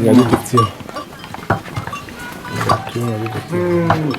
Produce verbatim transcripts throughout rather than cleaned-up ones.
Ŋadi tik thiëër. Ŋadi tik thiëër.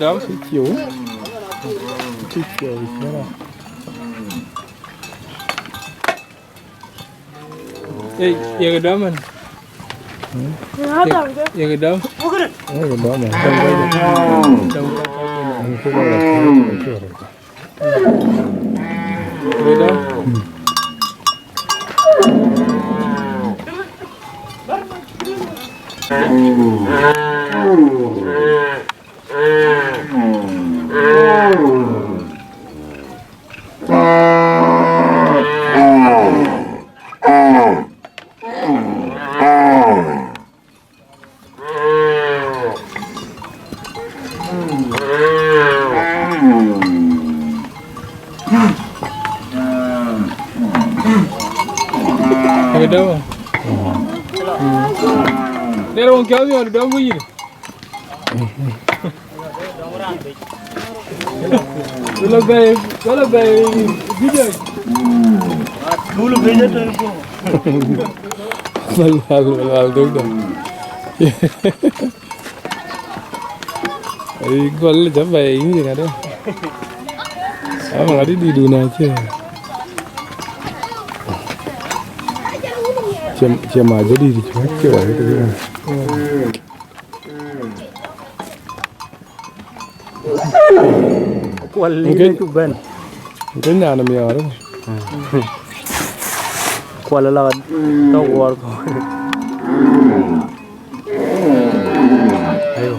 Dam. Cï ciu. Cï ciu. Ê, ye kë dɔm man. Ye kë dɔm. Ye kë dɔm man. Dɔm. Ye kë dɔm. Kë dɔm. Dɛr wun kiɔ̈ɔ̈th yɔn dɔm wïïr. Wala bɛ̈ɛ̈i, wala bɛ̈ɛ̈i video. Dulu bɛ̈ɛ̈i jete ko. Mal, mal, mal, mal, duk duk. Ai, gol jam bɛ̈ɛ̈i yïn ŋadë. Ama ŋadë dït dun acie. Cem, cem aja dït, cem acie wa. Kual lïm ëcuk bɛ̈n. Ke nyan miɔɔr. Kual la tɔ̈ wuɔɔr kɔ̈u. Ayo.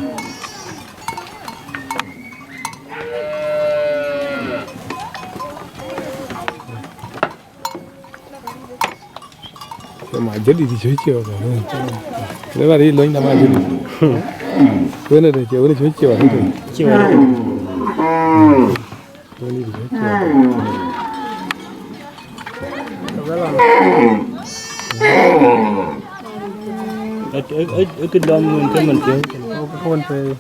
Cem ajadid cï cï wa. Le bari lony na ma ajadid. Wene de cï wene cï cï wa. Cï wa. Wene de cï cï wa. Ë, ë, ë, ë kë dɔm wën ke mën piɔ̈u. Wën piɔ̈u.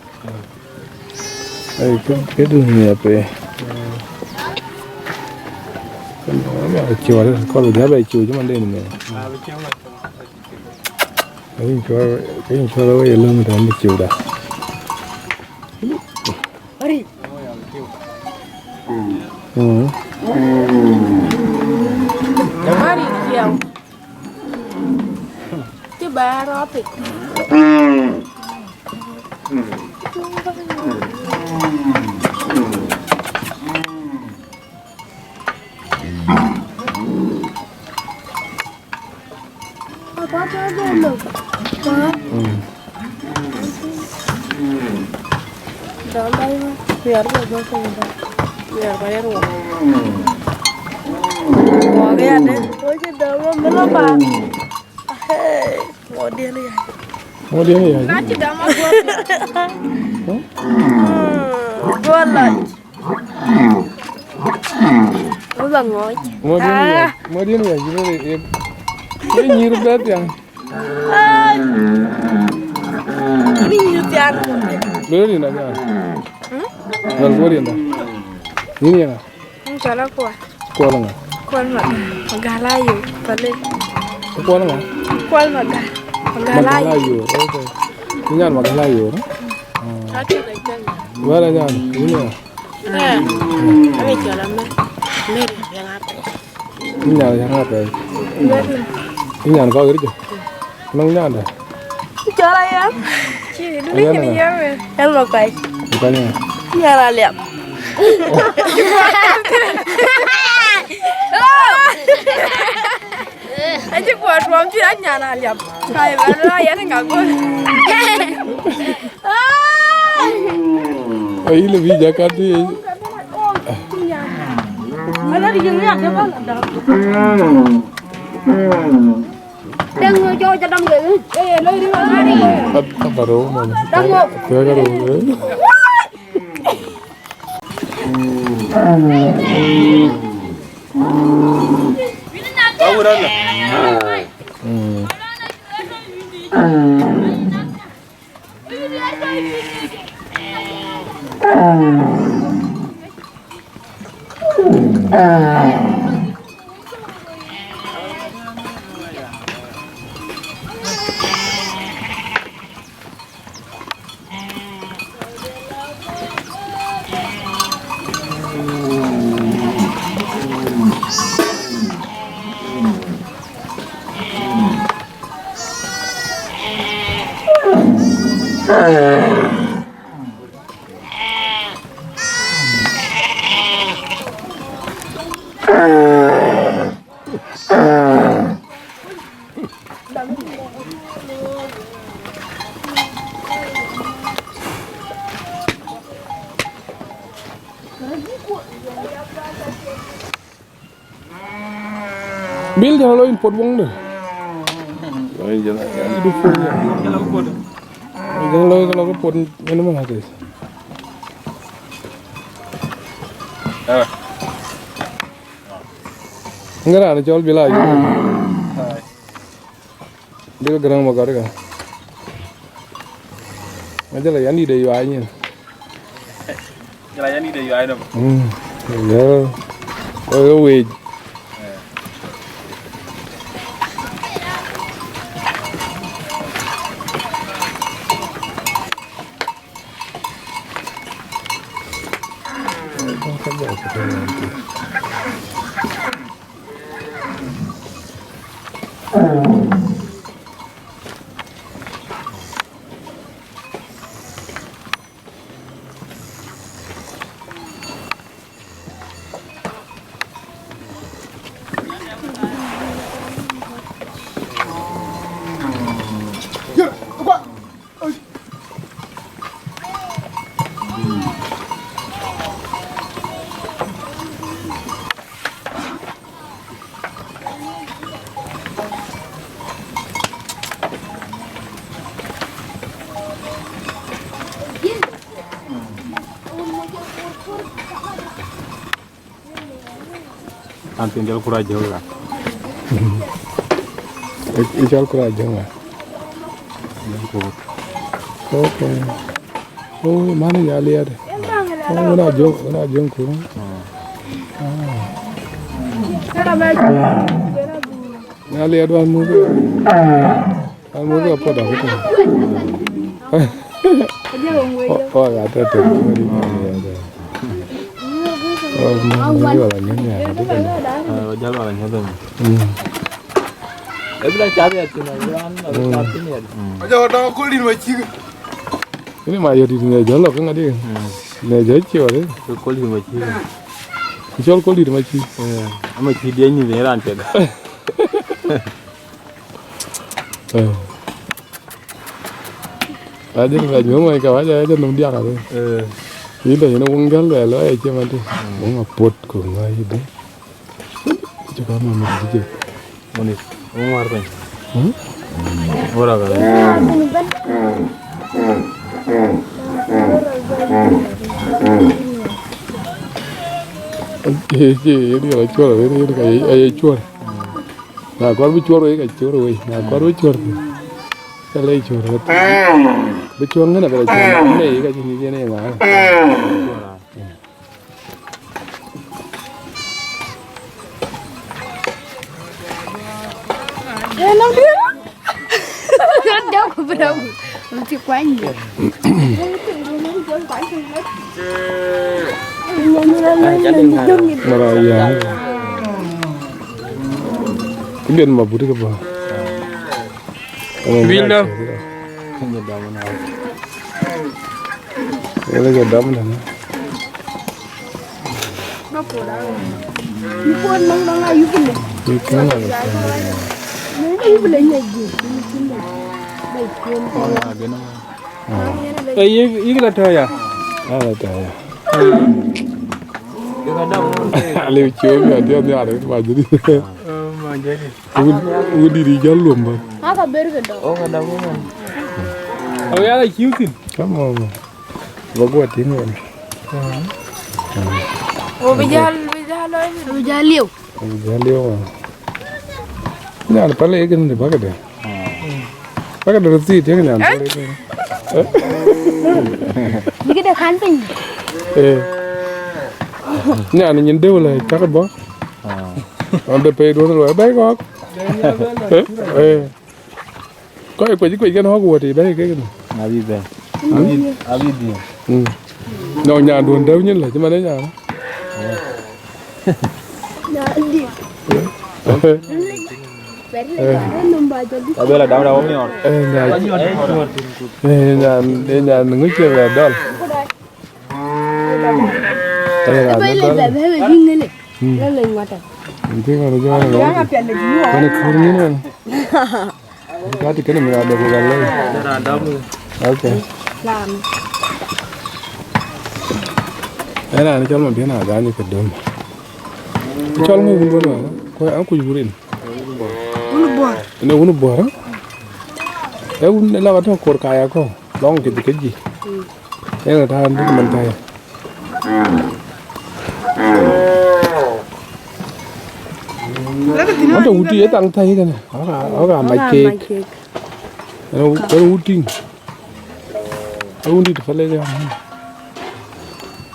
Ai, kë, kë dunia pe. Kë cuɔl, kɔl bï jabɛ cu cï man den mɛ. Kë cuɔl, kë cuɔl we lëmë tɛn bï cu da. Ari. Mm. Ari kiau. Cï bɛ̈ɛ̈r rɔt piny. Apa tuh ada lo? Apa? Dɔm ba yï biar ba jɔ piny ba. Biar ba yï ruɔk. Ruɔk ya dë. Wek cï dɔm ba mïlë ba. Hey, ŋuɔt diɛn ya. Ŋuɔt diɛn ya. Na cï dɔm a guɔ. Guɔ lac. Wek ba ŋɔc. Ŋuɔt diɛn ya. Ah. Ŋuɔt diɛn ya, yïn rëër, yïn nyïïr bɛ̈ɛ̈r piɛŋ. Ai. Ni nyuth thiaan. Luel rin da thiaan. Luel kuɔl rin da. Yïn ye ŋa? Yïn cɔl Akuɔl. Kuɔl ŋa? Kuɔl Magar. Magar la yo, pale. Kuɔl ŋa? Kuɔl Magar. Magar la yo. Magar la yo, okay. Yïn nyan Magar la yo, no? Ah. Wala nyan, yïn ye ŋa? Eh, ami cɔl Amer. Mary Abiaŋ Apɛi. Yïn nyan Abiaŋ Apɛi. Yïn nyan kɔc ɣer jɔ. Nɔŋ nyanda. Cɔl Ayam. Ci, du Ayam ni na. Yam. Yam Makuac. Bukan ya. Nyan Aliap. Aci kuat ruam ci anyan Aliap. Kai ba la yan nga gol. Ai, le bi jakat bi. Mana di yang ya de ba da. Dang jo ja dam ge. Eh, lo ri ma. Ab-, abaro, man. Dang mo. Kaya karo, eh. Mm. Bil jana lo in pot wong de. Lo in jana, jana du pot ya. Jana lo, jana lo pot, jana mana tes. Ah. Ngara ni chol bila yu. Ai. Bil Garang Magar ka. Ma jala yan di de yu ai nyin. Jala yan di de yu ai dom. Mm. Ya. Oi, oi, wei. Eh. An piny jɔl kura jɔl ka. I, i jɔl kura jɔl ka. Jɔl kura. Okay. Oh, mani ya liade. Oh, una jɔl, una jɔl kura. Ah. Ya liade wan mu. An wek apuɔth akutɔ. Wak atɔ̈ tök. Wak wala nyuɔ̈th ya, atɔ̈ tök. Mm. Ebla cath ya thin, an, an cath thin ya. Aja dɔŋ kol din ma cik. Ini ma yɔt din ne jɔ lɔ ke ŋadi. Ne jɔ ciɔɔr. Kol din ma cik. Cɔl kol din ma cik. Eh, ama cik dia ni ne ran tek. Eh. Ajël la nyuɔ̈ŋ wai ka waja, aja nɔm diak ade. Eh. Yïn da yïn wun gäl wɛl wai acie man ti. Mm. Wun apuɔth ku ŋa yï de. Cï ka ma mit cï jek. Wun is, wun ŋuar piny. Hmm? Wura ka. Ye, ye, ye, ye cuɔr, ye, ye, ye cuɔr. Na kɔɔr bï cuɔr wei, ka cuɔr wei. Na kɔɔr bï cuɔr thïn. Alë cur röt. Bï cuɔ̈ŋ kënë bï la cuɔ̈ŋ. Në yï ka cï nyic yen ë ŋa. Ënɔŋ diëër. Dɔk bï dɔk. Cï kuany. Mara ya. Kï ben ma buti ke ba. Wïl dɔ. Ele ke dam na. Yïk na. Yïk na. Ee, yïk, yïk la tɔ̈ ya. Ah, la tɔ̈ ya. Aliu ciööm ya diɔ nhial, ma jëdi. Oh, ma jëdi. Wun, wun dït ë jäl luɔm bä. Aka ber ke dɔm. Oh, ka dɔm, man. Oh, ya la ciu thïn. Come on. Ba guɔ tïŋ wen. Oh, bï jäl, bï jäl lɔ. Bï jäl liu. Bï jäl liu, man. Nyan pale ye kënë bä këde. Bä këde röt thiit ye nyan pale ye kënë. Bï këde kan piny. Eh. Nyan nyin dëu la cak bä. Ande pei duɔ̈n luɔi bɛ̈i kɔ̈k. Eh. Kɔc kuec, kuec kën hɔ̈k wuɔ̈t ë bɛ̈i kek. Abï bɛ̈i. Abï, abï dhiëëŋ. Mm. Nɔŋ nyan duɔ̈n dɛ̈u nyin la cï man ë nyan. Abela dam dam miɔɔr. Eh, nyan. Eh, nyan, eh, nyan ŋuc ke bɛ dɔl. Ëbɛ̈i le bɛ bɛ bɛ bï ŋënë. Lɔ leny ŋuɔt. Ëntï ŋɔt jɔ ŋɔt. Kën kër ŋin wan. Ka tï kënë mi adek ku gal lei. Okay. Ëna ni cɔl ma bien a gany ke dum. Cɔl ŋu wun wun. Ko an kuc wurin. Wun buɔr. Ne wun buɔr. E wun la ka to kor kaya ko. Long ke ke ji. Ëna ta ndu man ta. Ata wuti ye tang tai kene. Oka, oka mac kek. Ëna wuti. Ëna wuti pale ya.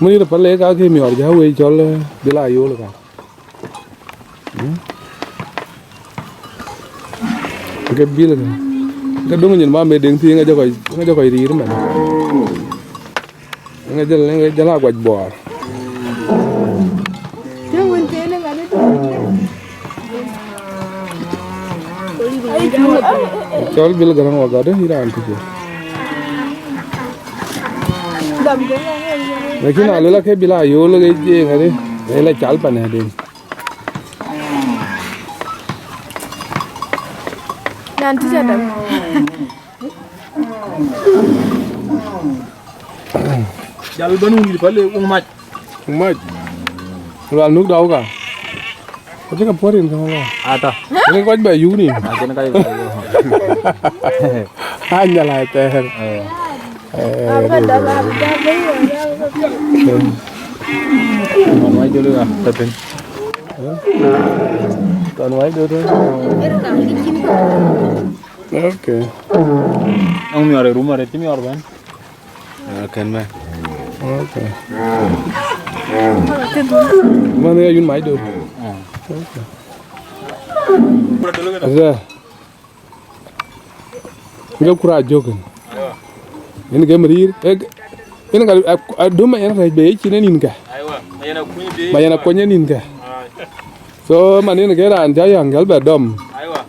Mun ye pale ka ke miɔr ja we cɔl, eh, bila yol ka. Hmm? Ke bil ke. Ke dong nyin ma me deng ti nga jakoi, nga jakoi rir man. Nga jël, nga jël a guac bor. Cɔl bil garang wa gade iran ti. Lakin a lela ke bila yol ke je ngade. Lela chal pan den. Nyan tïc adam. Jal bän wun yï päl wun mac. Wun mac. Lual nuk dau ka. Ko cï ka puɔ̈r rin käŋ ëlɔ. Ata. Rin kɔc bɛ yuk nin. Acïn ka yï päl. Anyal a thɛɛr. Eh. Eh, Apa rin dah kɔc. Lah dah dah. Wan wai dulu ya, tepin. Kan wai do do. Okay. Ang miɔr rum are ti miɔr ban. Kan ba. Okay. Mana ya yun mai do. Okay. Ada. Ŋe kura jokin. Yen ke marir. Yen ka aduma yen rɛc be cin nin ka. Aywa, ma yen akuny be. Ma yen akuny nin ka. Ai. So man yen ke ran ja yang gal be dom. Aywa.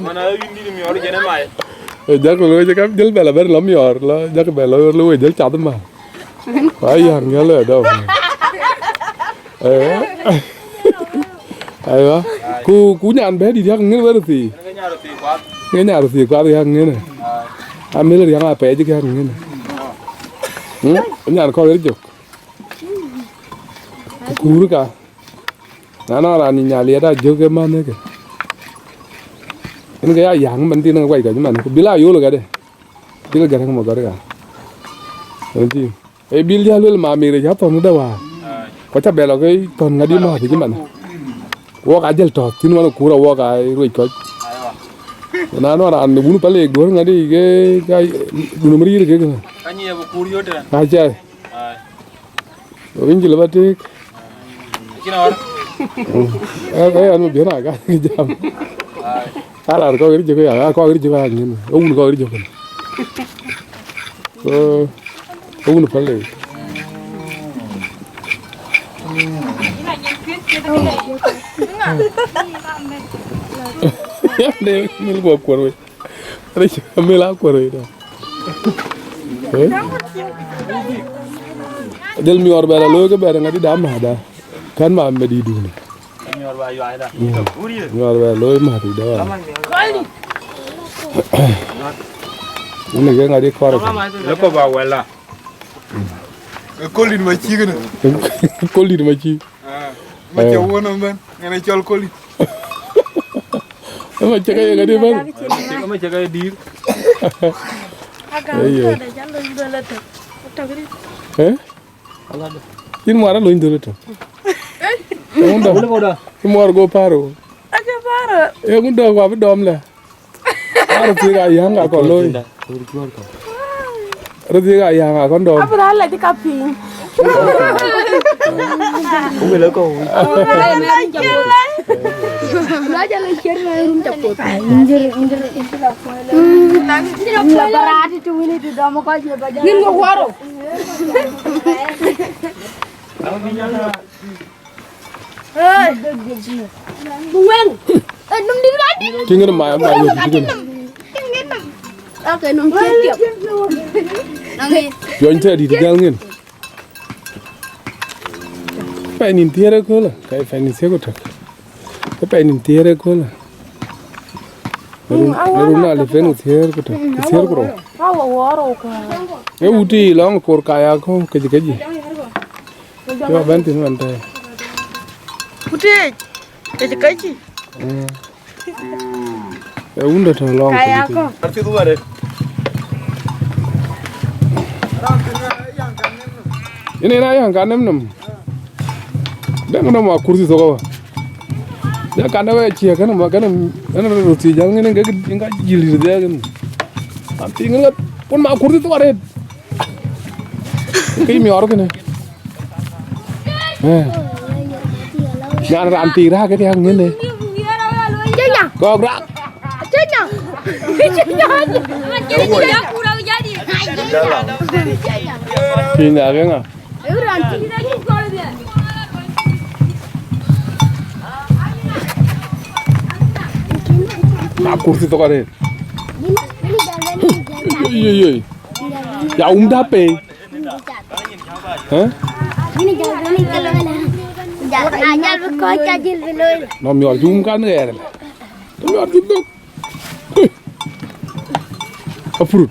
Mana yin di mi ori jene mai. E jak lo je kam jel be la ben lo mi or lo jak be lo lo we jel cha ma. Ai yang gal be dom. Eh. Aywa. Ku, ku nyan bɛ di diak ngin wer thi. Ngin nyar thi kwa diak ngin. Amel diak a pe diak ngin. Hmm? Nyan ko wer jok. Ku ka. Na na ran nyali da jok e man ke. In ga ya yang man tin ga wai ga man. Bila yolo ga de. Bil garang mo garang. Enti. E bil ja luel ma mire ja thon da wa. Ko cha belo ke thon ngadi ma ti man. Wo ka jel to tin wan kura wo ka ruoi ko. Na nɔn raan wun Palek duɔ̈r ŋadï ke, ka, gunu mïr yïr kek. Ka nyi ya bï kuur yöt tɛ̈n. Aca. Ai. Win cï lëbä tëëk. Cïn awär. Eh, eh, an bï na ka jam. Ai. Ka raan kɔc ri jök ya, kɔc ri jök ya ŋin. Wun kɔc ri jök. So, wun Palek. De mil guɔ kuɔr wei. Rich mil a kuɔr wei da. Eh? Del miɔr bɛ̈ɛ̈r a looi ke bɛ̈ɛ̈r ŋadï da ma da. Kan ma medi duni. Miɔr bɛ̈ɛ̈r looi ma ti da wa. Ini ke ŋadï kɔr. Leko ba wɛla. Kolit ma cï kënë. Kolit ma cï. Ah, ma cï wuɔn ëmën, ŋɛn ë cɔl Kolit. Ma cï ka ye ŋadï bɛ̈n. Ma cï ka ye dïr. Aye. Eh? Yïn muɔr alony dhöl ëtök. Eŋö dɔm? Yïn muɔr go paro. Aca paro. Eŋö dɔm wa bï dɔm lɛ. Röt thiëëk ayäŋ akɔn looi. Röt thiëëk ayäŋ akɔn dɔm. Abï raan lɛc ka piny. Wël ë kɔ̈u. Lɔ jɔ lɔ cier në rum ca poth. Injir, injir, injir la kuɔl. Injir la kuɔl. Barati tu wini tu dɔm kɔc ye ba jɔ. Nin ko waro. Hey. Buweng. Eh, num di radi. Tingin ma, ma, yo, tingin. Tingin num. Okay, num tiap tiap. Nangi. Yo, inte di gal ngin. Pɛ̈i nïn thiëër ëköölë, ka pɛ̈i nïn thiëër ku tök. Pɛ̈i nïn thiëër ëköölë. Run, run na lip en ku thiëër ku tök, ku thiëër ku rou. Ee wuti lɔŋ koor ka ya kɔ̈u kecï kecï. Yo, bɛ̈n thïn man tɛ̈. Ku tëëc, kecï kecï. Mm. Ee wunda tɔ̈ lɔŋ kecï kecï. Ka ya kɔ̈u. Yen yen ayäŋ ka nem nom. Dɛ̈ŋ nɔm a kurthi thok awä. Dɛ̈ŋ kan dɛ wɛ ciëk kɛn ma kɛn, kɛn röt thiëc jäl ŋen ke ŋen ka jil yïr dhiɛɛk ŋen. Am piŋ ŋen ŋet pun ma kurthi thok arëët. Ke yï miɔɔr kënë. Eh. Nyan raan thiëc raak ke thiak ŋen ë. Kenya. Kɔɔk raak. Kenya. Kenya. Kenya ke ŋa? Ma kurthi thok arëët. Yoi, yoi, yoi. Ya um da pei. Hä? No miɔɔr jum kan ŋɛɛr. Miɔɔr jum dok. Apurut.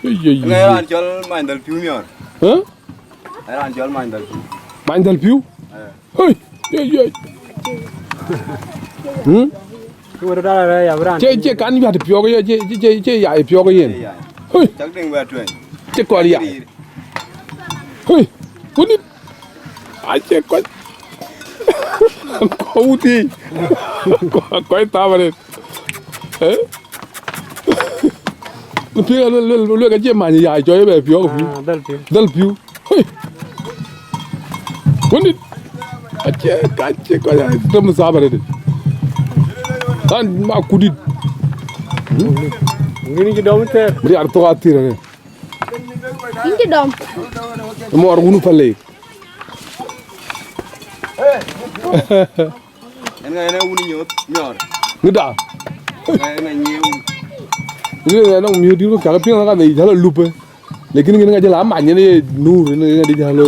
Yoi, yoi, yoi. Ŋɛɛr an cɔl many dal piu miɔɔr. Hä? Ë raan cɔl many dal piu. Many dal piu? Eh. Hei, yei, yei. Hmm? Ku wërë dal rɛ̈ɛ̈r ya bï raan. Cie, cie kan yuat piɔ̈k ye, cie, cie, cie, cie ya piɔ̈k yen. Cie ya. Hei. Cak deŋ bɛ tuɛny. Cie kɔɔr ya. Cie riir. Hei, wënit. Acie kɔc. Kɔc wutic. Kɔc thabarit. Eh? Piŋ luel, luel, luel ka cie many ya cɔc bɛ piɔ̈k piu. Ah, dhal piu. Dhal piu. Hei. Wëndït. Acie ka cie kɔc ya tem thabarit. An ma kudït. Ngïn cï dɔm thɛɛr. Riar thok athir ane. Yïn cï dɔm. Mɔɔr wun Palek. En ŋa en wun nyooth nyɔɔr. Ŋida. En ŋa en ŋa nyie wun. Ŋida en ŋa miöt dït ku cak piŋ ka dhi jalo lupe. Lakin ŋin ŋa jalo amany en ye nur en ŋa dï jalo.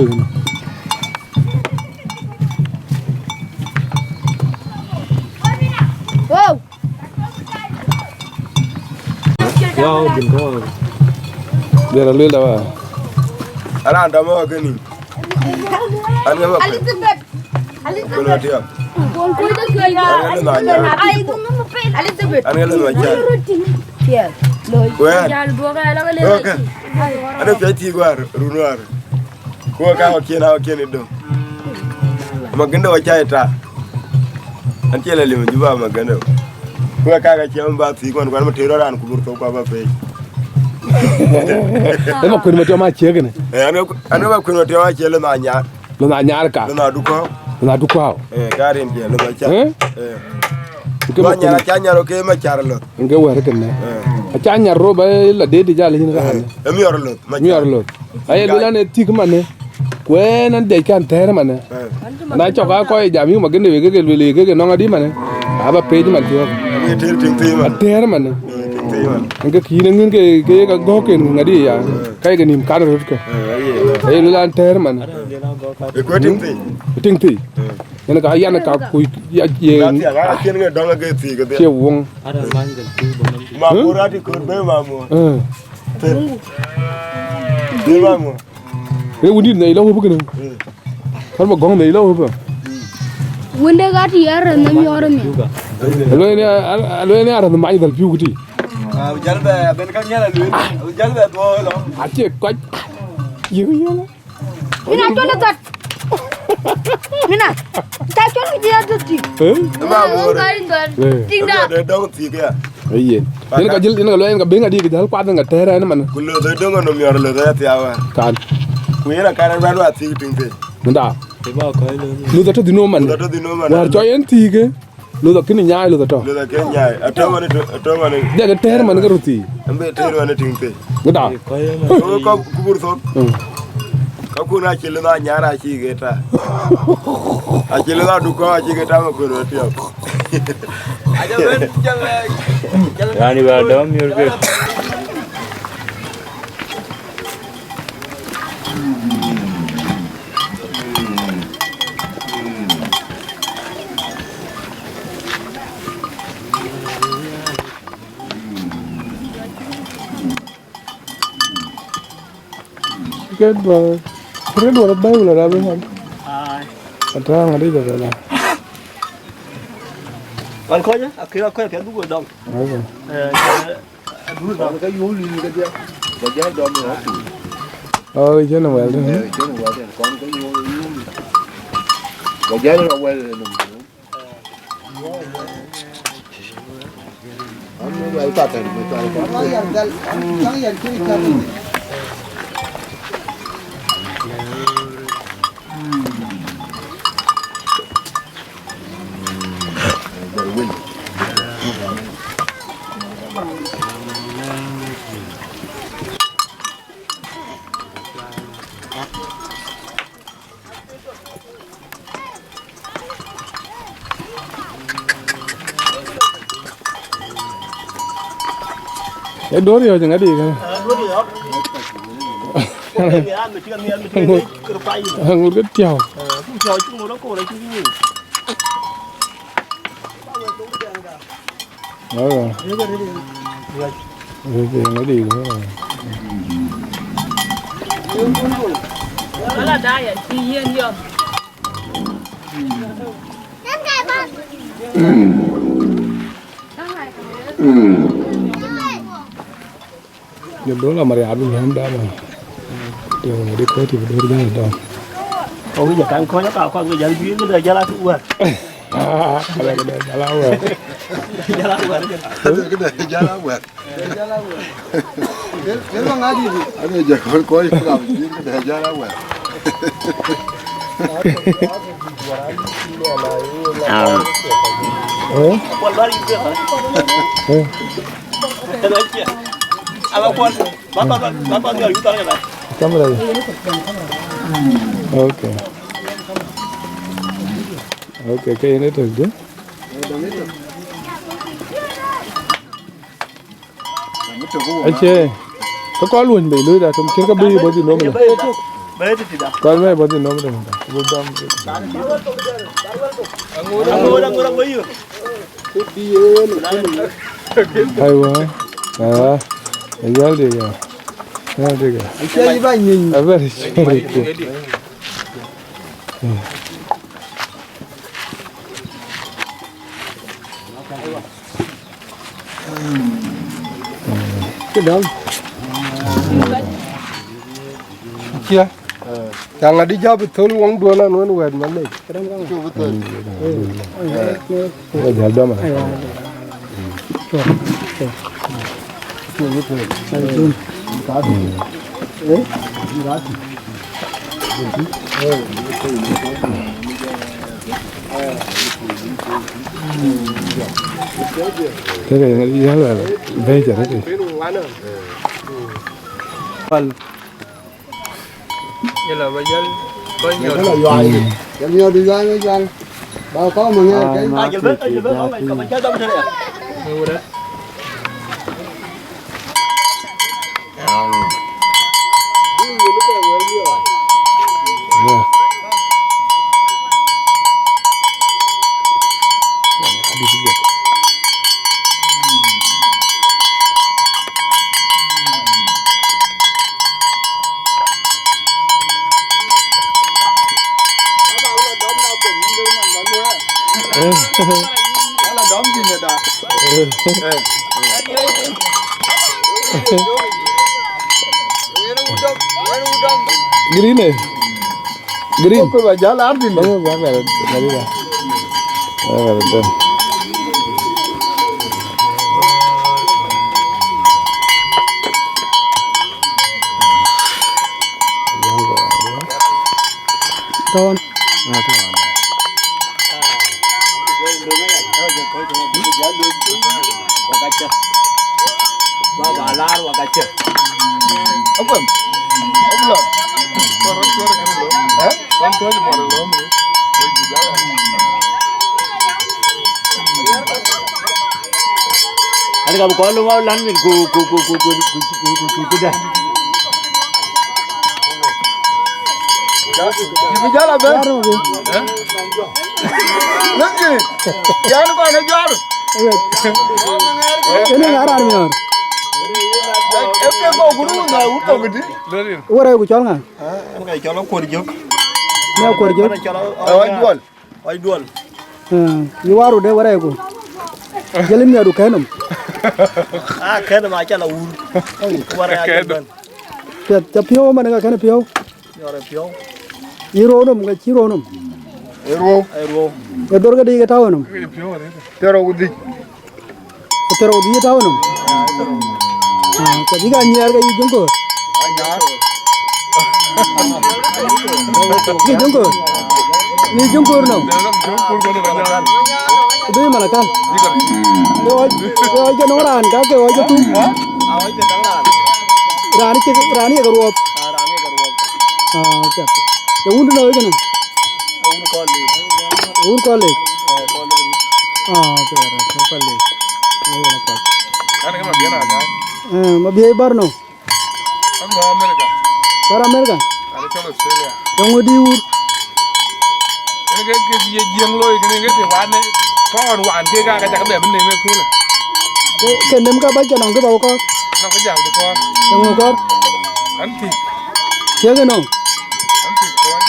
Wow. Wow, bin ko. Jara luel da wa. Aran da mo keni. An ga ma. Elizabeth. Elizabeth. An ga ma. Elizabeth. An ga ma. Wen. Okay. Ada pe ti gwar runwar. Ko ka okiena okieni do. Ma gindo wa chai ta. An cï lɔ lim Juba magënë. Ku ka ka cï ba thïk wan, wan ma tëër raan ku bur thok ku ba pec. Ë ma kuen ma tiɔm a ciëk kënë. Eh, an, an ba kuen ma tiɔm a ciëk lë na nyar. Lë na nyar ka. Lë na dukɔ. Lë na dukɔ. Eh, ka rin ke lë na ca. Eh? Eh. Ke ma kuen. Nyar, ca nyar ke ma car lɔ. Nge wɛ̈ɛ̈r kënë. Eh. A ca nyar ro ba la de di jal yin ka. Eh, e miɔr lɔ, ma car. Miɔr lɔ. Aye luel an, ee thïk manë, ku en an, diɛc kan thɛɛr manë. Eh. Na cɔk a kɔc jam yï magënë wek ke luel ke ke nɔŋ adï manë. Aba pec man thiɔ̈k. Aye tëër tiŋ thïï man. Athɛɛr manë. Eh, tiŋ thïï man. En ke kïn ŋïn ke, ke ka gɔ̈k en ŋadï ya. Eh. Ka ye ke nïm kan röt ke. Eh, aye. Aye luel an, thɛɛr manë. E kuɛ̈t tiŋ thïï. Tiŋ thïï. Eh. En ka yan ka ku ya ye. Na thiaŋ, a cien ŋe dɔŋ ke thïï ke dhia. Cie woŋ. Ma mor ati kor be ma mor. Eh. Thil. Thil ma mor. Ee wundït nɛy lɔ wëp kënë. Thɔ̈r ba gɔ̈ŋ nɛy lɔ wëp. Wënde ka tï arɛ̈th në miɔɔr ëmën. Alueel ni, alueel ni arɛ̈th mac dhäl piu këtï. Ah, jal bɛ ben ka miɛl alueel. Jal bɛ dhuɔɔk lɔ. Acie kɔc. Yïk yïk. Mina cɔl ë thɔt. Mina, ca cɔl kë jël thɔt tï. Eh? Ma mor. Ka in thɔt. Eh. Tïŋda. Dɔŋ thïk ya. Ayen. Yen ka jël, yen ka lueel, yen ka bïŋ adï, ka jäl kuath, yen ka tɛ̈ɛ̈r ɛn man. Ku löth ë döŋ ë nöm yɔr löth ë thiau ë. Kan. Ku yen akan ë bɛ̈n wa thiëk tïŋ thïn. Nda. Löth atɔ̈ dhïn nöm man. Löth atɔ̈ dhïn nöm man. Wäär cɔl yen thiëk ë, löth akënë nyaai, löth atɔ̈. Löth akënë nyaai. Atɔ̈ man, atɔ̈ man. Dek ë tɛ̈ɛ̈r man ke röt thii. Ën bï tëër wɛn ë tiŋ thïn. Nda. Kɔc kɔ̈k ku bur thok. Mm. Ka kun acï lëth anyar acï ke ta. Acï lëth adukɔ acï ke ta ma kun wën tiɔp. Yani ba dɔm yur ke. Ke duɔ̈r, kërë duɔ̈r bɛ̈i wala rap ëmën? Ai. Atääŋ adï jɔt wala? Wan kɔc, akëc akɔc piɛth buk dɔm. Okay. Eh, aduk dɔm. Kɔn ke yol yïn kedhie. Ba jäl dɔm yïn aku. Oh, cïn wɛl tënë. Eh, cïn wɛl tënë. Kɔn ke yol yïn. Ba jäl rɔ wɛl nɔm. Ë duɔ̈r yɔ̈ɔ̈c ŋadï kënë. Ŋut ke tiɔu. Aa. Ëë, ŋadï kënë. Ala da ya, ci yen yɔm. Jɔl dol amar ya bï lɔ̈ɔ̈m dan. Tiŋ ŋadï kɔ̈ɔ̈c tï bï döör bɛ̈n dɔm. Kɔc wïc akan kɔc aka kɔc wïc jäl juiir këde jäl awär. Ala këde jäl awär. Jäl awär. Këde jäl awär. Ade jɛ kɔn kɔc kura bi jin ke dɛ jara wɛ. Ah. Eh? Eh? Camera. Okay. Okay, ke yen ëtök dï. Acie, ke kɔn luɔny bei looi da, tɔm cïn ke bei bɔ̈ dhïn nɔm da. Kɔn bei bɔ̈ dhïn nɔm da, ku bï dɔm. Aiwa, aiwa, ayal de ya. Ayal de ya. Acie yï ba nyin. A very sorry. Kë dɔm. Cia. Caŋ adï, jap thöl wëŋduön anuën wɛ̈t malec. Wek jäl dɔm. Keke yäl wɛl bɛ̈ɛ̈i cä rëk. Pal. Yala ba jal ko nyot. Yala yuai. Yala nyot yuai, yuai. Ba ko ma ŋer ke. Ah, ma ke ke ke. Green, eh? Green. Ko ba jal artin. Ba ba ba. Ba ba. Ton. Baba lar wakacha. Akwem. Oblo. Koro koro koro lo. Eh? Kon ko mo lo. Ani ka ko lo wa lan min ku ku ku ku ku ku ku da. Ibi jala be. Eh? Lagi. Yan ko ne jor. Ini ngaran mior. Eke ko guru na uto gidi. Wara ku chol nga. Nga chol ko jok. Ne ko jok. Ai duol. Ai duol. Ni waru de wara ku. Jeli mi adu kenum. Ah, kenum a chala ur. Wara ya. Piɛth ca piɔ̈u man ka kɛn piɔ̈u. Yɔr ë piɔ̈u. Yï rou nɔm, ka cï rou nɔm. Ë rou. Ë rou. Ë dhor ke dï ke tau nɔm. Tero ku dhic. Tero ku dhic tau nɔm. Ah, ka bï ka nyiɛɛr ke yï juŋ koor. Yï juŋ koor. Yï juŋ koor nɔm. Ku bï man akan. Ke ɣɔc, ke ɣɔc ke nɔŋ raan, ka ke ɣɔc ke thum. Raan cï, raan ye ke ruɔp. Ah, okay. Ye wun dï nɔ̈k kënë? Ye wun kɔn lec. Ye wun kɔn lec? Eh, kɔn lec. Ah, okay, right. Kɔn lec. Ah, yen apath. Kan ke ma biɛn aka. Eh, ma biɛn bar no. Kan ma America. Bar America? Kan cɔl Australia. Ye ŋö dï wur? Kan ke ke ye jiëŋ looi, kan ke ke wan, kɔn wan ke ka, ka cak bɛ bï nem ë köölë. Ke, ke nem ka ba jɔ nɔŋ ke ba kɔr. Nɔŋ ke jal bï kɔr. Ye ŋö kɔr? Kan tik. Tiek ënɔ. Kan tik kuɔny.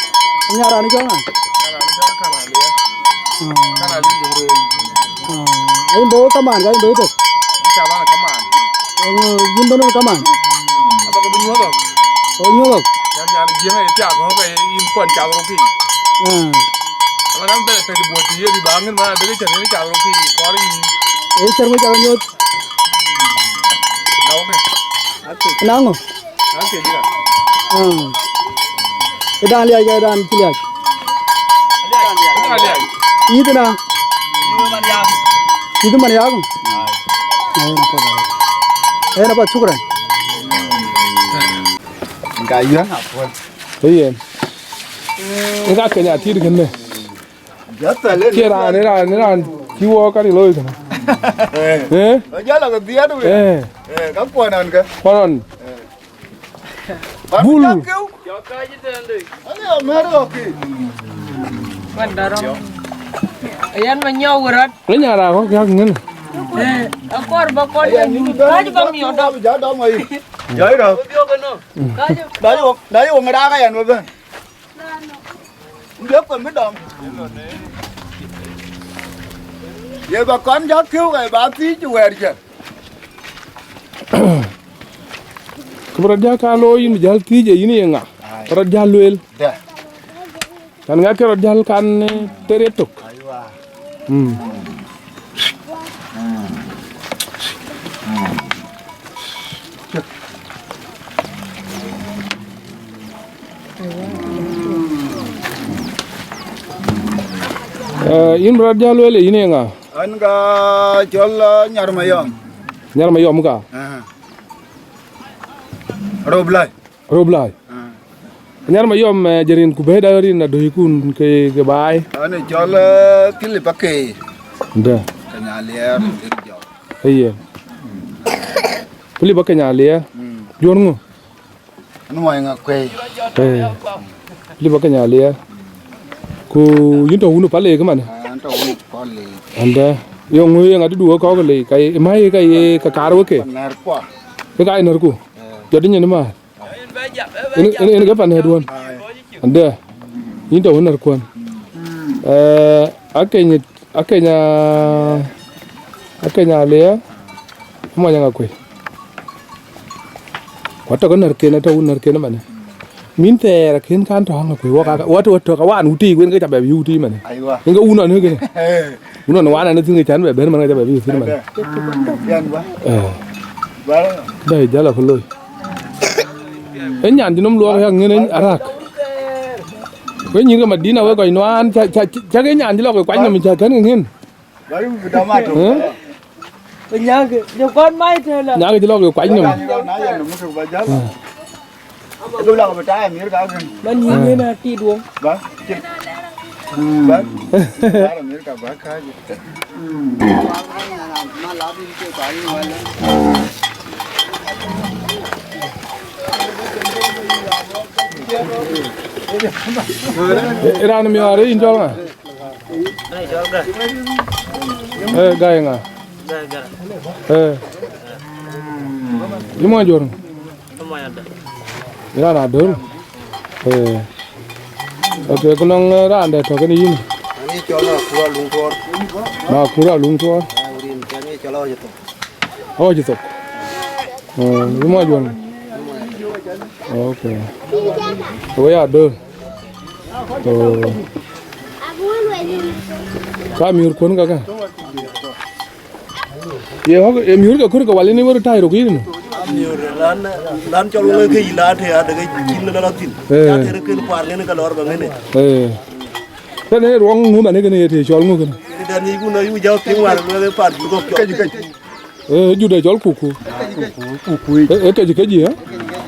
Nya raan cɔl ŋa? Nya raan cɔl Kanalia. Ah. Kanalia jɔŋ rou. Ah. Yen bɛ kaman, ka yen bɛ tök. Yen ca bana kaman. Yen bɛ kaman. Aba ke bï nyuɔth. Oh, nyuɔth. Yan, yan jiëŋ aye thiak, ŋö ke yin kuɔn cath rou ki. Ah. Aba nan bɛ tëc buɔt ti ye di ba ŋin ma dek cän yen cath rou ki kɔr yi. Ee cän ŋö ca nyuɔth? Naŋö? Ah. Ë dan liac ke dan cï liac. Yïth na. Yïth man yak. Ai, na pa. Ai, na pa, shukran. Ka yïn. Yen. Ë ka Kenya tit kënë. Cie raan, raan, raan cï wɔ ka ril looi kënë. Eh. Eh? Jala ke biɛt wë. Eh. Eh, ka kuɔn an ke. Kuɔn an. Bul. Ani amer oki. Kuɔn daro. Ayan ma nyɔk wërɔt. Ë nya ra kɔk yak ŋën. Eh, akɔr ba kɔn. Ayan, kaji ba mi odɔ. Ja dɔ ma yi. Ja ira. Kaji. Dai wong, dai wong ra ka yan wë ben. Jɔk kɔn bï dɔm. Ye ba kɔn jɔk kiu, ka ba thiëc wɛɛr cɛ. Kë bï rɔt jɔk ka looi, yïn bï jäl thiëc, ee yïn ye ŋa? Ai. Rɔt jäl lueel. Dë. Kan ŋɛk ke rɔt jäl kan, eh, tëër yetök. Aywa. Mm. Eh, yïn bï rɔt jäl lueel, yïn ee ŋa? An ka cɔl, eh, Nyar Mayɔm. Nyar Mayɔm ka? Aha. Roblai. Roblai. Ah. Nyar Mayɔm, eh, jërin ku bɛ̈ɛ̈i da rin adöi kun ke, ke baai. An cɔl, eh, Philip Akei. Dë. Ke Nyaliɛɛr, Jɔk. Aye. Philip Akei Nyaliɛɛr. Mm. Juɔ̈r ŋö? An Muɔny Ŋakuei. Eh. Philip Akei Nyaliɛɛr. Ku yïn tɔ̈ wun Palek man? Ah, an tɔ̈ wun Palek. Andë. Yöŋ ŋö ye ŋa dudu wek kɔ̈k lei, ka ye, ma ye ka ye ka kaar wek ke? Nɛ̈r kua. Ke ka ye nɛ̈r ku? Eh. Jɔt nyin ma. En, en, en ke pan nɛ̈r duɔ̈n. Andë. Yïn tɔ̈ wun nɛ̈r kuɔn. Eh, Akei, Akei Nya, Akei Nyaliɛɛr. Muɔny Ŋakuei. Ku atɔ̈ ke nɛ̈rken, atɔ̈ wun nɛ̈rken ëmënë. Min thɛɛr akën kan tɔ̈ Ŋakuei, wok aka, wok atɔ̈, wok atɔ̈ ke wan wutic, wen ke ca bɛ bï wutic ëmënë. Aywa. Yen ke wun nɔn kënë. Eh. Wun nɔn wan an thïn ke can bɛ bɛ̈n man ke ca bɛ bï thïn ëmënë. Yen ba. Eh. Ba. Dai jala ku loi. E nyan cï nɔm luɔk yak ŋen arak. Ku nyïïr ke Madina wek kɔc nuan, ca, ca, ca ke nyan cï lɔ ke kuany nɔm ca kɛ̈n ke ŋen. Bari bi dam ato. Eh? Nyaŋkë, jɔ kɔn mai tëë la. Nyaŋkë cï lɔ ke kuany nɔm. Na yɛn nɔm tök ba jal. Eh. Duk lak bi taai Amir ka kën. Man yïn yen a tit wok. Ba, cït. Ba. Taai Amir ka ba ka jë. Raan miɔɔr yïn cɔl ŋa? Ee, Gai ŋa? Ee. Yï mɔny Juɔ̈r? Yïn raan Adöl? Ee. Ok, ku nɔŋ, eh, raan dɛ̈ tɔ̈ kënë yïn? Ani cɔl Akura Luŋ Tuɔɔr. Na Akura Luŋ Tuɔɔr? Ee, rin kɛn ye cɔl Awɔc Thok. Awɔc Thok. Eh, yï mɔny Juɔ̈r? Ok. Wek ya Adöl. Oh. Ka miöör kuɔn kakë? Ye hɔk, ye miöör ke kɔ̈r ke wal, yen wër tai rok yïn? Miöör lan, lan cɔl wël ke yï la të ya de ke cïn la la thïn. Eh. Ya të rek kën kuar ngene ka lɔr ba ngene. Eh. Kënë ruɔŋ ŋu man kënë ye të cɔl ŋu kënë? Kënë dan yï ku na yï jɔ piŋ war wël pan ku kɔk cɔl. Këc, këc. Eh, juda cɔl kuku. Kuku. Eh, eh, këc, këc, eh?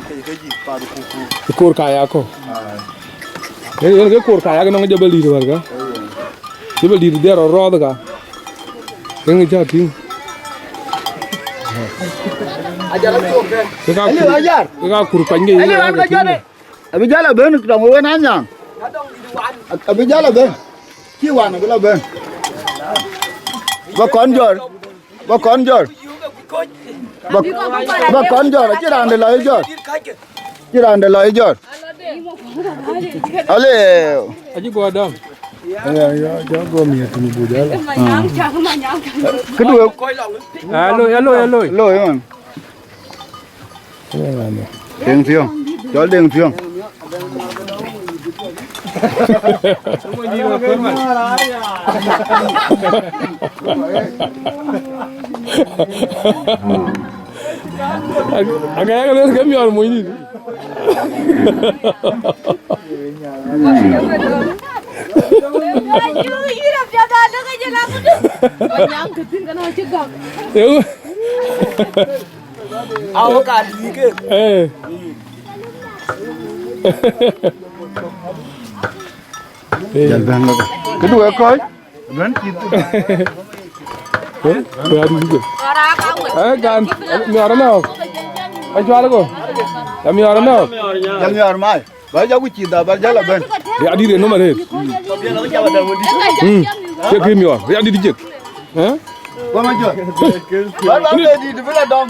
Këc, këc, pan kuku. Koor kaya ko. Ah. Eh, eh, ke koor kaya ke nɔŋ jabal dit wär ka. Jabal dit der rɔɔth ka. Ke ŋic ca tïŋ. Ke ka kur, ke ka kur kuany ke yï. Abï jäl abën, tɔŋ wën anyaŋ. Abï jäl abën. Cï wan abï la bën. Ba kɔn jɔl. Ba kɔn jɔl. Ba, ba kɔn jɔl. Acï raan de lɔ jɔl. Cï raan de lɔ jɔl. Ale. Acï guɔ dɔm. Ya, ya, ya, guɔ miɛt tïŋ bu jäl. Këdu. Alo, alo, alo. Lo, man. Deŋ Thiɔ̈ŋ. Cɔl Deŋ Thiɔ̈ŋ. Aka yak luel ke miɔɔr mony dït. Yïn apiɛth adökë jël akudu. Nyaŋ këthiin kënë acï gam. Awo ka dïï ke. Eh. Eh. Jal bɛ̈n baba. Këdu wek kɔc. Bɛ̈n cït. Eh, wek adï ke. Eh, gan, miɔɔr ënɔɔk. Acual ko. Miɔɔr ënɔɔk. Jal miɔɔr mai. Ba jɔ ku cï dha, ba jɔ la bɛ̈n. Ya dït ë nɔm arëët. Mm. Cï kë miɔɔr. Ya dït cïk. Eh? Ba ma jɔ. Ba la bɛ dït bï la dɔm.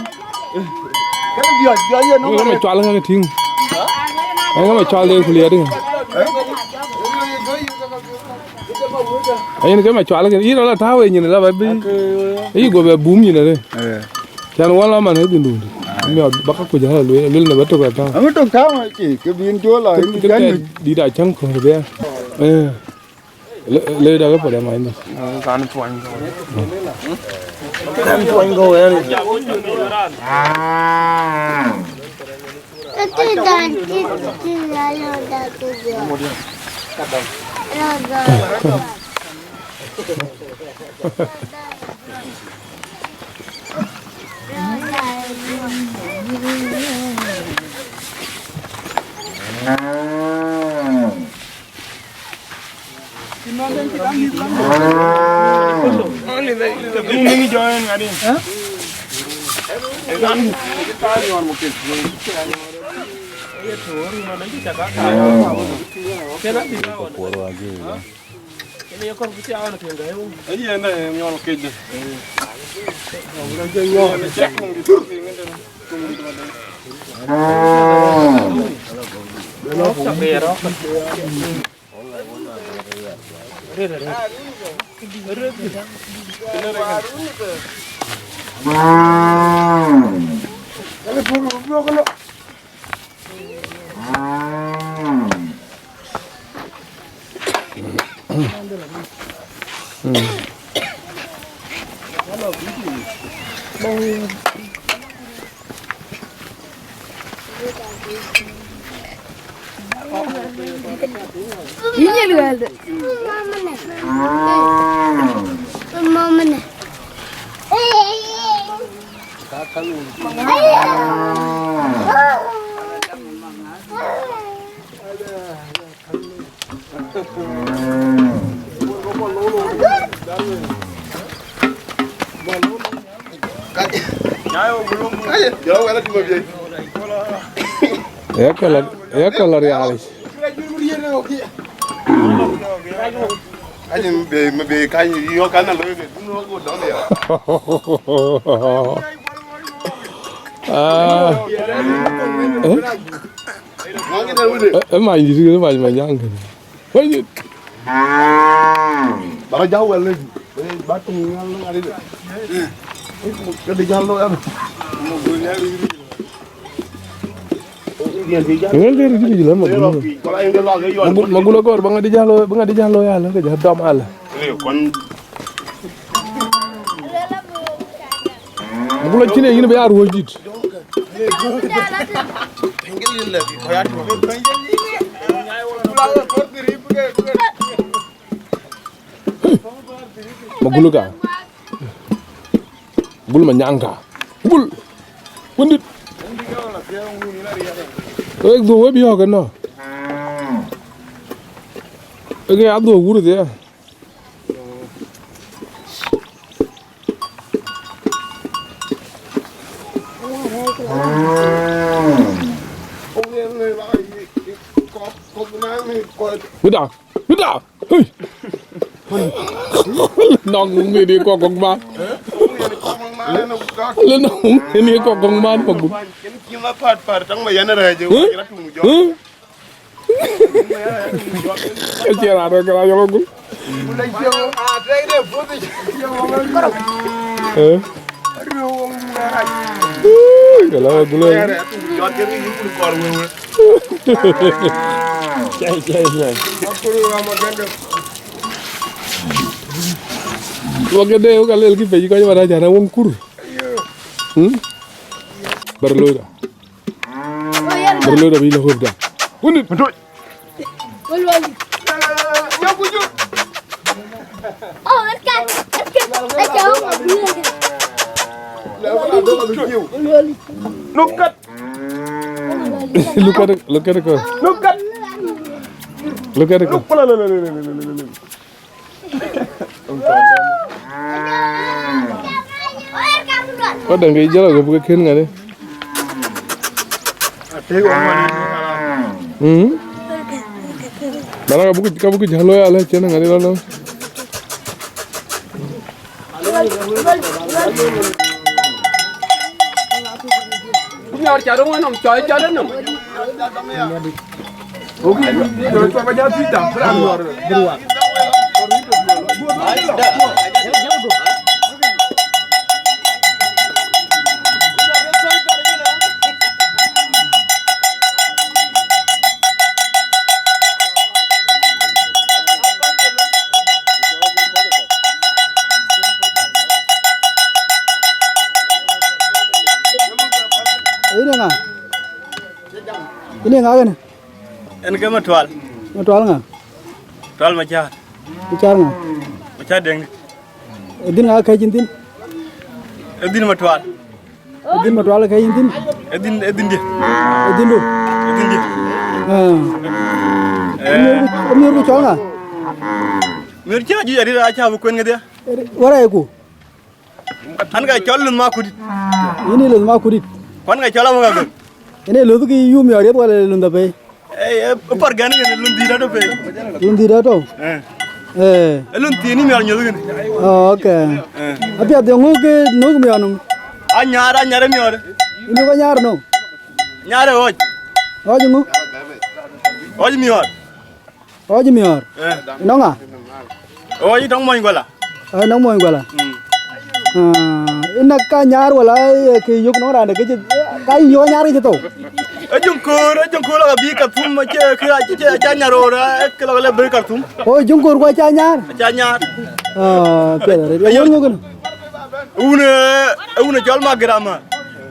Kënë biɔt, biɔt ye nɔm arëët. Ŋa ma cual ŋa ke tïŋ. Ŋa ma cual de ku liɛɛt ŋa. Eh? Ayen ke ma cual ke. Yïn la tääu ë nyin la ba bï. Yï go bɛ bum nyin arëët. Eh. Can wala man ë dhindun. Miɔɔt bä ka kuc, aa, lueel, lueel në bä tök ë tääu. Aŋö tök tääu, aa, cï, kë bïn jɔl, aa, kë, kë kë dït aa cäŋ kɔ̈r bï, aa. Ë, le, le dak ë puɔ̈t ë mac nï. Kan tuɔny gɔ̈u. Kan tuɔny gɔ̈u, ë. Yïn ye luɛɛlde. Mamane. Ë kɔl, ë kɔl rialic. Ani be, me be kany yo kan na lo ke, duno go dɔm ya. Ah. Eh? Ë, ë, many dït, ë many Manyaŋ kënë. Wëi dït. Bara jɔ wɛl, ba tum ŋal ŋal de. Ke de jɔ lo ya. Ŋal de ri jɔ la Magul. Magul, Magul agɔr ba ŋa de jɔ lo, ba ŋa de jɔ lo ya la, ke jɔ dɔm ala. Magul acïn ee yïn bï ya ruöc dït. Magul ka. Gul Manyaŋ ka. Gul. Wëndït. Wek dhuɔ̈k we biɔ̈ɔ̈k ënɔ. Wek ya dhuɔ̈k wur dhia. Bïda, bïda. Hei. Nɔŋ ŋic ni kɔk kɔk man. Le nɔŋ ŋic ni kɔk kɔk man, Magul. Huh? Huh? Ke cie raan rɔt ke raan yɔk agul. Eh? Ui, ke la agul. Cai, cai, cai. Wak ke de, wak ke lel ki pec kɔc warac an, awɔŋ kur. Hmm? Bär looi da. Bär looi da bï la hop da. Wundit. Mantoi. Look at. Look at it, look at it, go. Look at. Look at it, go. Look, look, look. Wadäŋ ke jɔl ke buk kën ŋa de. Mhm. Bana ka buk, ka buk jalo ya le chen ŋa de lo. Nyɔr ca röŋ ënɔm, cɔi jɔt ënɔm. Yïn ë ŋa? Yïn ë ŋa kënë? En ke Matual. Matual ŋa? Tual Macäär. Macäär ŋa? Macäär Deŋdït. Ë dhïn ŋa kɛ̈c yïn thïn? Ë dhïn Matual. Ë dhïn Matual kɛ̈c yïn thïn? Ë dhïn, ë dhïndiɛ̈. Ë dhïndu? Ë dhïndiɛ̈. Ah. Eh. Ë miɔ̈r ku, ë miɔ̈r ku cɔl ŋa? Miɔ̈r cä juëc arëët, acä bï kuën kedhie. Wär ayeku? An ka cɔl Luth Makudït. Yïn ë Luth Makudït. Kuan ka cɔl Amuka Gör. Yïn ë Luth kë yum miɔ̈r riɛth wala Luth apɛi? Eh, eh, ë Pargɛn kënë, Luth dït atɔ̈ pɛi. Luth dït atɔ̈? Eh. Eh. Ë Luth thiin ë miɔ̈r nyuɔ̈th kënë. Oh, okay. Eh. Apiɛth, yeŋö kë nhök miɔ̈r nɔm? Anyar, anyar ë miɔ̈r. Yïn nhök anyar nɔm? Anyar ë ɣɔc. Ɣɔc ŋö? Ɣɔc miɔ̈r. Ɣɔc miɔ̈r. Eh. Nɔŋ ŋa? Ɣɔc tɔŋ Mony Guala. Ɣɔc nɔŋ Mony Guala. Mm. Ah, inä ka nyar wala, eh, kë yök nɔŋ raan de kë cï, ka yïn yök nyar kë cï thou. Ë Juŋkör, ë Juŋkör lɔ ka bï Kartum, cï, cï, cï, cï nyar röör, eh, kë lɔ ka lɛ bï Kartum. Oh, Juŋkör ku acä nyar? Acä nyar. Ah, piɛth arëët. Ë wun ŋö kënë? Wun, eh, ë wun ë cɔl Magiramal.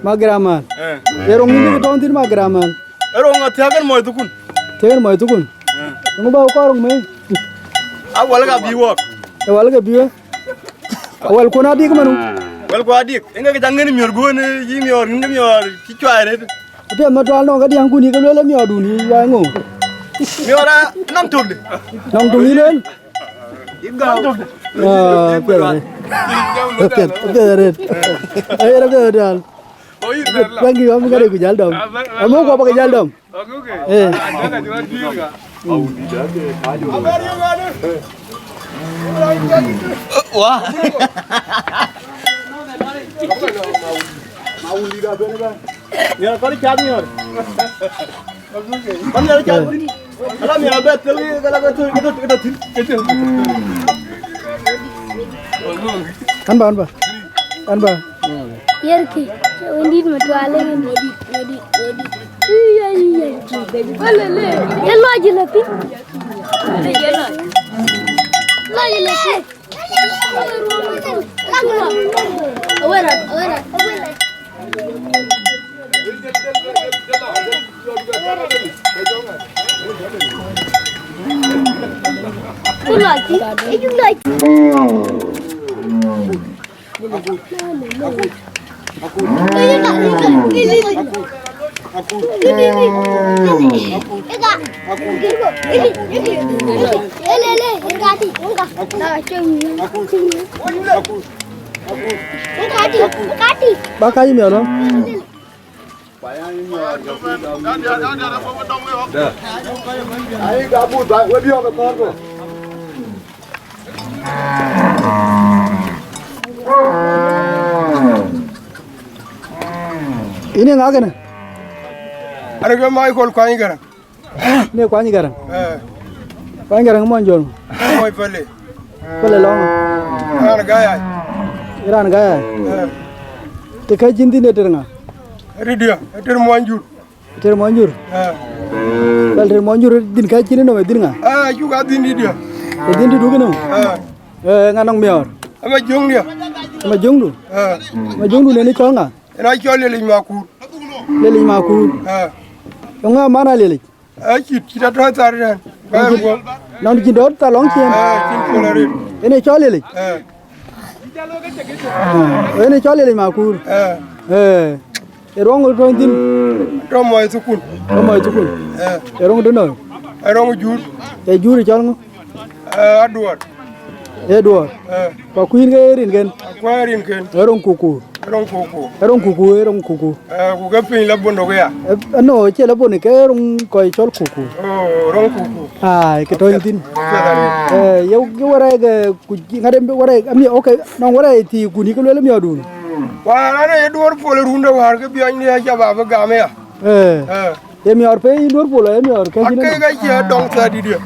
Magiramal. Eh. Ye röŋ yïn kë tɔ̈ thïn Magiramal? Ë röŋ athiäk en mɔc thukun. Thiäk en mɔc thukun. Eh. Eŋö ba kɔɔr röŋ mëë? A wal ka bï wɔk. Ë wal ke bï we. Awal kun adik manu. Wal ku adik. Eŋö ke jaŋ ŋën miɔ̈r guön, eh, yï miɔ̈r, ŋën ke miɔ̈r cï cuai arëët. Apiɛth Matual nɔŋ ka diäŋ kun yï ke lueel ë miɔ̈rdun yï wa ŋö? Miɔ̈r a nɔŋ tök de. Nɔŋ tök yï lueel? Ah, piɛth arëët. Piɛth, piɛth arëët. Ayen apiɛth Matual. Thank you, am ŋade ku jäl dɔm. Am ku ba ke jäl dɔm. Eh. Wa. Miɔ̈r kɔn cath miɔ̈r. Kɔn miɔ̈r cath. Ala miɔ̈r abɛ thil kala ka tui ka tui ka tui. An ba, an ba. An ba. Yerki, wendit Matual en. Iya, iya. Walele. Ye lɔc le pi. Lɔc le pi. Ba kac miɔ̈r lɔ. Yïn ë ŋa kënë? Arëk ë Michael Kuany Gäräŋ. Ne Kuany Gäräŋ. Eh. Kuany Gäräŋ mɔny jɔl. Mɔny Pele. Pele lɔŋ. Raan Gäi. Raan Gäi. Eh. Të kɛ̈c yïn thïn ë tër ŋa? Ridia, ë tër mɔny jur. Tër mɔny jur. Eh. Pɛl tër mɔny jur, dhïn kɛ̈c yïn nɔm ë dhïn ŋa? Eh, cuk a dhïn Ridia. Ë dhïn dït wukë nɔm? Eh. Eh, ŋa nɔŋ miɔɔr? Ama jöŋdia. Ama jöŋdu? Eh. Ama jöŋdu ne ni cɔl ŋa? Ëna cɔl Lelic Makur. Lelic Makur. Eh. Yɔŋ ŋa man a Lelic? Acït, cït atɔ̈ thar tɛ̈n. Nɔn cïn, nɔn cïn dɔ̈ɔ̈r thar lɔŋ ciëën. Eh, cïn col arëët. Yen ë cɔl Lelic. Eh. Ah, yen ë cɔl Lelic Makur. Eh. Eh. Ë ruɔŋ ë tɔ̈ thïn. Tɔ̈ mɔc thukun. Tɔ̈ mɔc thukun. Eh. Ë ruɔŋ dë nɔ̈. Ë ruɔŋ jur. Ë jur ë cɔl ŋö? Eh, Aduɔɔr. Ë Duɔɔr. Eh. Ku kuïn ke rin ken? Kuɛn rin ken. Ë roŋ kuku. Ë roŋ kuku. Ë roŋ kuku, ë roŋ kuku. Eh, ku ke piny la bondo ke ya. Eh, no, cie la bondo ke roŋ kɔc cɔl kuku. Oh, roŋ kuku. Ai, ke tɔ̈ thïn. Ke tɔ̈ thïn. Eh, ye, ye wärɛɛk, eh, ku ŋat em wärɛɛk, ami, okay, nɔŋ wärɛɛk thii kun yï ke lueel miɔɔrdun. Wäär an, aye duɔ̈r pol ë run de wäär ke biɔny de acä ba bï gam aya. Eh. Eh. Ye miɔɔr pe yïn duɔ̈r pol, ye miɔɔr ke yïn. Ake ka cie dɔŋ thɛɛr dït ye.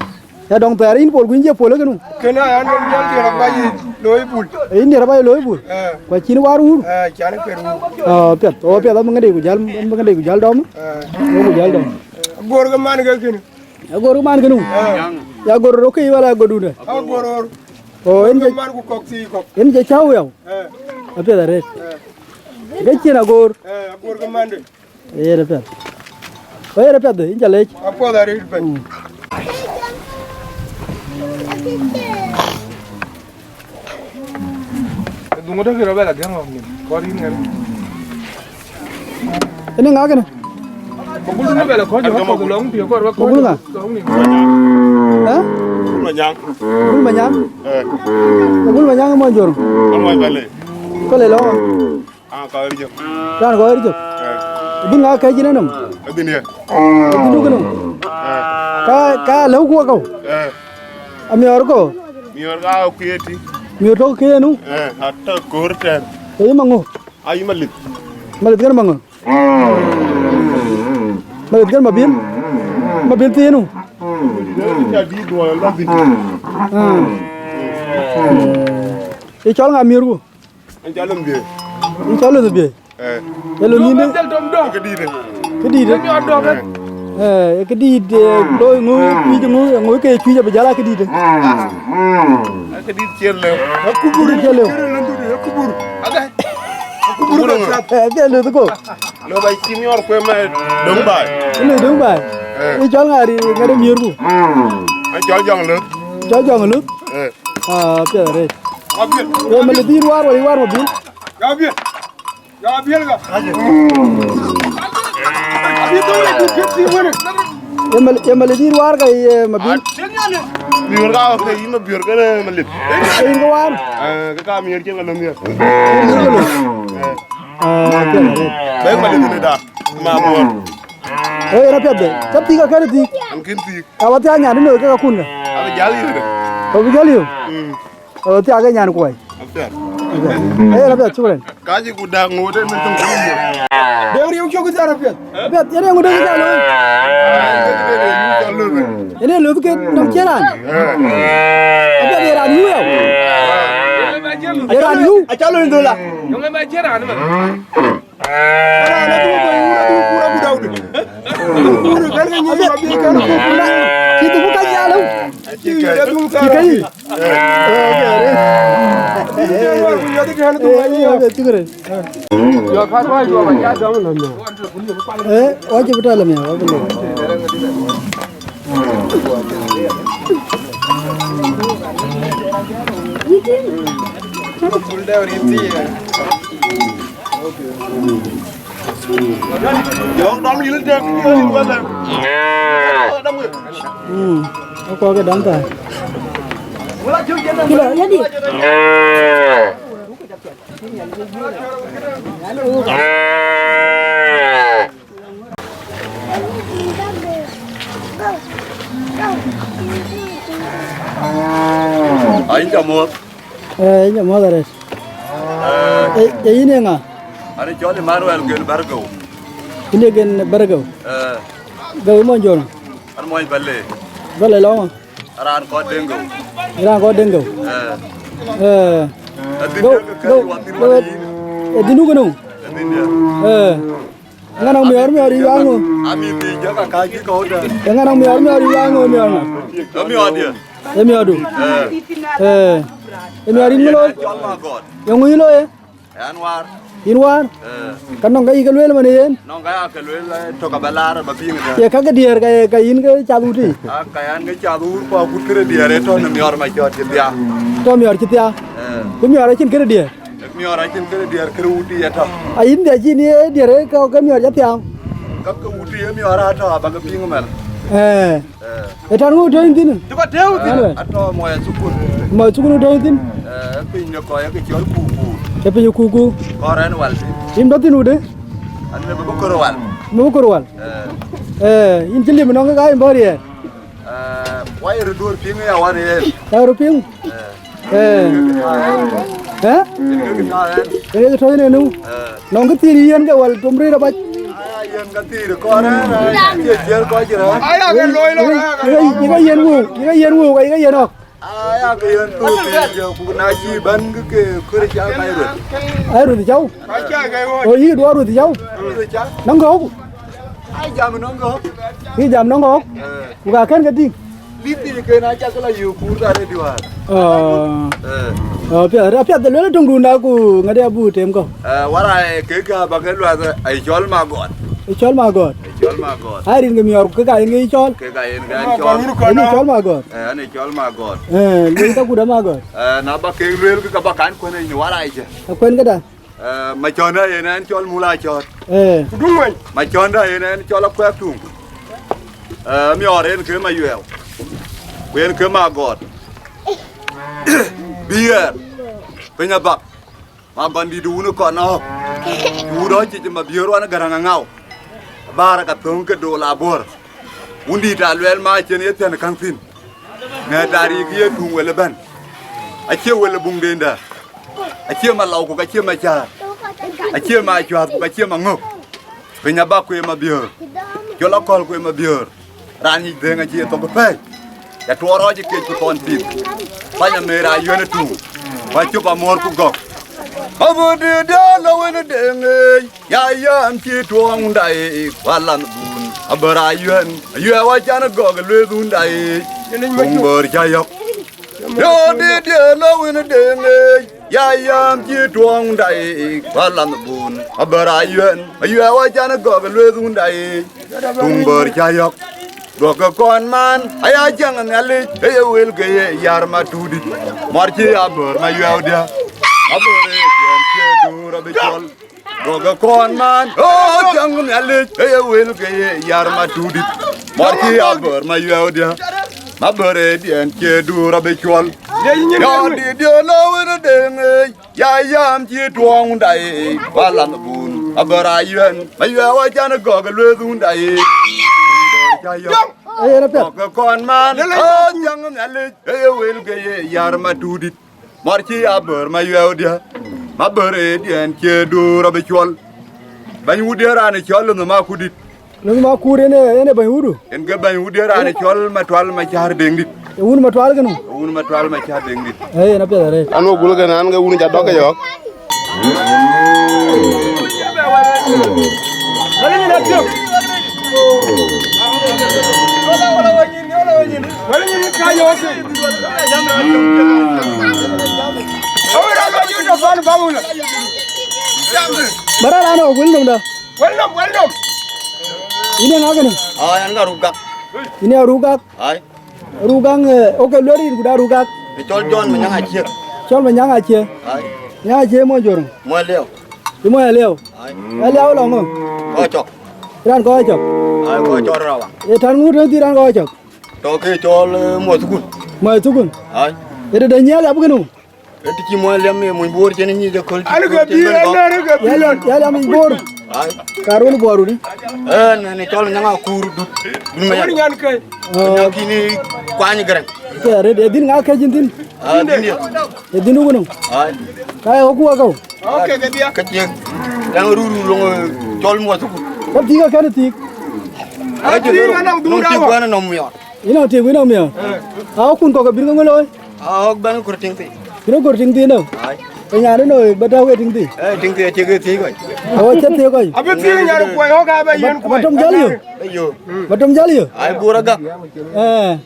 Ya dɔŋ thɛɛr yïn pol, ku yïn cie pol ë kënu. Kënë aya nɔm jäl diɛɛr abac looi bul. Yïn diɛɛr abac looi bul. Eh. Ku acïn waar wur. Eh, can ë kër wur. Ah, piɛth. Oh, piɛth, am ŋadï ku jäl, am ŋadï ku jäl dɔm. Eh. Am ku jäl dɔm. Agor ke man ke kënë. Agor ke man kënu. Eh. Ya gor rok ke wala agor dun de. Agor ror. Oh, en je man ku kɔk thii kɔk. En je cäu yau. Eh. Apiɛth arëët. Eh. Ke cïn agor. Eh, agor ke man de. Ee, yen apiɛth. Ee, yen apiɛth, yïn ca leec. Apuɔth arëët bɛ̈ny. Mm. Dhuŋ tɔ̈ kï rɔt bɛ la gɛ̈ŋ ɣɔ̈k nïm, kɔɔr yïn ŋɛ̈r. Ënë ŋa kënë? Magul duŋ bɛ la kɔc, kɔc lɔŋ tï, kɔc bɛ kɔc. Magul ŋa? Lɔŋ nïm. Hä? Magul Manyaŋ. Magul Manyaŋ? Eh. Magul Manyaŋ ë mɔny Jor. Ë mɔny Bale. Kɔc le lɔŋ? Ah, ka ɣer jök. Raan kɔc ɣer jök. Eh. Bï ŋa kɛ̈c yïn enɔm? Adhïn ye. Adhïn du kënɔm. Eh. Ka, ka lëu ku wakɔ̈u. Eh. Amiɔɔr kɔ̈u. Miɔɔr ka kuië tï. Miɔɔr tɔ̈ ke nu. Eh, atɔ̈ koor tɛ̈n. Ee yï maŋö? Ayï Malith. Malith kën maŋö? Malith kën Mabil. Mabil thiinu. Ë cɔl ŋa miɔɔrku? Ë cɔl Lon Biëi. Ë cɔl Lon Biëi. Eh. Ë Lon yïn. Këdït. Këdït. Eh, këdït, eh, looi ŋö, cuic ŋö, ŋö ke cuic abï jäl a këdït. Këdït cier lëu. Akubur cier lëu. Akubur. Akubur. Eh, cier lëu ko. Lɔ ba cï miɔɔr kuem, eh, döŋ baai. Ënë döŋ baai. Eh. Ë cɔl ŋa ri ŋɛt ë miɔɔrku? An cɔl Jɔŋ Löth. Cɔl Jɔŋ Löth? Eh. Ah, piɛth arëët. Abiel. Ee Malith yïn waar wala yï waar Mabil? Abiel. Abiel ka. Abiel döŋ la dït kën thïn wënë. Ee Mal-, ee Malith yïn waar ka ye Mabil? Miɔɔr ka ke yïn Mabior kën Malith. Ee yïn ke waar? Eh, ke ka miɔɔr cïn ka lɔ miɔɔr. Yïn ke lɔ. Eh. Ah, piɛth arëët. Bɛ̈ɛ̈k Malith në da, ma muɔɔr. Ee, yen apiɛth de. Cä thiik akënë thiik. An kën thiik. Ka wä thiaak nyan dï nööth ke ka kun kä. Abï jäl yï de. Abï jäl yï. Mm. Ka wä thiaak ke nyan kuɔi. Apiɛth. Ee, yen apiɛth, shukran. Ka cï ku dak ŋoot en thum thum. Dek riu cök thiaan apiɛth. Apiɛth, yen ee ŋö dek cä looi. Yen ee löth ke nɔm cïn raan. Apiɛth, ye raan yuu yau. Ye raan yuu. Acä looi dhöla. Cï dhuk ka nyaal ëu. Cï ka yï. Eh, wacï bï tɔ̈ lë miäk, wacï lë. Yɔ̈ɔ̈k dɔm yïn tɛ̈k, yïn wël dɛ̈. Mm, akɔɔr ke dɔm thar. Kï lɔ, yadï. Ai, yïn ca muɔ̈th. Eh, yïn ca muɔ̈th arëët. Eh. Eh, eh, yïn ee ŋa? An cɔl Emmanuel Gen Bärgeu. Yïn ee Gen Bärgeu? Eh. Geu mɔny Jor? An mɔny Bale. Bale lɔ ŋö? Raan kɔc Deŋ Geu. Raan kɔc Deŋ Geu? Eh. Eh. Adhil Geu, Deŋ Geu, Geu, wä dhil wä yïn. Eh, dhil nu kënou? Adhil ya. Eh. Ŋa nɔŋ miɔɔr, miɔɔr yï wa ŋö? Ami dhil jɔ ka ka cï kɔ̈u tɛ̈n. Ŋa nɔŋ miɔɔr, miɔɔr yï wa ŋö miɔɔr ŋa? Ë miɔɔrdiɛ̈. Ë miɔɔrdu? Eh. Eh. Ë miɔɔr yïn ŋö looi? Cɔl Magɔt. Ye ŋö yï looi? Ɣɛn waar. Yïn waar? Eh. Ka nɔŋ ka yï ke lueel man yen? Nɔŋ ka ya ke lueel, eh, tök abä laar abä piŋ ëtɛ̈n. Ye ka ke diɛɛr ka, ka yïn ke cath wutic? Ah, ka yɛn ke cath wut ku akut këde diɛɛr ë tɔ̈ në miɔɔr macɔt cï thiaak. Tɔ̈ miɔɔr cï thiaak? Eh. Ku miɔɔr acïn këde diɛɛr? Miɔɔr acïn këde diɛɛr, këde wutic ë tɔ̈. A yïn de cïn ye diɛɛr ë ka ke miɔɔr cï thiaak? Ka ke wutic ë miɔɔr atɔ̈ abä ke piŋ ëmɛn. Eh. Eh. Ë tɛ̈n ŋö tɔ̈ yïn thïn? Cï kɔc tëëu thïn. Atɔ̈ mɔc thukul. Mɔc thukul tɔ̈ yïn thïn? Eh, piny de kɔc ke cɔl Kuku. Ke piny Kuku. Kɔɔr ɛn wal thïn. Yïn bä thïn wudë? An lëu bï kɔɔr wal. Bï kɔɔr wal? Eh. Eh, yïn cï lim nɔŋ ke ka yïn bä riɛɛr? Eh, wai röt duöör piŋ ya wan yen. Wai röt piŋ? Eh. Eh. Eh? Yen ke tɔ̈ yen enu. Eh. Nɔŋ kë thiir yen ke wal tom rëër abac. Aya yen ka thiir kɔɔr, eh, eh, cie jiël kɔc rɛ̈ɛ̈r. Aya ke looi lɔ, aya ke looi. Yï ka yen wëu, yï ka yen wëu, yï ka yen ɔ̈k. Aya ke yen thuk ke jɔ, ku na cï bän ke, ke kërë ca ka rueth. Ai rueth cau. Ka ca ke rueth. O yï duɔɔr rueth cau. Rueth ca. Nɔŋ gɔ̈k. Ai jam nɔŋ gɔ̈k. Yï jam nɔŋ gɔ̈k. Eh. Ku ka kën ke tïŋ. Lip thïn kën aca ke la yök kuur ka rëër diwaar. Ah. Eh. Ah, piɛth, piɛth de luel töŋdun da ku ŋadï abuk tem kɔ̈u. Eh, wara, eh, kek ka ba ke luath, eh, ai cɔl Magɔt. Cɔl Magɔ̈t. Cɔl Magɔ̈t. Ai, rin ke miɔɔr, ke ka yen ke cɔl. Ke ka yen ke an cɔl. Yen cɔl Magɔ̈t. Eh, an cɔl Magɔ̈t. Eh, luel ka kuda Magɔ̈t. Eh, na ba kek luel ke ka ba kan kuën ni wala ice. Akuën këda. Eh, macɔnda yen an cɔl Mula Cɔt. Eh. Kudu ŋuɛny. Macɔnda yen an cɔl Akuɛk Tuŋ. Eh, miɔɔr yen ke Mayuɛɛu. Ku yen ke Magɔ̈t. Biɛɛr. Piny abak. Ma gɔndït wun kɔn ɔɔk. Wun ɔɔk cï Mabiöör wan Gäräŋ Aŋau. Bäär ka thöŋ ke dol abor. Wundït a luɛɛl ma cïn ye thiën käŋ thïn. Ŋɛ̈t tarik ye tuŋ wël ëbɛ̈n. Acie wël ë buŋdenda. Acie ma lɔu ku ka cie ma cäär. Acie ma cuäth ku ka cie ma ŋök. Piny abak ku ye Mabiöör. Col akɔ̈l ku ye Mabiöör. Raan nyic dhëëŋ acï ye thok ë pɛ̈i. Ya tuɔɔr rɔɔc ë kec ku thɔn thith. Bany amer ayuɛn ë tuŋ. Ku acop amuɔ̈r ku gɔ̈k. Abï dït diäär lɔ wën ë deŋ ëëc. Ya yam cï tuɔɔŋ wunda ë. Ku alanhbun abär ayuɛn. Ayuɛ wa can ë gɔ̈k ë lueth wunda ë. Tuŋ bär cä yɔ̈k. Yo dït diäär lɔ wën ë deŋ ëëc. Ya yam cï tuɔɔŋ wunda ë. Ku alanhbun abär ayuɛn. Ayuɛ wa can ë gɔ̈k ë lueth wunda ë. Tuŋ bär cä yɔ̈k. Duɔ̈kkë kɔn man, aya cäŋ Nhialic, ë ye wël ke ye yär Matudït. Mɔr cï abär Mayuɛɛu diä. Abär ë diɛn cie duur abï cɔl. Duɔ̈kkë kɔn man, ë cäŋ Nhialic, ë ye wël ke ye yär Matudït. Mɔr cï abär Mayuɛɛu diä. Abär ë diɛn cie duur abï cɔl. Yɔn dït diäär lɔ wën ë deŋ ëëc. Ya yam cï tuɔɔŋ wunda ë, ku alanhbun abär ayuɛn. Ayuɛ wa can ë gɔ̈k ë lueth wunda ë. Tuŋ bär cä yɔ̈k. Ee, yen apiɛth. Duɔ̈kkë kɔn man, ë cäŋ Nhialic, ë ye wël ke ye yär Matudït. Mɔr cï abär Mayuɛɛu diä. Abär ë diɛn cie duur abï cɔl. Bɛ̈ny wut diäär raan ë cɔl Lënh Makudït. Lëŋ Makur yen ë, yen ë bɛ̈ny wudu. Yen ke bɛ̈ny wut diäär raan ë cɔl Matual Macäär Deŋdït. Ë wun Matual kënë? Ë wun Matual Macäär Deŋdït. Ee, yen apiɛth arëët. An, wo gul kënë, an, ke wun ca dɔ̈k ke yɔ̈ɔ̈k. Bara raan ë wok wël nɔm dä. Welcome, welcome. Yïn ee ŋa kënë? Ai, an ka Rugak. Yïn ee Rugak? Ai. Rugak, eh, oke luel rin ku da Rugak. Ë cɔl John Manyaŋ Aciëk. Cɔl Manyaŋ Aciëk. Ai. Manyaŋ Aciëk mɔny Jor. Mɔny Liɛu. Ë mɔny Liɛu. Ai. Ë Liɛu lɔ ŋö? Kɔcɔk. Raan Kɔcɔk. Ai, Kɔcɔk rawa. Ë tän ŋut ë dhil raan Kɔcɔk. Tɔ ke cɔl, eh, mɔc thukul. Mɔc thukul. Ai. Ë tëde nyiɛɛl ya bï kënë. Ë të cï muɔny liɛm ë muny Bor cïn nyic ëköl. An ke pïïr, an ke pïïr. Ya liɛm, ya liɛm muny Bor. Ai. Ka run Bor runi. Ë, në, në cɔl Nyaŋ Akuur dut. Dun me ya. Nyan ke. Nyaŋ kï ni kuany Gäräŋ. Ke arëët, ë dhïn ŋa ke cïn thïn? Ah, dhïn ya. Ë dhïn wun. Ai. Ka ya ku akau. Okay, ke dia. Ke tiek. Yang ruru long, eh, cɔl muɔth ku. Ka tiek ka kɛn tiek. Ai, tiek, anɔŋ dhuk tik wan nɔm ya. Yïn nɔŋ tik, yïn nɔŋ miɔ̈ɔ̈r. Eh. Aa, kun kɔ̈k abï ŋö looi? Aa, ɣɔ̈k bɛ̈n kur tiŋ thii. Yïn ë kur tiŋ thii nɔm? Ai. Ke nyan ënɔ ba tɔ̈u ke tiŋ thii? Eh, tiŋ thii acie ke thiëc kɔc. Awo cï thiëc kɔc. Abï thiëc nyan kuɔi ɣɔ̈k abï yen kuɔi. Ba tom jäl yö? Eh, yo. Ba tom jäl yö? Ai, bur agak. Eh.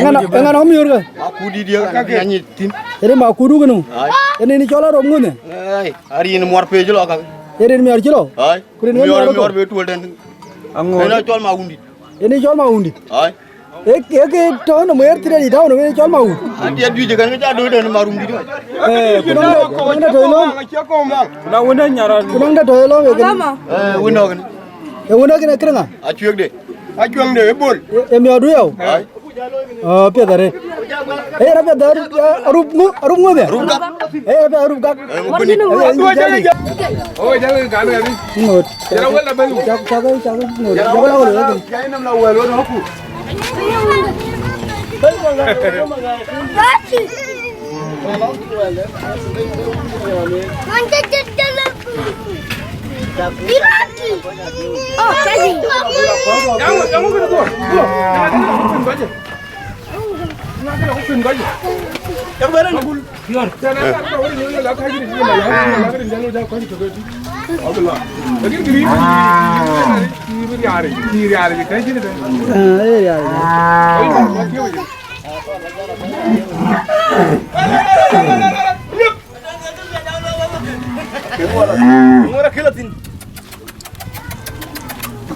Ŋan, ŋan ë miöör ke? Makudït diëk an, an nyic thïn. Ënë Makudu kënë. Ai. Ënë ni cɔl aröm ŋunë? Ai, arin muɔr pec lɔ ka. Ënë miɔɔr cï lɔ? Ai. Ku rin miɔɔr, miɔɔr be tuɔl den. Aŋoot. Ënë cɔl Mawundït. Ënë cɔl Mawundït. Ai. Ë, ë ke tɔ̈ në muɛɛr thïn, ë tɔ̈ në wën cɔl Mawun. Ati aduic kan ke ca dööt ënë Marumdït. Eh, ku nɔŋ de, ku nɔŋ de tɔ̈ lɔ. Na wun de nyara. Ku nɔŋ de tɔ̈ lɔ, ë kënë. Eh, wun nɔŋ kënë. Ë wun nɔŋ kënë kërë ŋa? Acuëk de. Acuëk de, ë bol. Ë, ë miɔɔr du yɔu? Ai. Oh, piɛth arëët. Ee, yen apiɛth arëët, aröm ŋö, aröm ŋö bɛ? Aröm gak. Ee, yen apiɛth aröm gak. Ee, ŋö bï ni? Ee, yen jali. Oh, jali gak ni. Ŋot. Jali wala belu. Cak, cak, cak, ŋot. Jali wala belu. Jali nam la wala wala ku.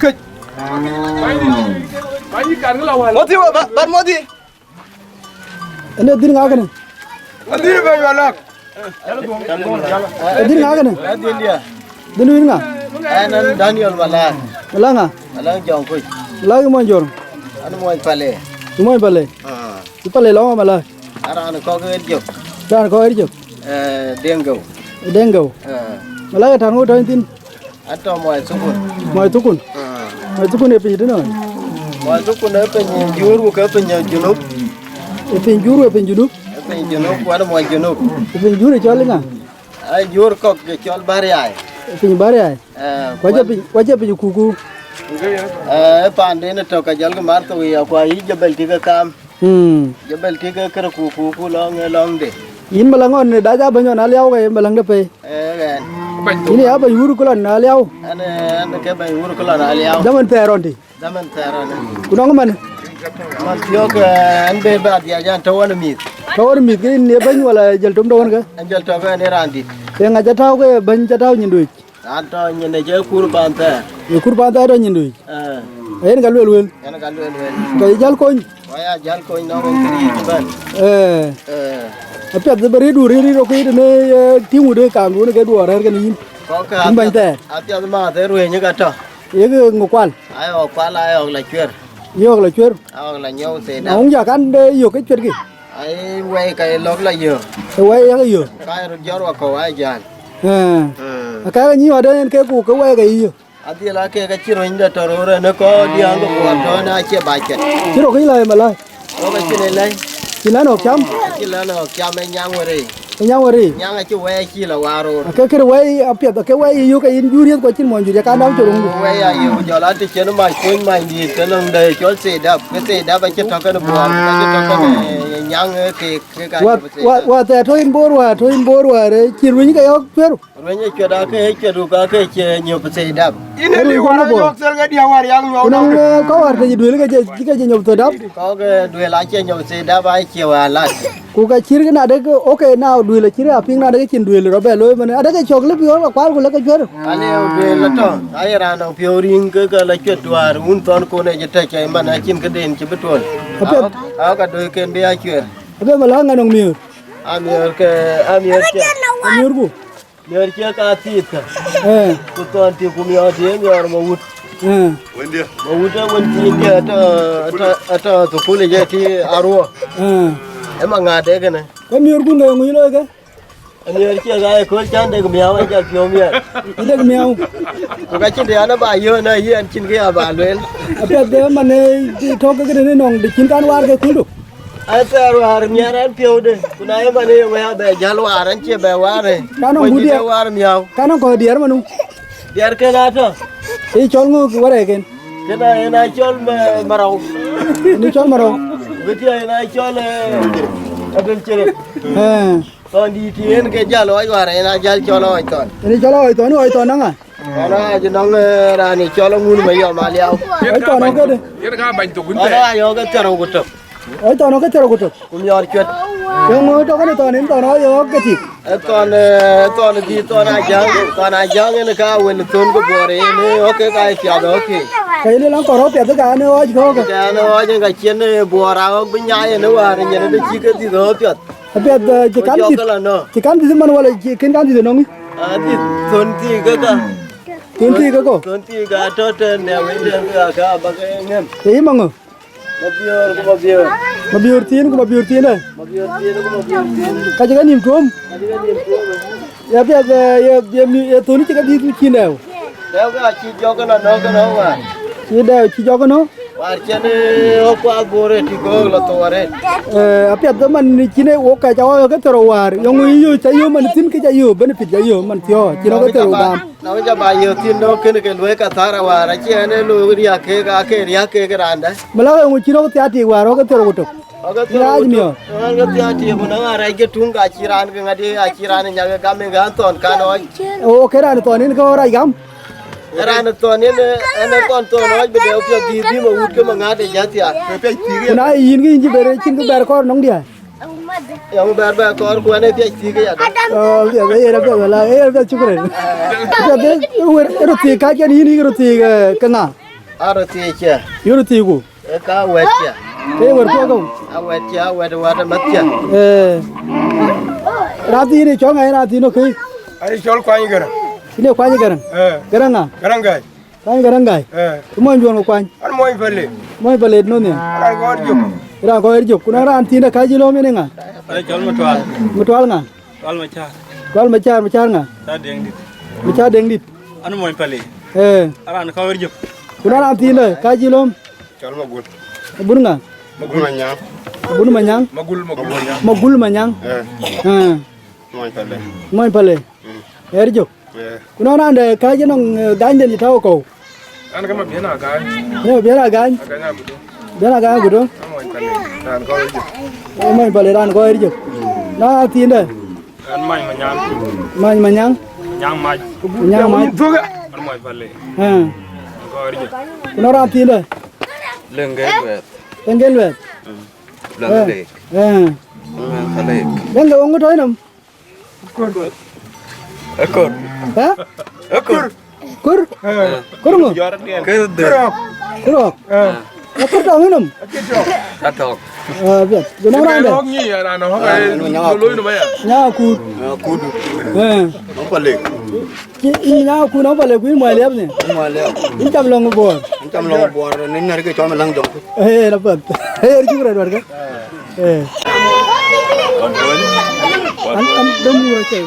Këc. Mɔ̈th yï, ba-, ban mɔ̈th yï. Ënë dhil ŋa kënë? Adhil bɛ̈ny Malak. Ë dhil ŋa kënë? Adhil dia. Dhil wïn ŋa? Ɛn, ɛn Daniel Malak. Malak ŋa? Malak Jɔŋkuc. Malak yï mony Jɔŋ? Ɛn mony Pale. Yï mony Pale? Ah. Yï Pale lɔŋ Malak? Araan kɔ̈k ɣer jök. Raan kɔ̈k ɣer jök? Eh, Deŋ Geu. Deŋ Geu. Eh. Malak ë tän ŋö tɔ̈ yïn thïn? Atɔ̈ Muɔi Thukun. Muɔi Thukun. Ah. Muɔi Thukun ee piny tënë? Muɔi Thukun ee piny Juur, ku ke piny Junub. Ee piny Juur, ee piny Junub? Ee piny Junub, ku an Muɔi Junub. Ee piny Juur ë cɔl ŋa? Ai, Juur kɔ̈k ë cɔl Bäriai. Ee piny Bäriai? Eh, ku acie piny, ku acie piny Kuku? Eh, ee panden ë tök, ka jɔlkï mar thok ya, ku ayï Jebel Tik ë kam. Hmm. Jebel Tik ë kërë ku, ku, ku lɔŋ, ë lɔŋde. Yïn Malak ɣɔn, dac a bɛ̈ny ɣɔn Aliau ke Malak de pei? Eh, ɣɛn. Yïn ya bɛ̈ny wur ku lɔn Aliau? Ɛn, eh, ɛn ke bɛ̈ny wur ku lɔn Aliau. Dhaman thɛɛr ɣɔn tï? Dhaman thɛɛr ɣɔn. Ku nɔŋ man? Man thiɔ̈k, eh, ɛn be ba dhiac an tɔ̈ ɣɔn mïth. Tɔ̈ ɣɔn mïth ke yïn ye bɛ̈ny wala jɔl tom tɔ̈ ɣɔn ke? Ɛn jɔl tɔ̈ ke ɛn ë raandït. Ee ŋa ca tääu ke bɛ̈ny ca tääu nyinduic? An tɔ̈ nyin ë cï kur paan thɛɛr. Ë kur paan thɛɛr tɔ̈ nyinduic. Eh. Yen ka luel wel. Yen ka luel wel. Ka yï jäl kony. Wa ya jäl kony nɔŋ yen kë yï bɛ̈n. Eh. Eh. Apiɛth bï rëëdu rëër rëër rɔt ke tënë, eh, tïŋ wut ë kaam duɔ̈n ke duɔɔr rɛ̈ɛ̈r kën yïn. Kɔ̈k ke yïn bɛ̈ny apiɛth, thɛɛr. Apiɛth ma thɛɛr ruëëny ka tɔ̈. Yek ŋö kual? Ayɔk kual, ayɔk la cuer. Yɔk la cuer? Ayɔk la nyɔu theda. Na wuŋ ja kan de yök ke cuerkï? Ai, wɛi ka ye lɔ̈k la yök. Ë wɛi yak yök. Ka ye röt jɔt wakɔ̈u ai jäl. Eh. Hmm. Aka ke nyïï wadë en ke ku ke wɛi ka yök. Adhil ake ka cï röny de tɔ̈ röör en ë kɔ̈ɔ̈r diääŋ ke buɔɔr tɔ̈ na cie ba cuɛt. Cï rökï la ë Malak? Rökï cïn ë lɛ̈i. Cï lɛ̈n ɣɔ̈k cam? Acï lɛ̈n ɣɔ̈k cam ë nyaŋ wërëi. Ë nyaŋ wërëi? Nyaŋ acï wɛi acï la waar röör. Ake kërë wɛi apiɛth, ake wɛi yök ke yïn jur yeth ku acïn muɔny jur, ye ka däu cï röŋdu. Wɛi ayök, jɔl a të cïn mac kuny mac dïït, ke nɔŋ de cɔl thedap, ke thedap acï tɔ̈ kën buɔɔr, acï tɔ̈ kën, eh, nyaŋ, eh, keek, ke ka wa, cï wa, thedap. Wa thɛɛr tɔ̈ yïn Bor wäär, tɔ̈ yïn Bor wäär, eh, cï ruëny ke yɔ̈k cuer. Ruëny ë cuet ake ë cuet, ku ka ke cie nyop thedap. Yïn ë liu wär ayök thel ke diäk wär yak nyuɔɔk. Ku nɔŋ, eh, kɔc wär ke cï duël ke cï, cï ke cï nyop thedap. Kɔc, eh, duël acie nyop thedap, acie wä lat. Ku ka cït kë na de ke, okay, na duël acït apiŋ na de ke cïn duël rɔt bɛ looi mën, adë ke cɔk lë piɔ̈u ka kual ku lë ke cuer. Aliu duël atɔ̈, aye raan nɔŋ piɔ̈u riŋ ke ke la cuet duäär, wun thɔn kon ë jë tɛ̈c ë man acïn këden cï bï tuɔ̈l. Apiɛth. Aa, aa ka doi ken bï a cuer. Apiɛth Malak ŋa nɔŋ miöör? Amiöör ke, amiöör cë. Amiöör ku? Miɔɔr cie ka thiith kä. Eh. Ku thɔn tï ku miɔɔr tï miɔɔr ma wut. Eh. Ma wut ë wën thiith ke atɔ̈, atɔ̈, atɔ̈ thukul ë jɛ tï aruɔ. Eh. Ë ma ŋaat de kënë. Ke miöör kun ke ŋuc looi ke? Miɔɔr cie ka ë kööl cän dek miau, ë jɔl piɔ̈u miɛt. Ë dek miau. Ku ka cïn të an ë ba yöön ë yï ɛn cïn kë ya ba lueel. Apiɛth de man ë tɔ̈ ke kënë nɔŋ de cïn kan waar ke kuldu. Athɛɛr wäär miɛt ɛn piɔ̈ude, ku na ye man ë yök ya bɛ jäl wäär, ɛn cie bɛ wäär ë. Ka nɔŋ ku diɛɛr, wäär miäu. Ka nɔŋ kɔ̈u diɛɛr manu. Diɛɛr ken atɔ̈. Ë cɔl ŋö warɛɛken? Ken a yen a cɔl ma-, marau. Ni cɔl marau. Wëtia yen a cɔl, eh, abel cere. Eh. Thɔn dït yen ke jäl ɣɔc wäär, yen a jäl cɔl ɣɔc thɔn. Ni cɔl ɣɔc thɔn, ɣɔc thɔn naŋa? Ɣɔn ɣɔc nɔŋ, eh, raan ë cɔl ŋun me yɔm aliau. Ɣɔc thɔn ɣɔc këde. Yen ka bany thok wun thɛɛr. Ɣɔn ɣɔc ɣɔc ke thɛɛr ɣɔc ku tök. Ɣɔc thɔn ɣɔc ke thɛɛr ɣɔc ku tök. Ku miɔɔr cuet. Yen ŋö tɔ̈ kënë thɔn yen thɔn ɣɔc ɣɔc ke tik. Ë thɔn, eh, thɔn dhï thɔn ajäŋ, thɔn ajäŋ yen ka wël thon ke buɔɔr yen, eh, ɣɔc ke ka ye piath ɣɔc ke. Ka yen ë laŋ kɔɔr ɣɔc piath ka yen ɣɔc ke ɣɔc ke. Ka yen ɣɔc yen ka cien, eh, buɔɔr a ɣɔc bï nyaai yen ë wäär nyin ë cï ke dhïth ɣɔc piath. Apiɛth, eh, cï kan dhïth, cï kan dhïth man wala cï kën kan dhïth ënɔŋ? Ah, dhïth thon thii ke ka. Thon thii ke kɔ? Thon thii ke atɔ̈ tɛ̈n dɛ wei tɛ̈n ke ka ka ba ke ŋɛm. Ee yï maŋö? Mabiöör ku mabiöör. Mabiöör thiin ku mabiöör thiin ë? Mabiöör thiin ku mabiöör thiin. Ka cï ke nïïm tuɔ̈m? Ka cï ke nïïm tuɔ̈m. Ya apiɛth, eh, ye, ye mi, ye thon cï ke dhïth ku cïn dɛɛu? Dɛɛu ka cï jɔk ënɔɔnë, nɔ̈k ënɔɔnë wäär. Cï dɛɛu cï jɔk ënɔɔnë? Wäär cïn, eh, ɣɔ̈k kuath bɔ̈ rëët, tï göök lɔ thou arëët. Eh, apiɛth ë man cïn ë wok ka ca wä ke thero wäär, yɔŋ yï yöö ca yöö man thïn ke ca yöö, benefit ca yöö man thiɔ̈ɔ̈, cïn ɣɔ̈k ke thero gam. Na wïc aba yöö thïn dɔ̈k kënë ke luɔi ka thar awäär, acie ɛn ë looi riäk keek, ake riäk keek raan dɛ̈. Malak yɔŋ cïn ɣɔ̈k thiaak tik wäär, ɣɔ̈k ke thero ku tök. Ɣɔ̈k ke thero ku tök. Ɣɔ̈k ke thiaak tik, ku na ɣɔn rɛc ke tuŋ ka cï raan ke ŋadï, acï raan ë nyak ke gam ë ɣän thɔn kan ɣɔc. Ɣɔ̈k ke raan thɔn yen ke ɣɔ̈k rac gam. Raan ë thɔn yen, eh, ɛn ë thɔn thɔn ɣɔc bï dɛɛu piɔ̈th dhïth bï ma wut ke ma ŋaat ë jäl thiaak. Ku na yïn ke yïn cï bɛ̈r, cïn kë bɛ̈r kɔɔr nɔŋ diäär. Yɔŋ bɛ̈r bɛ kɔɔr ku ɛn ë piac thiëk aya dɛ. Oh, piath, ë yen apiɛth wala, ë yen apiɛth, shukran. Piath, ë, ë, ë röt thiëk kac kɛn yïn, yïn röt thiëk, eh, ke ŋa? Aröt thiëëc cia. Yïn röt thiëëc ku. Ee ka wɛ̈t cia. Ke ye wɛ̈t kuɔ̈k kau. A wɛ̈t cia, a wɛ̈t, wɛ̈t amath cia. Ee. Raan thiin ë cɔŋ ŋa, raan thiin ë kë? Ani cɔl Kuany Gäräŋ. Yïn ee Kuany Gäräŋ? Ee. Gäräŋ ŋa? Gäräŋ Gäi. Kuany Gäräŋ Gäi. Ee. Kë mony juɔ̈n ke Kuany? An mony Pale. Mony Pale nɔn ya? Raan kɔɔr jök. Raan kɔɔr jök. Ku na raan thiin ë ka cï lööm yen ë ŋa? Ani cɔl Matual. Matual ŋa? Kual Macar. Kual Macar, Macar ŋa? Macar Deŋdït. Macar Deŋdït. An mony Pale. Ee. Aran kɔc jök. Ku na raan thiin dɛ, ka cï lööm? Cɔl Magul. Magul ŋa? Magul Manyaŋ. Magul Manyaŋ. Magul, Magul Manyaŋ. Magul Manyaŋ. Ee. Ee. Mony Pale. Mony Pale. Mm. Ee jök. Ee. Ku na raan dɛ, ka cï nɔŋ, ee, ganyden cï tääu kɔ̈u. An, ke Mabiën Agany. Ke Mabiën Agany. Agany Agudo. Biën Agany Agudo. An mony Pale. Raan kɔɔr jök. Ee mony Pale raan kɔɔr jök. Na thiin dɛ? An Many Manyaŋ. Many Manyaŋ. Nyaŋ Mac. Nyaŋ Mac. An mony Pale. Ee. Raan kɔɔr jök. Ku na raan thiin dɛ? Leŋ Gel Luɛth. Leŋ Gel Luɛth. Leŋ Ee. Leek. Ee. Leŋ Leek. Leŋ Leek, wɔ ŋö tɔ̈ yïnɔm? Akur. Hä? Akur. Kur? Ee. Kur ŋö? Kër dhël. Kur ɣɔ̈k? Ee. Ee kur tɔŋ yïnɔm? Ka tɔŋ. Ee, piɛth. Gënɔŋ raan dɛ? Ɣɔ̈k nyi ya, raan ɣɔ̈k. Ee. Nyaŋ Akur. Nyaŋ Akur. Ee. Nyaŋ Akur. Nɔm Pale. Ci, yïn Nyaŋ Akur, nɔm Pale, ku yïn muɔny liɛp ni. Muɔny liɛp. Yïn cam lɔŋ Buɔɔr. Yïn cam lɔŋ Buɔɔr, ni nɛ̈r ke cɔl Maläŋ Jɔŋkuc. Ee, na piɛth. Ee, cuk rɛt wɛ̈t kë. Ee. An, an, dɔm wurɔ cɛ.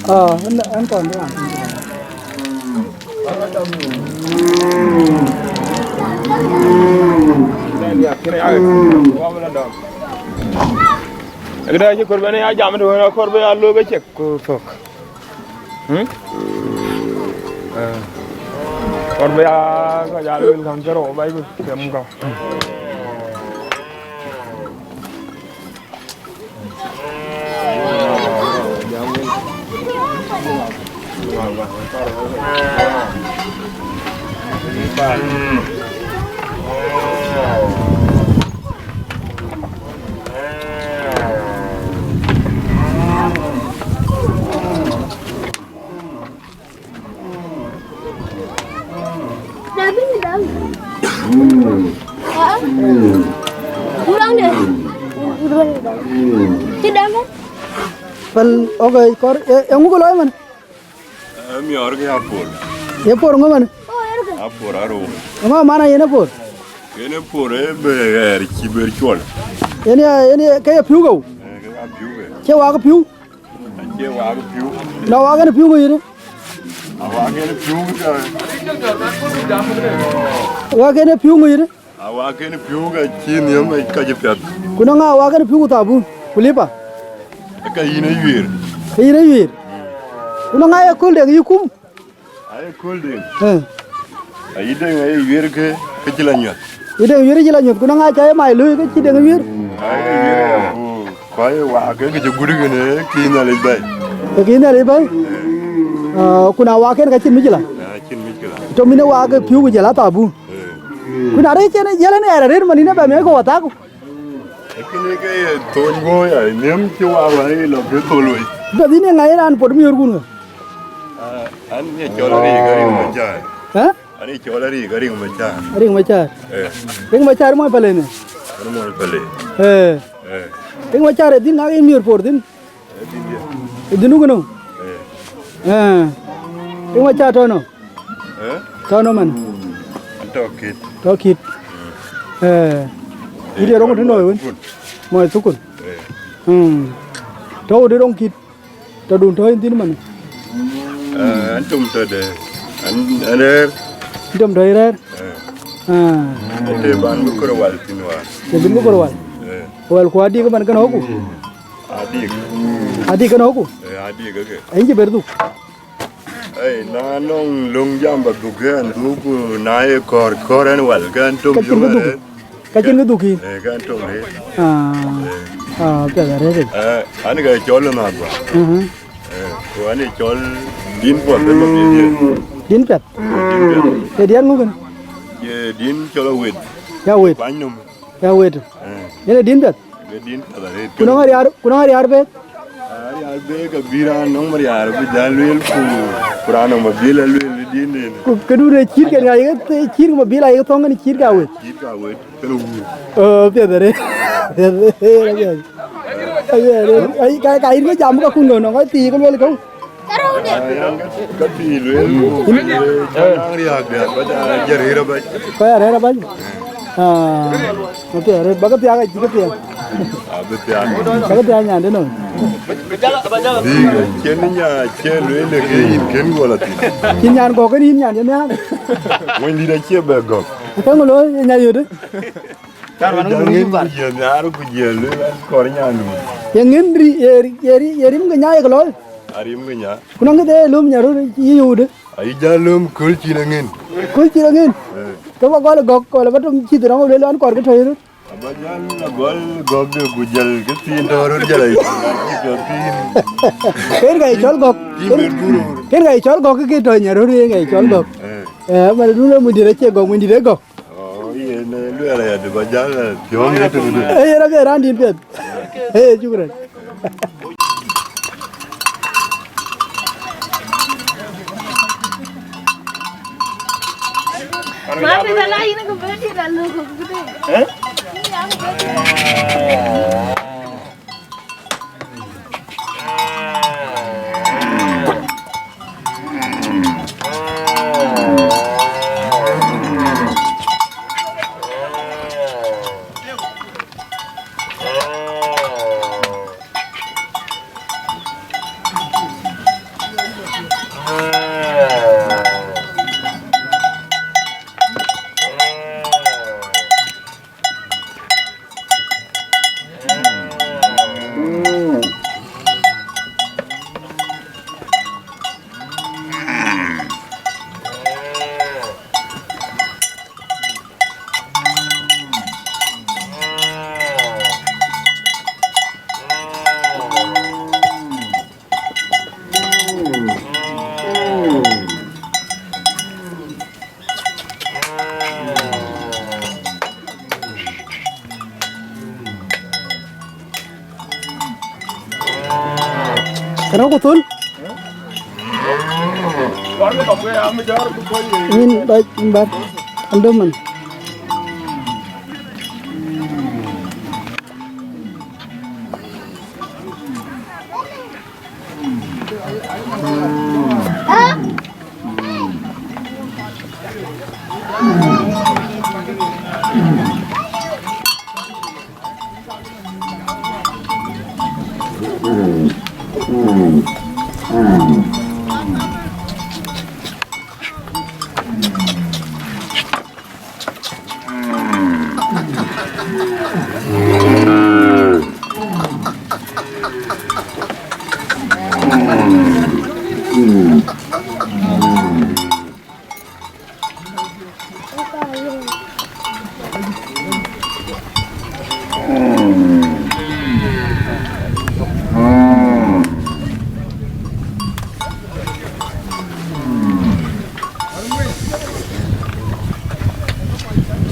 Ah, an, an kɔn dua. Këda cï kɔɔr bɛ̈n ya jam, të wën akɔɔr bï ya lok ë cek ku thök. Hmm? Eh. Kɔɔr bï ya, ka ja luel käŋ ke rou, ba yï them ka. Pal, okay, kɔɔr, e, e ŋu ke looi man? E miɔɔr ke apor. Ye por ŋö man? Apor arou. Ŋö mana yen apor? Yen apor e be ɣɛɛr cï ber cuɔl. Yen ya, yen ya, ke ye piu kau? E, ke ya piu ke. Cie wak piu? Acie wak piu. Na wak en piu ŋö yïn? A wak en piu ke. Wak en piu ŋö yïn? A wak en piu ke cï nhiëm ka cï piath. Ku na ŋa wak en piu ku thabun, ku lipa? Ka yïn e yuiir. Ka yïn e yuiir. Ku na ŋa ye köl deŋ yï kum? Aye köl deŋ. Eh. Ayï deŋ aye yuiir ke, ke cï la nyuäth. Yï deŋ yuiir cï la nyuäth, ku na ŋa ca ye mai lui ke cï deŋ yuiir? Aye yuiir, ku, ku aye wak ke, ke cï guut kënë, kï Nhialic bɛ̈i. Ke kï Nhialic bɛ̈i? Ah, ku na wak en ka cïn mïcïla. Ah, cïn mïcïla. Tɔ mïnë wak ke piu ku jël athabu. Eh. Ku na rëc en jël en ɣɛɛr arëët man yïn abɛ mɛ̈ɛ̈k ke wathak. Lakini ke ye thony guɔ ya, nhiëm cï wak wä ye lɔ ke thol wei. Bɛ dhïn ye ŋa ye raan pot miöör kun ŋö? Ah, an ye cɔl Ariik, Ariik Macar. Hä? An ye cɔl Ariik, Ariik Macar. Ariik Macar. Eh. Ariik Macar mɔny Pale ni? An mɔny Pale. Eh. Eh. Ariik Macar, e dhïn ŋa ye miöör por dhïn? Ë dhïn nu kënou? Eh. Eh. Riŋ Macar tɔ̈ nɔ? Eh? Tɔ̈ nɔ man? An tɔ̈ kït. Tɔ̈ kït. Eh. Yïn de rɔŋ tënɔ wën? Mɔc thukul. Eh. Hmm. Tɔ̈ wä de rɔŋ kït. Tɔ̈ dun tɔ̈ yïn dhïn man? Eh, an tom tɔ̈ de. An, an rɛ̈ɛ̈r. An tom tɔ̈ yïn rɛ̈ɛ̈r? Eh. Ah. Ate ban bï kor wal thïn wa. Te bin bï kor wal? Eh. Wal ku adik man kën hoku? Adik. Adik kën hoku? Eh, adik ke. Ayï cï ber dhuk? Ei, na nɔŋ löŋ jam ba dhuk, ke ɛn dhuk, ku na ye kɔɔr, kɔɔr ɛn wal, ke ɛn tom. Ka cïn kë dhuk. Ka cïn kë dhuk yïn. Eh, ke ɛn tom rëët. Ah, ah, piɛth arëët. Eh, an ke cɔl na gua. Mhm. Eh, ku an ye cɔl din puɔth, ɛn ma piɛth ye. Din piɛth? Din piɛth. Ye diɛt ŋö kën? Ye din cɔl Awet. Ya Wet. Kuany nɔm. Ya Wet. Eh. Yen ee din piɛth? Ye din piɛth arëët. Ku nɔŋ ariar, ku nɔŋ ariar bek? Ariar bek abï raan nɔŋ mariar bï jäl lueel ku, ku raan nɔŋ mabil a lueel ë din den. Ku këdun ee cït ke ŋa yeke, cït ke mabil ayeke thɔ̈ŋ kën cït ke Awet? Cït ke Awet, kën wuur. Oh, piɛth arëët. Piɛth arëët, piɛth. Piɛth arëët. Ai, ka, ka yïn ke jam ka kun nɔŋ, nɔŋ ka thii ke lueel kau. Ka thii lueel, cɔl naŋ riääk diäk, ba ja jɛ rëër abac. Kɔc arëër abac. Ah, okay, arëët, ba ke thiaak, acï ke thiaak. Abï thiaak. Ba ke thiaak nyande nɔn. Dïïk, cïn nya, cïn lueel ke yïn kën guɔ la thïn. Cïn nyan gɔ̈k kën yïn nyan ye nhiaar. Wëndït acie bɛ gɔ̈k. Ke ŋö looi, ye nya yöt? Jal ŋic ku jiël nhiaar ku jiël lueel an kɔɔr nyandu. Ye ŋin ri-, ye, ye, ye rim ke nya ye ke looi? Arim ke nya. Ku nɔŋ kë de löm nya röt yï yöödë. Ayï jäl löm köl cïn aŋin. Köl cïn aŋin? Eh. Ke ba gɔl ë gɔ̈k, wala ba tom cït rɔŋ lueel an kɔɔr ke tɔ̈c röt. Aba jäl a gɔl gɔ̈k de ku jäl ke thiin tɔ̈ röt jäl ayï cï tɔ̈ thiin. Ken ka ye cɔl gɔ̈k. Thiin ken, ber ku röör. Ken ka ye cɔl gɔ̈k ke tɔ̈ nya röt yen ka ye cɔl gɔ̈k. Eh. Eh, man dun ë mudït acie gɔ̈k, mudït ë gɔ̈k. Oh, yen, eh, luɛɛl aya, dï ba jäl, eh, piɔ̈ɔ̈ŋ ye tënë dun. Eh, yen abï raan dït piɛth. Eh, shukran. Ma, bï la yïn ke bï dït a lok ku dït. Eh? Kënë ku thul. Yïn bac, yïn bac. Andömën.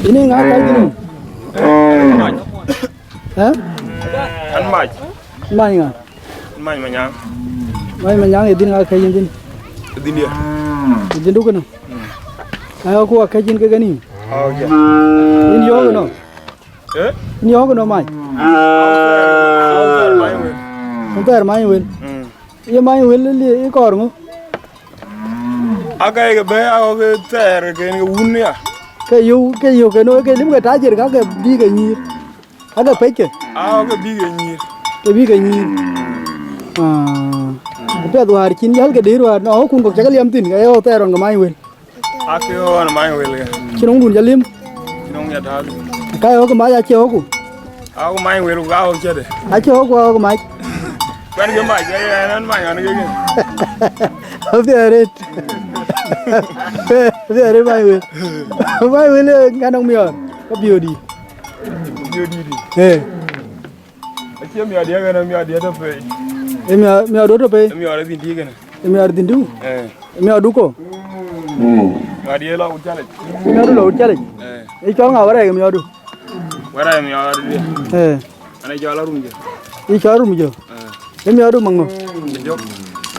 Ini ŋa ka jini? Mac. Hä? An mac. Mac ŋa? Mac Manyaŋ. Mac Manyaŋ, ye dhïn ŋa ka jini dhïn? Dhïn dia. Dhïn du kënë? Ka ku a ka jini ke gani? Oh, yeah. Yïn yɔ̈ɔ̈k ënɔ? Eh? Yïn yɔ̈ɔ̈k ënɔ mac? Au thɛɛr, au thɛɛr mac wël. Au thɛɛr mac wël. Mm. Ye mac wël li i kɔɔr ŋö? Aka ye ke bɛ̈ɛ̈i, aa ke thɛɛr ken ke wun ya. Ke yöu, ke yöu ke no, ke lim ke tajir ka ke bï ke nyïïr. Aka pec ke? Aa ke bï ke nyïïr. Ke bï ke nyïïr. Ah. Ku piɛth wäär cïn jäl ke dëër wäär, na ɣɔ̈kkun kɔ̈k cä ke liɛm thïn, ke ye ɣɔ̈k thɛɛr ɣɔn ke mac wël. Ake ɣɔn mac wël ke. Cïn ɣɔ̈ŋdun cä liɛm? Cïn ɣɔ̈ŋ ya tääu. Ka ye ɣɔ̈k mac acie ɣɔ̈kku? Aa ɣɔ̈k mac wël ku ka ɣɔ̈k cätde. Acie ɣɔ̈kku aa ɣɔ̈k mac. Kuɛn ke mac, eh, ɛn, ɛn mac ɣɔn ke ke. Abï arëët. Abï arëët mac wël. Mac wël, eh, ŋa nɔŋ miɔɔr? Ka biöödï. Biöödï. Eh. Acie miɔɔr diɛ̈ kënë, miɔɔr diɛ̈ tɔ̈ pei. Eh, miɔɔr, miɔɔr duɔ̈ tɔ̈ pei? Eh, miɔɔr adhïn tïï kënë. Eh, miɔɔr adhïn tïï? Eh. Eh, miɔɔr dukɔ? Miɔɔr diɛ̈ lɔ wut calic. Miɔɔr du lɔ wut calic? Eh. Ë cɔl ŋa wärɛɛk miɔɔrdu? Wärɛɛk miɔɔrdu. Eh. An ë cɔl Arum Jö. Ë cɔl Arum Jö. Eh. Ë miɔɔrdu maŋö? Majök.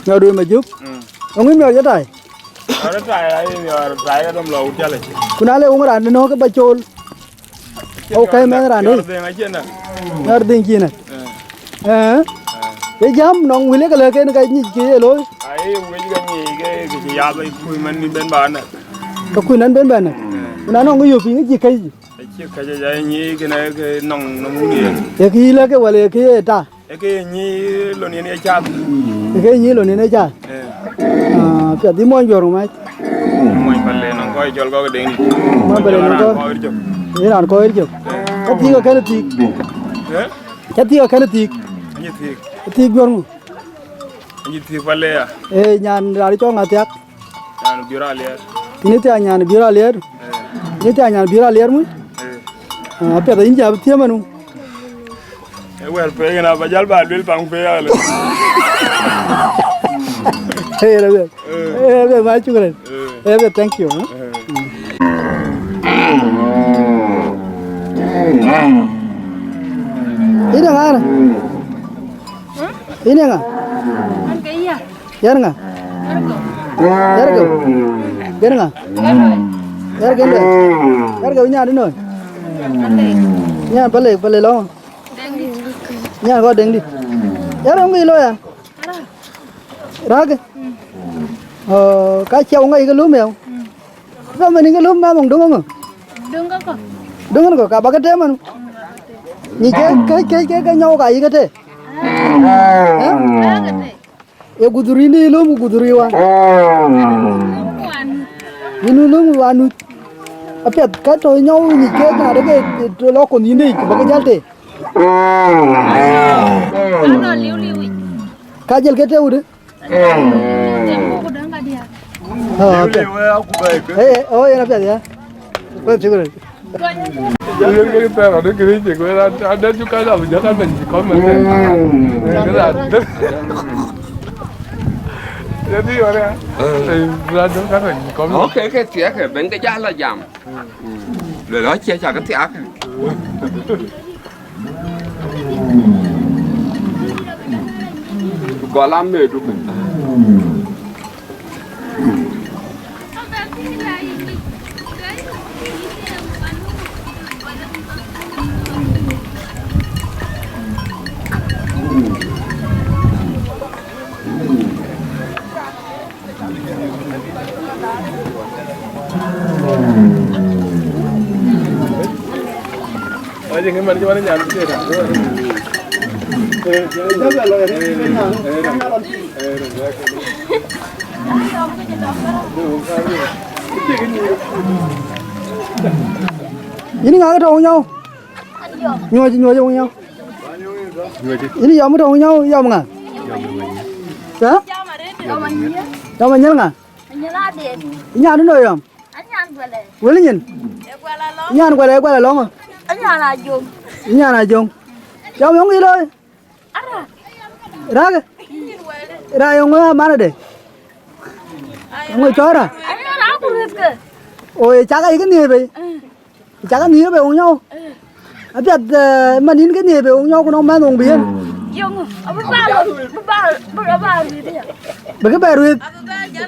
Miɔɔrdu Majök? Mm. Eeŋö miɔɔr jɔ tai? Miɔɔr tai, ai miɔɔr tai ke dom lɔ wut calic. Ku na le woŋ raan nɔ̈k ke ba cool. Au, kac mɛnh raan dï. Miɔɔr dhëŋ acïn nɛ̈k. Miɔɔr dhëŋ cïn nɛ̈k. Eh. Eh. Eh. Ë jam nɔŋ wël ke lëk en ka nyic kë ye looi. Ai, wec ka nyic ke, ke cï yath ai kuc man ni ben ba nɛ̈k. Ka kuc nan ben ba nɛ̈k. Eh. Ku na nɔŋ ke yök piny ke cï kac. Acï kac, ja nyic kënë ke nɔŋ, nɔŋ wun yen. Ye kë yï lëk ke wala ye kë ye ta? Ee kë ye nyic lon yen ye cath. Ee kë ye nyic lon yen ye cath. Eh. Ah, piɛth, yï mony juɔ̈r mac. Mony Pale nɔŋ kɔc cɔl kɔ̈k Deŋdït. Mony Pale nɔŋ kɔc. Raan kɔc jök. Yïn raan kɔc jök. Eh. Ca thiëk akën thiëk. Eh? Ca thiëk akën thiëk. Anyi thiëk. Thiëk juɔ̈r ŋö? Anyi thiëk Pale ya. Eh, nyan raan cɔŋ athiak. Nyan Biöör Aliɛɛr. Yïn ë thiaŋ nyan Biöör Aliɛɛr? Eh. Yïn ë thiaŋ nyan Biöör Aliɛɛr muc? Eh. Ah, apiɛth, yïn cä bï thiëm anu. Ee wɛ̈ɛ̈r pei kënë aba jäl ba luel paŋ pei ale. Ee, rɛ̈ bɛ̈n. Eh. Ee, rɛ̈ bɛ̈n, ma cuk rɛ̈n. Eh. Ee, rɛ̈ bɛ̈n, thank you, huh? Eh. Yïn ë ŋa? Yïn ë ŋa? An ke ya. Yɛn ŋa? Yargo. Yɛn ŋa? Yargo. Yargo nyan dï nɔn? Nyan Pale, Pale lɔ. Nyan kɔc Deŋdït. Yargo ŋic looi ya? Rake. Oh, ka cia ŋa yï ke lum ya? Ka mɛn yï ke lum ma mɔŋ döŋ ŋa? Döŋ ka kɔ. Döŋ kɔ, ka ba ke tëë man. Ni ke, ke, ke, ke, ke nyɔu ka yï ke tëë. Eh? Ee gudhurï ni lum gudhurï wa. Yïn lum wa nu. Apiɛth ka tɔ̈ nyɔu ni ke na de ke tɔ̈ lɔ kon yïn de ba ke jäl tëë. Ano liu liu. Ka jël ke tëë wudë. Ah, okay. Eh, oh, yɛn apiɛth ya. Well, shukran. Yen ke thɛɛr ade kiri cek wek, and then you guys have just happened to come and then. Okay, ke thiɛk ke ben ke jal la jam. Le la cie ca ke thiak. Gɔl amedu. Yïn ŋa ke tɔ̈u nyɔu? Nyuɔ̈c, nyuɔ̈c wuŋ nyɔu. Yïn yɔm tɔ̈u nyɔu, yɔm ŋa? Yɔm Anyiel. Yɔm Anyiel ŋa? Nyan ënɔ yɔm. Wël nyin. Nyan Guɛl, Guɛl alɔŋ. Nyan Ajoŋ. Yɔm yɔŋ yï looi. Rake. Ra yɔŋ ŋö amanade? Ŋö cɔɔr ra? O ye cak ayï ke nhiëër bei. Cak nhiëër bei wuŋ nyɔu. Apiɛth, eh, man yïn ke nhiëër bei wuŋ nyɔu ku nɔŋ mɛnh wuŋ bï yen. Yöŋö, abï ba, abï ba, abï ba ruëëth ya. Bï ke bɛ ruëëth.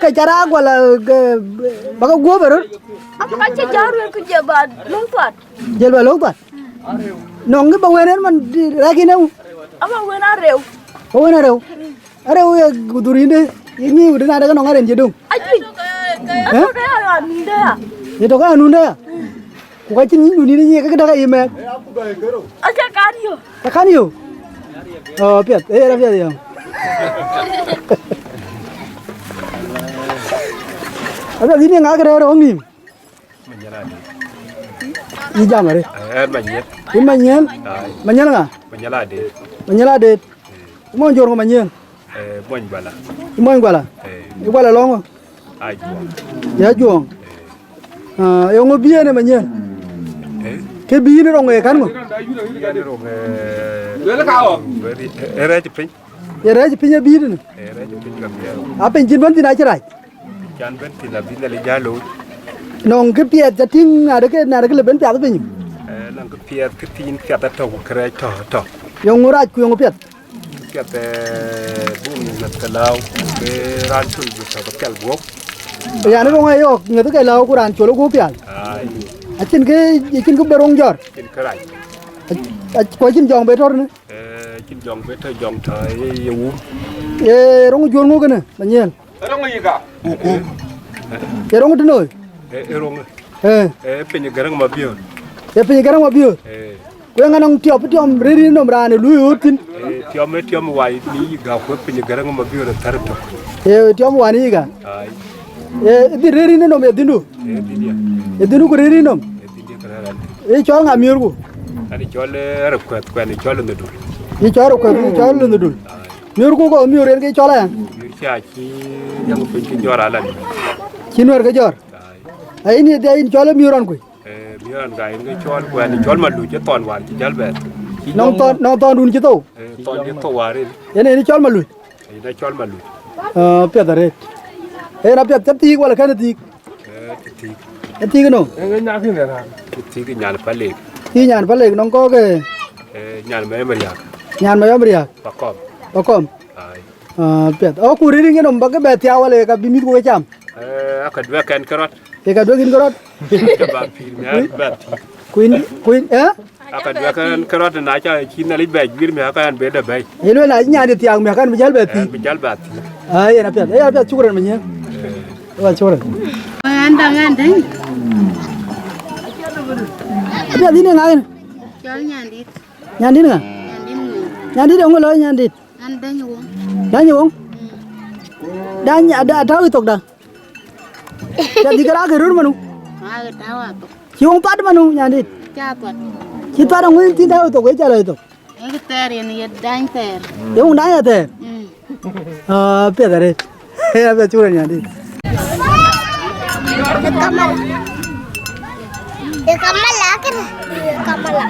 Ke ca raak wala ke ba ke guöp ë röt. Abï ka cï ja ruëëth ku je ba löŋ thuat. Jël ba löŋ thuat. Nɔŋ kë ba wën en man rɛ̈k yïn eu. Aba wën areu. Ba wën areu. Areu ye gudhurinde, ye nyiu de na de ke nɔŋ aren je döŋ. Ajuic. Eh? Atɔ̈ ke ya anunde ya. Ye tɔ̈ ke anunde ya. Ku ka cïn nyic dun yïn ye ke däk aye mɛɛk. Aca kan yo. Ka kan yo. Oh, piɛth, eh, ra piɛth ya. Apiɛth yïn ye ŋa ke rɛ̈ɛ̈r ɣɔ̈ŋ nïïm. Yï jam arëët. Eh, Manyiel. Yïn Manyiel? Ai. Manyiel ŋa? Manyiel Adet. Manyiel Adet. Mony Jor ŋö Manyiël? Eh, mony Guala. Mony Guala? Eh. Ë Guala lɔŋ ŋö? Ajuɔŋ. Ya Juɔŋ. Eh. Ah, yeŋö bï en ë Manyiël? Eh? Ke bï yïn rɔŋ ë kan ŋö? Yɛn rɔŋ, eh, ë rɛ̈c piny. Ye rɛ̈c piny ë bï yïn? Eh, rɛ̈c piny ka bï. A piny cïn bɛ̈n thïn acï rac? Can bɛ̈n thïn abï Nhialic jal looi. Nɔŋ kë piɛth ca tïŋ, na de ke, na de ke le bɛ̈n piath piny? Eh, nɔŋ kë piɛth, kë thiin piath atɔ̈ ku kërɛɛc tɔ̈, tɔ̈. Yeŋö rac ku yeŋö piɛth? Piath, eh, buk ŋiɛth ke lääu, ke raan col bï tɔ̈ ke pial guɔ̈p. Yan röŋ ayɔ̈k, ŋiɛth ke lääu ku raan col guɔ̈p pial. Ai. Acïn kë, acïn kë bï röŋ jɔt. Acïn kë rac. Ac-, ac-, ku acïn jɔŋ bï tɔ̈ tënë? Eh, acïn jɔŋ bï tɔ̈, jɔŋ tɔ̈ ye, ye wum. Ye röŋ juɔ̈l ŋö kënë, Manyiël? Röŋ yic ka? Ye röŋ tënoi? Eh, eh, röŋ. Eh. Eh, piny Gäräŋ Mabiöör. Ye piny Gäräŋ Mabiöör? Eh. Ku eeŋa nɔŋ tiɔp, tiɔm rëër yïn nɔm raan ë luui ɣööt thïn? Eh, tiɔm, eh, tiɔm wai ni yic ka ku piny Gäräŋ Mabiöör ë thär tök. Eh, tiɔm wai ni yic ka? Ai. Eh, dhïn rëër yïn nɔm ye dhïndu? Eh, dhïn ya. Ye dhïndu ku rëër yïn nɔm? Eh, dhïn ya ku rëër yïn. Ye cɔl ŋa miöörku? Ani cɔl, eh, Rekuɛth, ku ani cɔl Lundhudul. Ye cɔl Rekuɛth, ye cɔl Lundhudul. Ai. Miöörku kɔ̈k miöör yen ke cɔl aya? Miöör ca cï jäŋ piny cï jɔt alan. Cï nuɛɛr ke jɔt? Ai. Ai, yïn ye dhia yïn cɔl ë miöör ɣɔn kui? Eh, miöör ɣɔn ka yen ke cɔl, ku ɣɛn cɔl Maluc, ë thɔn wäär cï jäl bɛ thou. Cï nɔŋ jɔŋ thɔn, nɔŋ thɔn dun cï thou? Eh, thɔn cï thou wäär yen. Yen yen cɔl Maluc? Yen ë cɔl Maluc. Ah, piɛth arëët. Yen apiɛth cä thiik wala kɛn thiik? Eh, cï thiik. Ë thiik ënɔ? Ë ŋic nyakin ë raan. Cï thiik nyan Palek. Cï nyan Palek nɔŋ kɔ̈k, eh? Eh, nyan Mayom Riak. Nyan Mayom Riak. Pakɔm. Pakɔm. Ai. Ah, piɛth. Ɔ, ku rëër yïn nɔm ba ke bɛ thiaak wala ye ka bï mïthku ke cam? Eh, aka duɛk kɛn ke rɔt. Ye ka duɛk yïn ke rɔt? Ke ba pïïr miäk ba thiik. Kuin, kuin, eh? Aka duɛk kɛn ke rɔt na ca cï Nhialic bɛ juiir miäk ka ɣɛn bï dɛ bɛ̈i. Ye lueel na cï nyan de thiaak miäk kan bï jäl bɛ thiik. Eh, bï jäl ba thiik. Ah, yen apiɛth. Yen apiɛth, shukran Manyiël. Wa, shukran. Ɣɛn däŋ, ɣɛn däŋ. Apiɛth yïn ë ŋa yïn? Cɔl Nyandit. Nyandit ŋa? Nyandit Ŋuny. Nyandit eeŋö lɔ Nyandit? An Dany Woŋ. Dany Woŋ? Mm. Dany ada, atääu ë thok da? Ca dhïk ke raak ë röör manu? Raak ë tääu athok. Cï woŋ thuat manu, Nyandit? Ca thuat. Cï thuat aŋuɛ̈n thïn tääu ë thok, wek ca lɔ ë thok? Ee kë thɛɛr yen ye dany thɛɛr. Ye woŋ dany athɛɛr? Mm. Ah, piɛth arëët. Apiɛth, shukran Nyandit. Ye kamala. Ye kamala kënë. Ye kamala.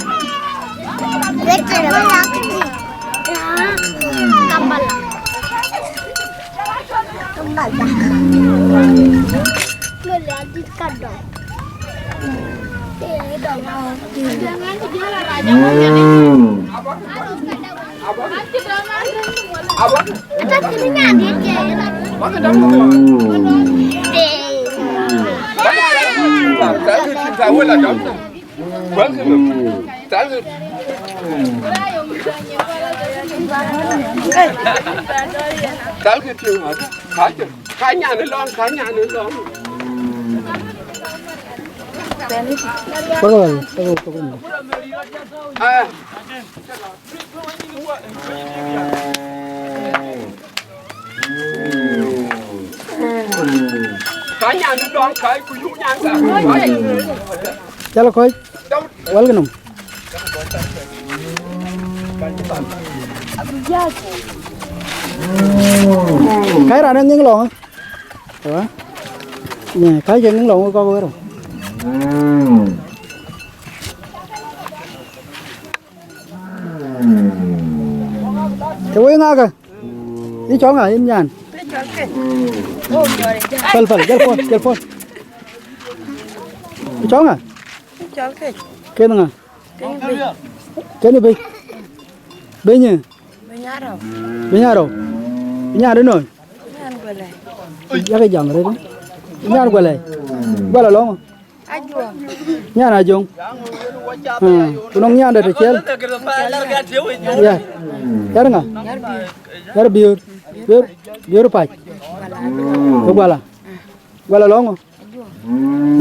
Ye kamala kënë. Kamala. Kamala. Mala dit ka dɔŋ. Ee dɔŋ. Mm. Ka nyan ë lɔŋ, ka nyan ë lɔŋ. Pagawal, pagawal, pagawal. Ah. Ka nyan dɔŋ ka ku yuk nyan ka. Jal kɔc. Wal gnom. Kai rana ngeng long. Wa. Ni kai ke ngeng long ko ko ro. Ke wei ŋa ke? Yï cɔl ŋa yïn nyan? Pal, pal, jal pɔ̈l, jal pɔ̈l. Yï cɔl ŋa? Ken ŋa? Ken Bɛ̈ny. Bɛ̈ny ë? Bɛ̈ny Arɔu. Bɛ̈ny Arɔu. Nyan de nɔn? Yak jam rëtë. Nyan Guala. Guala lɔŋ. Ajuɔŋ. Nyan Ajuɔŋ. Ah, ku nɔŋ nyan de të ciɛl. Ya. Yar ŋa? Yar Biöör. Biöör, Biöör pac. Ku Guala. Guala lɔŋ ŋö?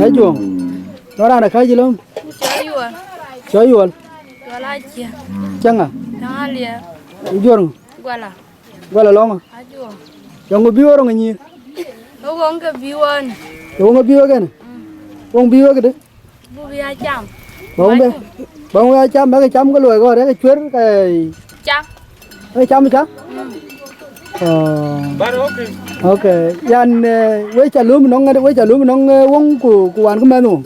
Ajuɔŋ. Ajuɔŋ. Nɔŋ raan ë kääc lɔ̈m? Cɔl Yuɔl. Cɔl Yuɔl. Yuɔl Aciëŋ. Cäŋ ŋa? Cäŋ Aliɛɛr. Juɔ̈r ŋö? Guala. Guala lɔŋ ŋö? Ajuɔŋ. Yeŋö bï wɔ röŋ ë nyïïr? Ë woŋ ke bï wɔ në. Ë woŋ ë bï wek ënë? Mm. Woŋ bï wek këdë? Buk ya cam. Ba woŋ bɛ, ba woŋ ya cam, bäk cam ke luɔi kɔɔr, yak cuer ke. Cam. Ë cam ca? Oh. Bar, okay. Okay. Yan, eh, we ca lum nɔŋ, we ca lum nɔŋ, eh, woŋ ku, ku wan ku mɛnh woŋ.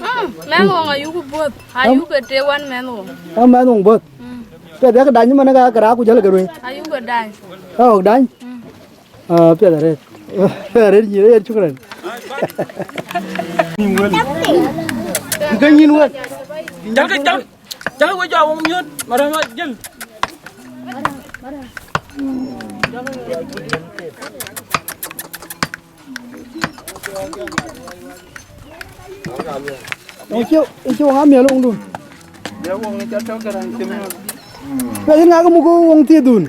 Mm, mɛnh woŋ ayuku buɔth, ayuku te wan mɛnh woŋ. Wan mɛnh woŋ buɔth. Mm. Piɛth yak dany man ka, ka ra ku jäl ke ruëi. Ayuku dany. Ka ɣɔk dany? Mm. Ah, piɛth arëët. Arëët nyin, arëët, shukran. Ke nyin wën. Jal ke jal. Jal we jɔ woŋ miöt, mara ma jël. Ëcï, ëcï woŋ amiɔl woŋdun. Piɛth ŋa ke muk woŋ thiëëdhun?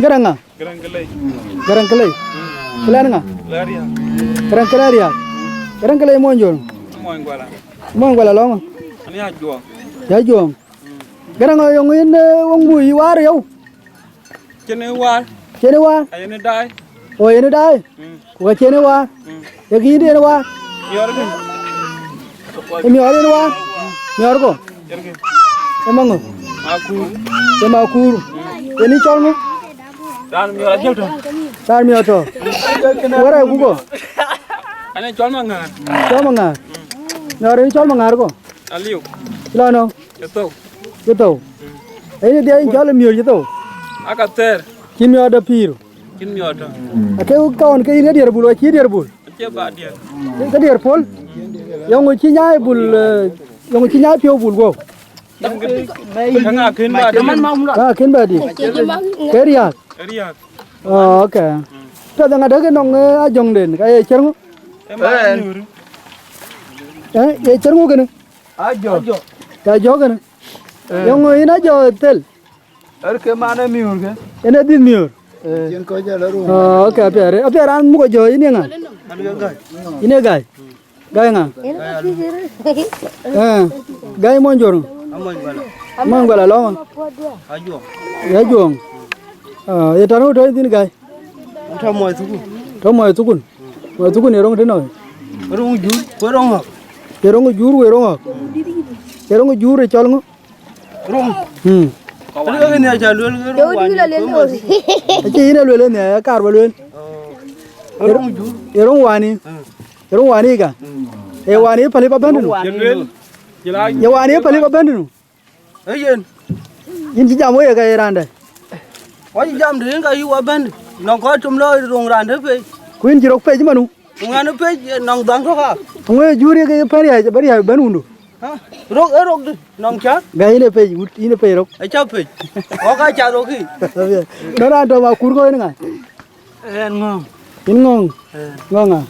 Gäräŋ ŋa? Gäräŋ Kelei. Gäräŋ Kelei. Kelei ŋa? Gäräŋ Kelei Riääk. Gäräŋ Kelei mony jol. Mony Guala. Mony Guala lɔŋ. Ani Ajuɔŋ. Ya Ajuɔŋ. Gäräŋ ë yöŋ yïn, eh, woŋ mui waar yɔu. Cïn ë waar. Cïn ë waar. Ayen ë daai. O, yen ë daai. Mm. Ku ka cïn ë waar. Mm. Ye kï yïn yen ë waar. Miɔɔr kë. Ë miɔɔr yen ë waar. Miɔɔr kɔ. Cïn kë. Ë maŋö. Makuur. Ë makuur. Mm. Yen ë cɔl ŋö? Raan miɔɔr ajël tɔ. Raan miɔɔr tɔ. Wär ë kukɔ. Ane cɔl maŋaar. Cɔl maŋaar. Miɔɔr yen ë cɔl maŋaar kɔ. Aliu. Cï lɔ nɔ. Ë thou. Ë thou. Ë yïn ë diɛɛr yïn cɔl ë miöör cï thou. Aka thɛɛr. Cï miɔɔr de pïïr. Cïn miɔɔr tɔ. Ake kɔn ke yïn ke diɛɛr bul, wa cï diɛɛr bul. Acie ba diɛɛr. Ke diɛɛr pol. Yɔŋ cï nyaai bul, eh, yɔŋ cï nyaai piɔ̈u bul guɔ̈u. Ka ŋa kën ba diɛɛr? Ŋa kën ba diɛɛr? Ke riääk. Riääk. Oh, okay. Piɛth ŋa däk nɔŋ, eh, Ajuɔŋden, ka ye cär ŋö? Ë ma nyuur. Eh, ye cär ŋö kënë? Ajɔ. Ka jɔ kënë. Eh. Yɔŋ yïn Ajɔ thel. Ër ke man ë miöör ke. Yen ë dhil miöör. Eh. Oh, okay, apiɛth, apiɛth raan muk Ajɔ yïn ye ŋa? An ke Gai. Yïn ye Gai. Gai ŋa? Eh. Gai mony jor. Amony Guala. Mony Guala lɔŋ. Ajuɔŋ. Ya Ajuɔŋ. Ah, ye tɔ̈ nu tɔ̈ thïn Gai. Tɔ̈ mɔi thukun. Tɔ̈ mɔi thukun. Mɔi thukun ye roŋ tënɔ. Roŋ jur, ku roŋ ɣɔ̈k. Ye roŋ jur, ku roŋ ɣɔ̈k. Ye roŋ jur ë cɔl ŋö? Roŋ. Hmm. Roŋ ë nia ca luel, roŋ wani. Acie yïn a luel ë nia, ya kaar ba luel. Oh. Roŋ jur. Ye roŋ wani. Hmm. Ye roŋ wani ka. Hmm. Ye wani päli ba bɛ̈n nu. Ye wani päli ba bɛ̈n nu. Ee yen. Yïn cï jam wei ka ye raan dɛ̈. Wa cï jam de yen ka yï wa bɛ̈n. Nɔŋ kɔc tom lɔ roŋ raan de pei. Ku yïn cï rok pec manu. Ŋuan pec nɔŋ dhaŋ tök aa. Ŋö ye jur ye ke ye pɛ̈n riäc, bä riäc bɛ̈n wundu. Ha? Rok, ee rok de, nɔŋ cäk. Gai yïn ë pec, wut, yïn ë pec rok. Acä pec. Wa ka ca rok ki. Nɔn raan tɔ̈ ma kur kɔc yen ŋa? Ɣɛn Ŋɔ̈ŋ. Yïn Ŋɔ̈ŋ? Ɣɛn. Ŋɔ̈ŋ ŋa?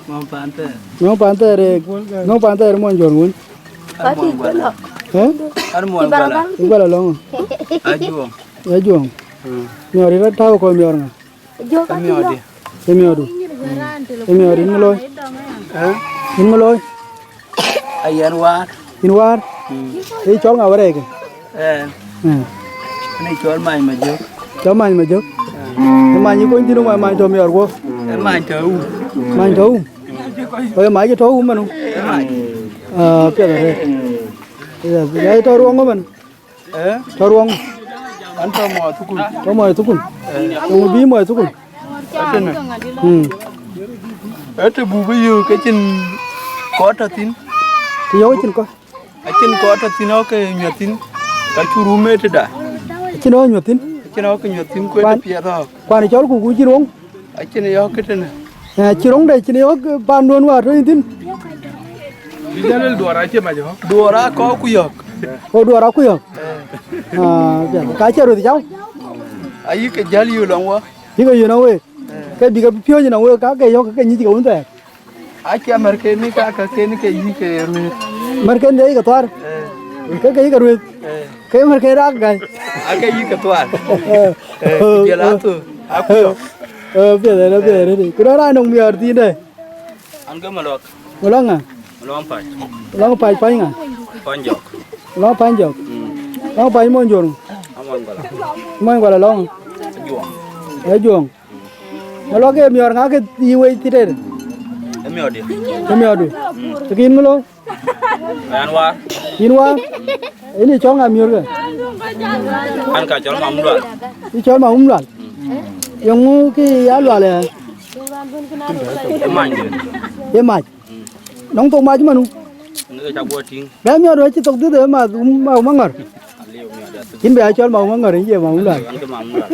Ŋɔ̈ŋ Panther. Ŋɔ̈ŋ Panther, eh, Ŋɔ̈ŋ Panther mony jɔl ŋun. Ɣɛn Muɔny Guala. Eh? Ɣɛn Muɔny Guala. Ë Guala lɔŋ. Ajuɔŋ. Ajuɔŋ. Mm. Miɔɔr rɔt tääu kɔc miɔɔr ŋa? Ë miɔɔr di? Ë miɔɔrdu. Ë miɔɔrdu, yïn ŋö looi? Eh? Yïn ŋö looi? Ayɛn waar. Yïn waar? Mm. Ee cɔl ŋa wärɛɛkë? Eh. Eh. Ni cɔl Many Majök. Cɔl Many Majök? Eh. Ë many yï kony thïn, ë many tɔ̈ miɔɔr guɔ̈p? Ë many tɔ̈ wum. Many tɔ̈ wum? Ë many tɔ̈ wum manu? Ë many. Ah, piɛth arëët. Yes, ya tɔ̈ ruɔŋ ŋö man? Eh? Tɔ̈ ruɔŋ. An tɔ̈ mɔ̈ɔ̈th thukul. Tɔ̈ mɔ̈ɔ̈th thukul. Eh. Tɔ̈ ŋö bï mɔ̈ɔ̈th thukul? Atënë. Hmm. Ë të buk bï yök ke cïn kɔc tɔ̈ thïn. Të yök cïn kɔc? Acïn kɔc tɔ̈ thïn ɣɔ̈k ke nyuɔ̈th thïn. Ka cuk rum ë tëda. Acïn ɣɔ̈k nyuɔ̈th thïn? Acïn ɣɔ̈k ke nyuɔ̈th thïn, ku ë të piɛth ɣɔ̈k. Kuan cɔl ku ku cïn ruɔŋ? Acïn yɔ̈ɔ̈k këtënë. Eh, cï röŋde cïn yɔ̈ɔ̈k, eh, pan duön wäär tɔ̈ yïn thïn. Bï jal luel duɔɔr acie mac ɣɔ̈k. Duɔɔr aa kɔɔr ku yɔ̈ɔ̈k. Ko duɔɔr aa ku yɔ̈ɔ̈k. Eh. Ah, ja. Ka cie röth cau? Ayï ke jäl yï lɔŋ wɔ. Yï ke yï nɔŋ week. Eh. Ke bï ke piööc nɔŋ week, ka ke yɔ̈ɔ̈k ke nyic ke wun thɛɛr. Acie märken ni ka, ka ken ke yï ke ruëëth. Märken de yï ke thuar. Eh. Ke ke yï ke ruëëth. Eh. Ke märken raak gai. Ake yï ke thuar. Eh. Eh, ku jël athu, aku yɔ̈ɔ̈k. Eh, piɛth, eh, piɛth, eh. Ku rɔt raan nɔŋ miɔɔr thiin dɛ. An ke Maluak. Maluak ŋa? Maluak Pac. Maluak Pac, Pac ŋa? Pac Jɔk. Maluak Pac Jɔk. Mm. Maluak Pac mony jor. Amony Guala. Mony Guala lɔŋ. Ajuɔŋ. Ajuɔŋ. Maluak ke miɔɔr ŋa ke yï wei thïn tëde? Ë miɔɔrdi. Ë miɔɔrdu. Mm. Ke yïn ŋö looi? Ɣɛn waar. Yïn wä, yïn ë cɔl ŋa miöörkë? An ka cɔl Mam Lual. Yï cɔl Mam Lual. Yeŋö kë ya Lual ë? Ë mac. Ë mac. Nɔŋ thok mac manu? Ni ke ca guɔ tïŋ. Bɛ miɔt wä cï thok dhith ë math, um, Mam Aŋɔ̈r. Aliu miɔt ya thok. Yïn bɛ ya cɔl Mam Aŋɔ̈r, yïn cie Mam Lual. An ke Mam Lual.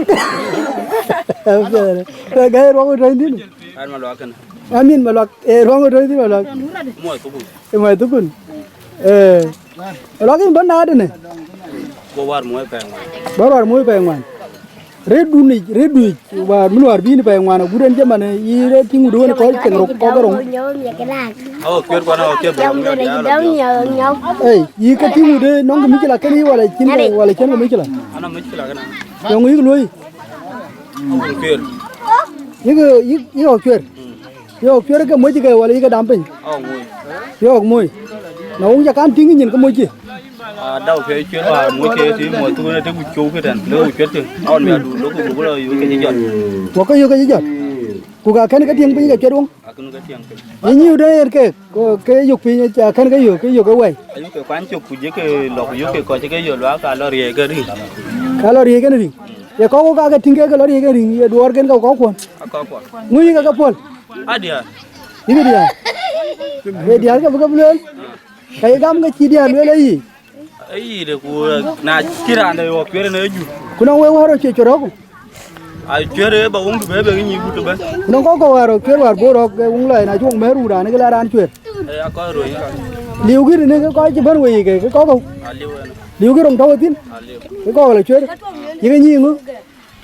Bɛ gäi ruɔk ë tɔ̈ny thïn. An Maluak kënë. Amin Maluak, ee ruɔŋ ë tɔ̈i thïn Maluak. Muɔc thukul. Ee muɔc thukul. Ee. Maluak yïn bä naat ënë. Go war muɔc pɛɛi ŋuan. Bä war muɔc pɛɛi ŋuan. Rëëtdun yic, rëëtdu yic, war min war bï yïn pɛɛi ŋuan agut en cï man yï rëët tïŋ wut wën kɔc ceŋ rok kɔk ë röŋ. Awo cuet kuan awo cuet bä miɔt ya lɔ miɔt. Ei, yï ke tïŋ wut ë nɔŋ kë mïcï la kënë yï wala cïn kë, wala cïn kë mïcï la. Ana mïcï la kënë. Yöŋ yïk luöi. Awo cuet. Yïk, yïk, yïk ɣɔk cuer. Yïk ɣɔk cuer ke moc ke wala yïk ke dam piny. Awo moc. Yïk ɣɔk moc. Na wun ca kan tïŋ nyin ke moc cï. A dau piɛth cuer wa moc ke ti moc thukun te ku cou ke tɛn. Le ku cuer ke. Awo mi adu lo ku bu lo yu ke ci jɔt. Wa ke yu ke ci jɔt. Ku ka kɛn ke tieŋ piny ke cuer wun. Akin ke tieŋ piny. Yï nyiu de yen ke. Ko ke yök piny, ca kɛn ke yök, ke yök ke wɛi. Ayök ke kuany cök ku jëkë lɔk yök ke kɔc ke yök luaak ka lɔ riëëc ke riŋ. Ka lɔ riëëc ke riŋ. Ye kɔk wok ka ke tïŋ ke ke lɔ riëëc ke riŋ, ye duɔɔr ken ke kɔk kuɔn. Akɔk kuɔn. Ŋu yï ke ke puɔl? Adiäär. Yï ke diäär. Ye diäär ke bï ke bï lueel. Ka ye gam ke cï diäär lueel ayï. Ayï de ku na cï raan de ɣɔk cuer në jur. Ku nɔŋ wek wär ë cuer rɔ̈k. A cuer ë ba wöŋdu bɛ bɛ ke nyic wut ëbɛ̈n. Ku nɔŋ kɔk kɔ̈k wär ë cuer wär bor ɣɔk ke wöŋ lɔi na cï wöŋ mɛ̈ɛ̈r wut raan ke la raan cuer. Ë ya kɔc ruöny ka. Liu kï tënë ke kɔc cï bɛ̈n wei ke ke kɔk kɔ̈k. Aliu ënë. Liu kï röŋ tɔ̈u thïn. Aliu. Ke kɔk la cuer. Yï ke nyic ŋö?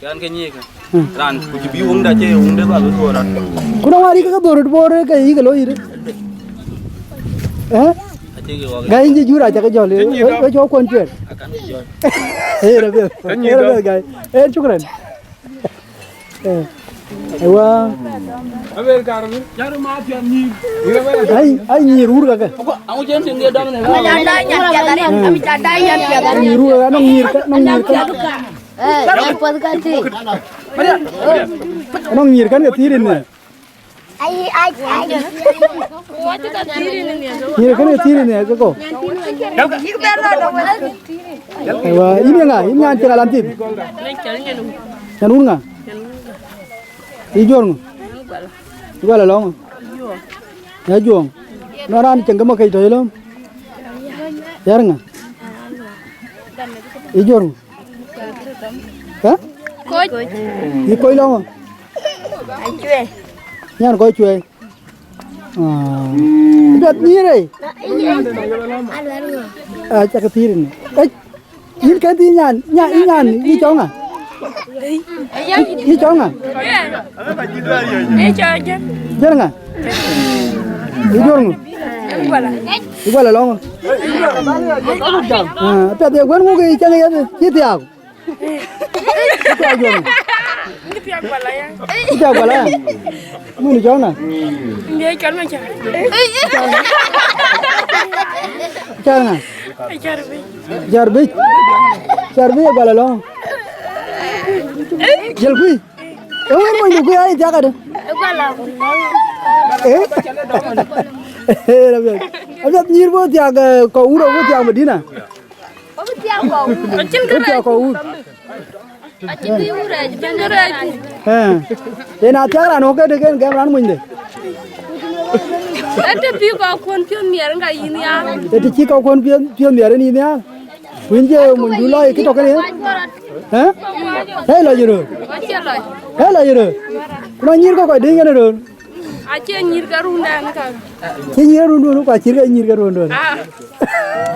Kɛn ke nyic ke. Hmm. Raan ku cï bï wöŋda cï wöŋde ba bï dhuɔɔr rɔt. Ku nɔŋ wär yï ke ke dhuɔɔr röt bor ke yï ke looi yï. Ë? Acï ke wak. Gai yïn cï jur acä ke jɔl, we cɔk kuɔn cuer. Akan ke jɔl. Ee, rëpiɛth. Ee, rëpiɛth, gai. Ee, shukran. Ee. Ewa. Ai, ai, nyïïr wur kakë. Nyïïr wur kakë, nɔŋ nyïïr ka, nɔŋ nyïïr ka. Nɔŋ nyïïr kan ke thïïr ënë. Nyïïr kan ke thïïr ënë ke ko. Ewa, yïn ye ŋa? Yïn nyan cï ŋa lan thïn? Nyan wun ŋa? Yï jor ŋö? Yï gual alɔŋ ŋö? Ya juɔŋ. Nɔn raan cieŋ ke ma kec tɔ̈ yelöm. Yar ŋa? Yï jor ŋö? Hä? Koc. Yï koc lɔŋ ŋö? Acuɛ. Nyan kɔc cuɛɛi. Ah. Piɛth nyïïr ei. Ah, cak thïïr ni. Ei, yïn kën thïn nyan, nyan, yï nyan, yï cɔŋ ŋa? Yï cɔŋ ŋa? Jër ŋa? Yï jor ŋu? Yï guala lɔŋ ŋu? Ah, piɛth ye guën ŋu ke yï cäŋ yeth, yï thiaak. Ita juɔŋ. Ita guala ya. Mun jɔŋ na. Ndio chal ma cha. Chal na. Chal bi. Chal bi. Chal bi guala lɔŋ. Jël kui. E wen mo ni kui ai tiaka de. Guala. Eh? Eh, rabia. Abia nyir bo tiaka, eh, ko uro bo tiaka Madina. Acïn kë rɛɛc kɔ̈u. Acïn kë rɛɛc, acïn kë rɛɛc. Eh. Yen athiak raan wok ke dek en gɛm raan munyde. Ë të bï kɔ̈u kuɔn piɔ̈n miɛr ka yïn ya. Ë të cï kɔ̈u kuɔn piɔ̈n, piɔ̈n miɛr en yïn ya. Wën je munydu lɔ yï kë tɔ̈ kënë. Eh? Hey, lɔ yï röör. Hey, lɔ yï röör. Ku nɔŋ nyïïr kɔ̈k kɔc dïŋ en röör. Acie nyïïr ke rundɛn ka. Cï nyïïr rundun, ku acït ke nyïïr ke rundun. Ah.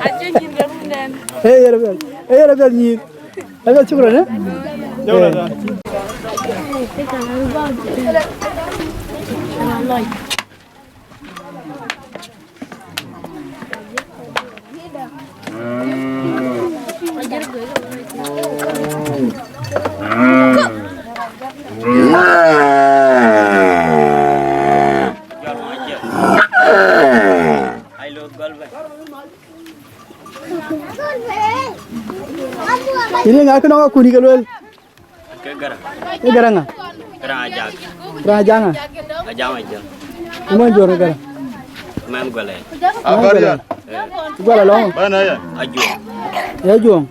Acie nyïïr ke rundɛn. Ee, yen apiɛth. Ee, yen apiɛth nyïïr. Apiɛth, shukran, eh? Shukran. Eh. Yïn ŋa kë nɔŋ akuni ke luel? Ke Garaŋ. Ke Garaŋ ŋa? Garaŋ Ajak. Garaŋ Ajak ŋa? Ajak Ajak. Ëmɔ jor Garaŋ. Mɛn Guala. Abaria. Guala lɔŋ. Bana ya. Ajuɔŋ. Ya Ajuɔŋ.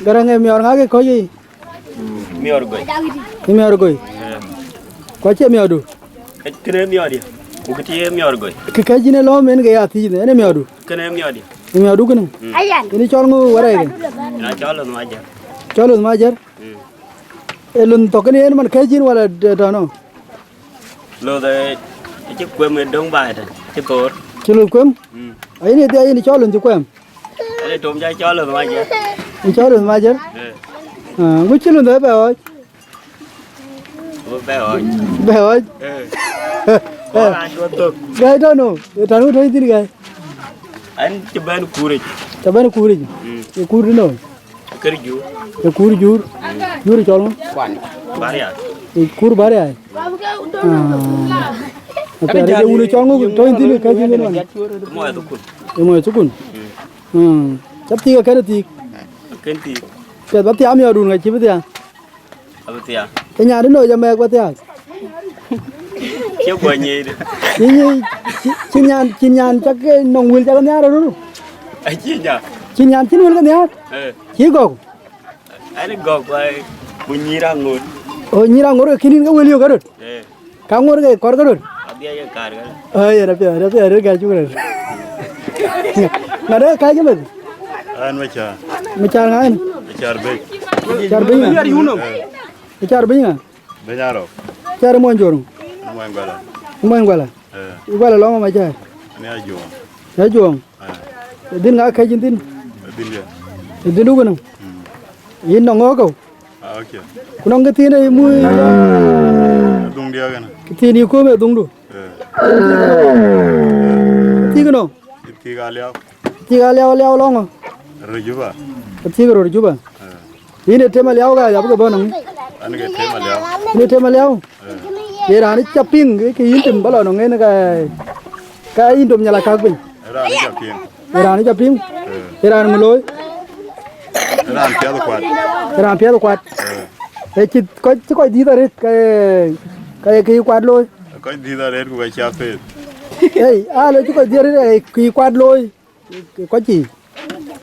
Garaŋ e miɔɔr ŋa ke kɔc yiic? Miɔɔr goi. Ë miɔɔr goi. Ku acie miɔɔrdu. Kënë miɔɔrdië. Ku kë tï ye miɔɔr goi. Kë kɛc yïn ë lɔ̈ɔ̈m en ke ya thiëc, en ë miɔɔrdu. Kënë miɔɔrdië. Ë miɔɔrdu kënë. Yen cɔl ŋö wärɛɛke? Na cɔl Luth Majär. Cɔl Luth Majär. Ee lunh thok kënë yen man kɛc yïn wala tɔnɔ? Luth, eh, acï kuem ë döŋ baai tën, acï thoor. Cï luth kuem? Ayïn ë dhia yïn cɔl lunh cï kuem? Ënë tom ca cɔl Luth Majär. Yïn cɔl Luth Majär? Eh. Ah, ŋu cï lunh dhia bɛ ɣɔc? Bɛ ɣɔc. Bɛ ɣɔc? Eh. Kɔn raan cuɔt thök. Gai tɔnɔ, ë tɔnɔ tɔ̈ thïn gai. An cï bɛ̈n kuuric. Cï bɛ̈n kuuric. Ë kuur tënɔ? Kër jur. Ë kuur jur. Jur cɔl ŋö? Baria. Ë kuur Baria. Ah. Apiɛth, ë wun cɔl ŋö tɔ̈ thïn ka cïn ŋën wan? Moc thukul. Ë moc thukul. Mm. Ca thiik akën thiik. Akën thiik. Piɛth ba thiaam yɔɔdun ka cï bï thiaam. Abï thiaak. Ke nyan dï nɔ̈k jɔ mɛɛk ba thiaak. Cie guɔ nyiëëc dï. Cï nyi-, cï, cï nyan, cï nyan cak ke nɔŋ wël cak nhiaar röt. Acï nyan. Cï nyan cïn wël ke nhiaar. Eh. Cï gɔ̈k. Ani gɔ̈k, ku nyïïr aŋot. O nyïïr aŋot ke kïn yïn ke wël yök ke röt. Eh. Ka ŋuɔ̈t ke kɔr ke röt. Adhia ye kaar ke. Aa, yen apiɛth, yen apiɛth, yen ka cuk röt. Ŋa de ka jëmeth? An Macar. Macar ŋa en? Macar Bɛ̈ny. Macar Bɛ̈ny ŋa? Eh. Macar Bɛ̈ny ŋa? Bɛ̈ny Arɔk. Macar muɔny Jor. Muɔny Guala. Muɔny Guala. Eh. Ë Guala lɔŋ Macar. Ni Ajuɔŋ. Ni Ajuɔŋ. Eh. Ë dhïn ŋa kɛc yïn thïn? Ë dhïn diɛ̈. Ë dhïn du kënë? Mm. Yïn nɔŋ ŋö kɔ̈u? Ah, okay. Ku nɔŋ këthiin ë mui. Dhuŋ diäk ënë. Këthiin yï kuöm ë dhuŋdu. Eh. Thiik nɔ. Thiik aliau. Thiik aliau, aliau lɔŋ ŋö? Röt Juba. Thiik röt Juba. Eh. Yïn ë tem aliau ka ya bï ke bɔ̈ nɔŋ. An ke tem aliau. Yïn ë tem aliau. Eh. Ye raan ca piŋ ke yïn tim bä lɔ nɔŋ en ka, ka yïn dom nyal akak piny. Raan ca piŋ. Ë raan ca piŋ? Eh. Ë raan ŋö looi? Ë raan piɛth kuat. Ë raan piɛth kuat. Eh. Ë cï kɔc, cï kɔc dhiëth arëët, ke, ke, ke yï kuat looi. Kɔc dhiëth arëët ku ke cia piɛth. Ei, aa, lo cï kɔc dhiëth arëët, eh, ke yï kuat looi. Kɔc cï.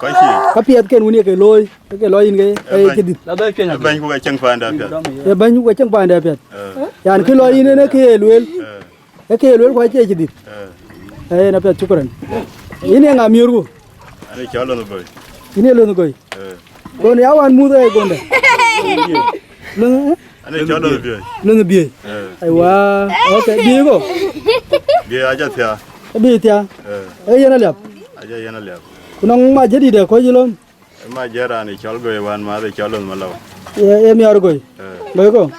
Kɔc cï. Ka piɛth ken wun ye ke looi, ke ke lɔ yïn ke, eh, cï dhiëth. Ë bɛ̈ny ku ke cieŋ paanda piɛth. Ë bɛ̈ny ku ke cieŋ paanda piɛth. Eh. Yan kë lɔ yïn en ë kë ye lueel. Eh. Ee kë ye lueel ku acie cï dhiëth. Eh. Ee, yen apiɛth, shukran. Yïn ye ŋa miöörku? Ani cɔl Luth Goi. Yïn ye Luth Goi? Eh. Gon ya wan muth ee gonda. Luth, eh? Ani cɔl Luth Biöi. Luth Biöi. Eh. Aiwa. Okay, Biöi ko? Biöi aja thia. Biöi thia. Eh. Ee yen aliap. Aja yen aliap. Ku nɔŋ ma jadid ë kɔc yï lom. Ë ma jɛ raan ë cɔl Goi wään math ë cɔl Luth Malou. Ye, ye miɔɔr Goi. Eh. Goi ko?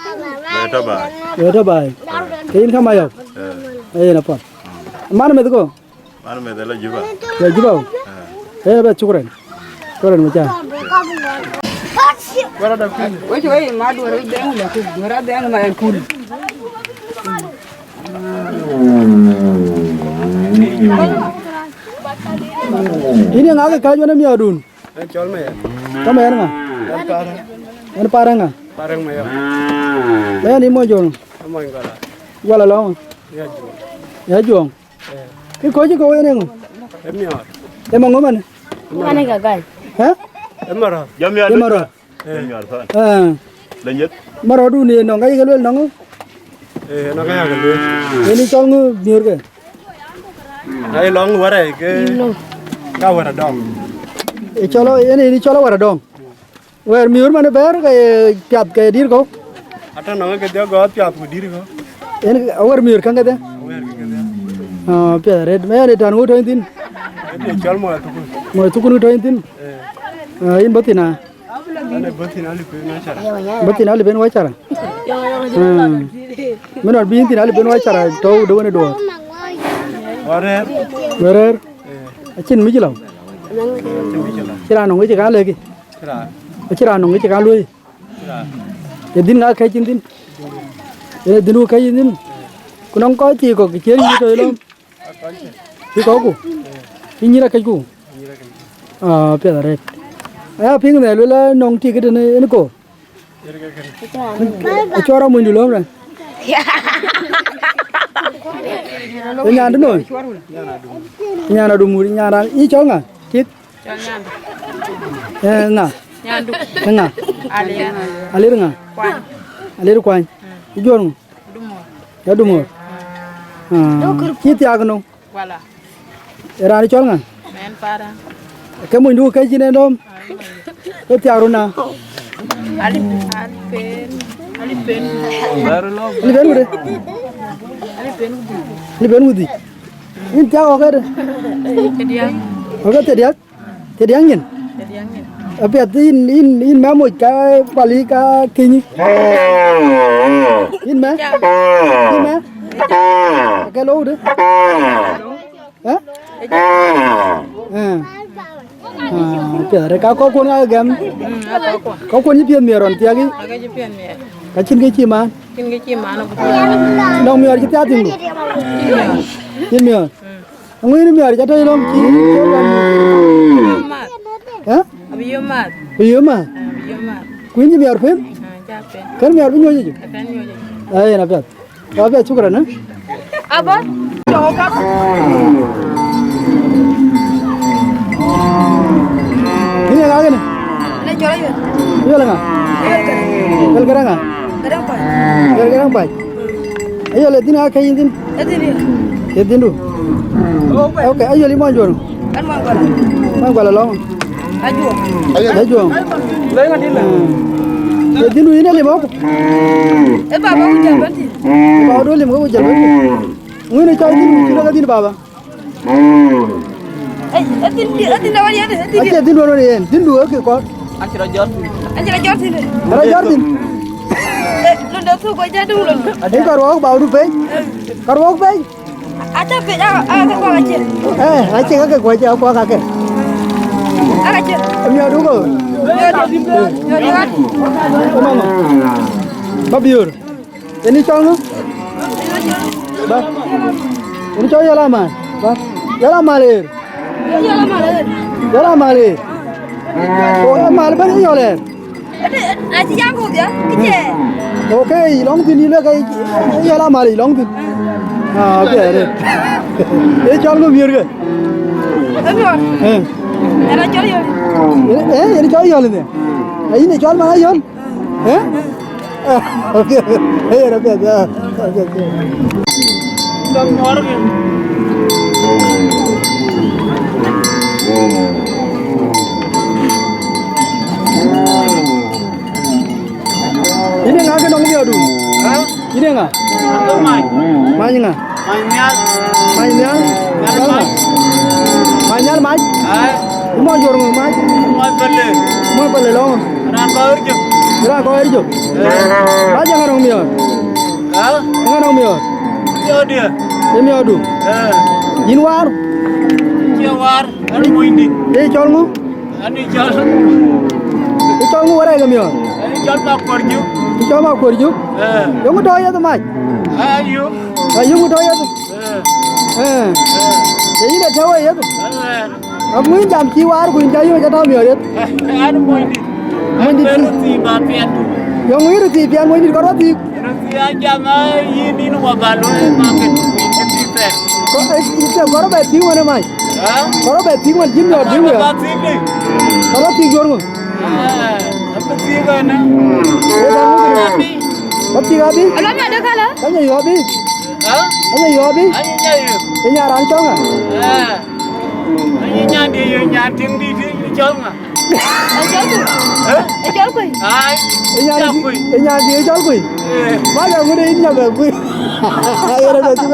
Goi tɔ baai. Goi tɔ baai. Eh. Ke yïn ka Mayɔk. Eh. Ee yen apath. Man meth ko? Man meth ë la Juba. La Juba ko? Eh. Ee bɛ shukran. Shukran Macar. Wec wei ma duɔ̈r dhɛŋ la ku duɔ̈r dhɛŋ ma en kul. Yïn ye ŋa ke kääc wën ë miɔɔrdun? Ɣɛn cɔl Mayɛr. Ka Mayɛr ŋa? Ɣɛn Parek. Ɣɛn Parek ŋa? Parek Mayɛr. Mayɛr ni mony Jor? Mony Guala. Guala lɔ ŋö? Ya Juɔŋ. Ya Juɔŋ. Eh. Kë kɔc cï kɔ̈u yen eeŋö? Ë miɔɔr. Ë maŋö man? Mane ka gai. Hä? Ë marɔ̈ɔ̈r. Ë marɔ̈ɔ̈r. Eh. Ë miɔɔr thɔn. Eh. Le nyeth. Marɔ̈ɔ̈rdun ye nɔŋ ka ye ke lueel nɔŋ? Eh, nɔŋ ka ya ke lueel. Yen ë cɔl ŋö miöörke? Na ye lɔŋ wärɛɛc ke ka wär adɔŋ. Ë cɔl, yen ë cɔl awär adɔŋ. Wɛ̈ɛ̈r miöör man ë bɛ̈ɛ̈r ke ye piath ke ye dït kɔ̈u. Atɔ̈ nɔŋ ke dhiɔ̈k gɔɔth piath ku dït kɔ̈u. Yen awär miöör käŋ kedhie. Awär käŋ kedhie. Ah, piath arëët. Mɛn ë tän ŋö tɔ̈ yïn thïn? Ë cɔl mɔ̈ɔ̈th thukul. Mɔ̈ɔ̈th thukul tɔ̈ yïn thïn? Eh. Ah, yïn bɔ̈ thïn aa? Ane bɔ̈ thïn alip en wacara. Bɔ̈ thïn alip en wacara? Ah. Mɛn ɣɔn bï yïn thïn alip en wacara tɔ̈u de wën ë duɔɔr. Wärɛɛr. Wärɛɛr. Eh. Acïn mïc lɔ. Acïn mïc lɔ. Cï raan nɔŋ ŋic ka lëkï. Cï raan. Acï raan nɔŋ ŋic ka luöi. Cï raan. Ye dhïn ŋa kɛ̈c yïn thïn? Ye dhïn ku kɛ̈c yïn thïn? Ku nɔŋ kɔc thii kɔ̈k cï riëëc tɔ̈ yï lɔ̈ɔ̈m? Cï kɔ̈kku? Cï nyïïr akɛ̈cku? Ah, piɛth arëët. Aya piŋ mɛ luel anɔŋ tik tënë en ko. Acɔɔr amunydu lɔ̈ɔ̈m rɛn. Ë nyan dë noi? Nyan adumur, nyan raan. Yï cɔl ŋa? Kït? Cɔl Nyandu. Ë ŋa? Nyandu. Ë ŋa? Alir. Alir ŋa? Kuany. Alir Kuany. Yï juɔ̈r ŋö? Dumor. Ya Dumor. Ah. Yï thiaak ënɔŋ? Wala. Ë raan cɔl ŋa? Mɛn Para. Ke monydu ke cïn en dɔm? Ke thiaak run na? Ali, Ali Pen. Ali Pen. Ali Pen wude? Ali Pen wude. Ali Pen wude. Yïn thiaak ɣɔ̈k ëdë? Thiërdiäk. Ɣɔ̈k ë thiërdiäk? Thiërdiäk nyin? Thiërdiäk nyin. Apiɛth yïn, yïn, yïn mɛ moc ka pali ka kinyi. Yïn mɛ? Yïn mɛ? Ke lou de? Ë? Ë. Ah, piɛth rek ka kɔ̈k kuɔn ka gɛm. Mm, a kɔ̈k kuɔn. Kɔ̈k kuɔn cï piɛth miɛt rɔn thiaak yï? Ake cï piɛth miɛt. Ka cïn kë cï man? Cïn kë cï man. Nɔŋ miɔɔr cï thiaak thïn ku? Cïn miɔɔr. Cïn miɔɔr. Mm. Aŋuïn miɔɔr ca tɔ̈ yï lɔ̈ŋ cï cï lɔ̈ŋ. Yom math. Ë? Abï yom math. Bï yom math? Abï yom math. Ku yïn cï miɔɔr pen? Ah, ca pen. Kën miɔɔr bï nyuɔ̈c yic? Akën nyuɔ̈c yic. Ë, yen apiɛth. Apiɛth, shukran, ë? Aba. Yïn ye ŋa kënë? Ane cɔl Ayuel. Ayuel ŋa? Ayuel Garaŋ. Ayuel Garaŋ ŋa? Garaŋ Pac. Ayuel Garaŋ Pac. Ayuel, ë dhïn aa kɛc yïn thïn? Ë dhïn. Ë dhïndu. Ok, Ayuel, yï mɔny juɔ̈r? An mɔny Guala. Mɔny Guala lɔ̈ŋ? Ajuɔŋ. Ajuɔŋ. Ë dhïndu yïn ë lim ɣɔ̈k? Ë baba ku jäl bɛ̈n thïn. Baba du lim ke ku jäl bɛ̈n thïn. Ŋuïn ë cɔl dhïndu cï lɔ ke dhïn baba? Ei, ë dhïn, ë dhïn de wën yen, ë dhïn. Acie dhïn wën yen, dhïndu ë ke kɔ̈r. Acï rɔt jɔt thïn. Acï rɔt jɔt thïn. Rɔt jɔt thïn. Eh, lon de thuk kɔc jadum lon. Ei, ka ruɔk baba du pei. Ka ruɔk pei. Aca pei, a, a, ka kuak acie. Eh, acie ka ke kuak, acie kuak ka ke. Aka cie. Miɔɔr du ko. Miɔɔr du. Miɔɔr du. Mama. Ba biur. Yen ë cɔl ŋö? Ba. Yen ë cɔl Yɔl Amal. Ba. Yɔl Amal ɣer. Yɔl Amal ɣer. Yɔl Amal ɣer. Ko Amal bɛ̈n ë Yɔl ɣer. Ade, acï jam ku dhia, kï cie. Ok, lɔ̈ŋ thïn yïn lë ke Yɔl Amal lɔ̈ŋ thïn. Ah, ok, ade. Ë cɔl ŋö miɔɔr ke? Ë miɔɔr. Eh. Yen ë cɔl Yɔl. Yen, eh, yen ë cɔl Yɔl ënhiɛ. Ayïn ë cɔl man Ayɔl. Eh? Apiɛth, apiɛth, apiɛth, apiɛth. Yïn ee ŋa ke nɔŋ miɔɔrdu? Ha? Yïn ee ŋa? Mac. Mac ŋa? Mac Nhial. Mac Nhial? Nhial Mac. Mac Nhial Mac? Ai. Yï mɔny juɔ̈r ŋö Mac? Mɔny Pale. Mɔny Pale lɔ̈ŋ? Raan kɔc ɣer jök. Raan kɔc ɣer jök. Eh. Mac, eeŋa nɔŋ miɔɔr? Ha? Eeŋa nɔŋ miɔɔr? Miɔɔrdiɛ̈. Ee miɔɔrdu? Eh. Yïn waar? Cie waar, an monydi. Ee cɔl ŋö? An ë cɔl. Ë cɔl ŋö wärɛc ke miɔɔr? An ë cɔl Makuɔr Jök. Ë cɔl Makuɔr Jök? Eh. Yöŋ tɔ̈ yeth Mac? Ayu. Ayu tɔ̈ yeth? Eh. Eh. Eh. Ye yïn ë tɔ̈ yeth? Eh. Aŋuïn jam cï waar ku yïn ca yöŋ ca tɔ̈ miɔɔr yeth? Eh, an monydi. Monydi. An bɛ röt thii ba piɛth. Yöŋ yïn röt thii piɛth, monydi kɔn rɔt thii. Röt thii a jam a yïn, yïn wa ba looi market, yïn cï thii thɛɛr. Kɔ, eh, yïn thɛɛr, kɔn rɔt bɛ thii wën ë Mac. Ha? Kɔn rɔt bɛ thii wën cïn miɔɔr dïu ya. Ba thii dï. Kɔn rɔt thii juɔ̈r ŋö? Eh, abï thii kën. Ee, ba ŋö kën? Abi. Ba thii abi? Alo, ma de kala. Ka nyɛ yɔ̈ɔ̈p abi? Ha? Ka nyɛ yɔ̈ɔ̈p abi? Ai, nyɛ yɔ̈ɔ̈p. Ee, nya raan cɔl ŋa? Eh. Ai, nyan di yɔ̈ɔ̈p, nyan tiŋ di, di cɔl ŋa? Ë cɔl kuc. Ë? Ë cɔl kuc. Ai. Ë nyan di, ë nyan di ë cɔl kuc. Eh. Ba ya ŋude yïn nya bɛ kuc. Yɛn ë bɛ thuk.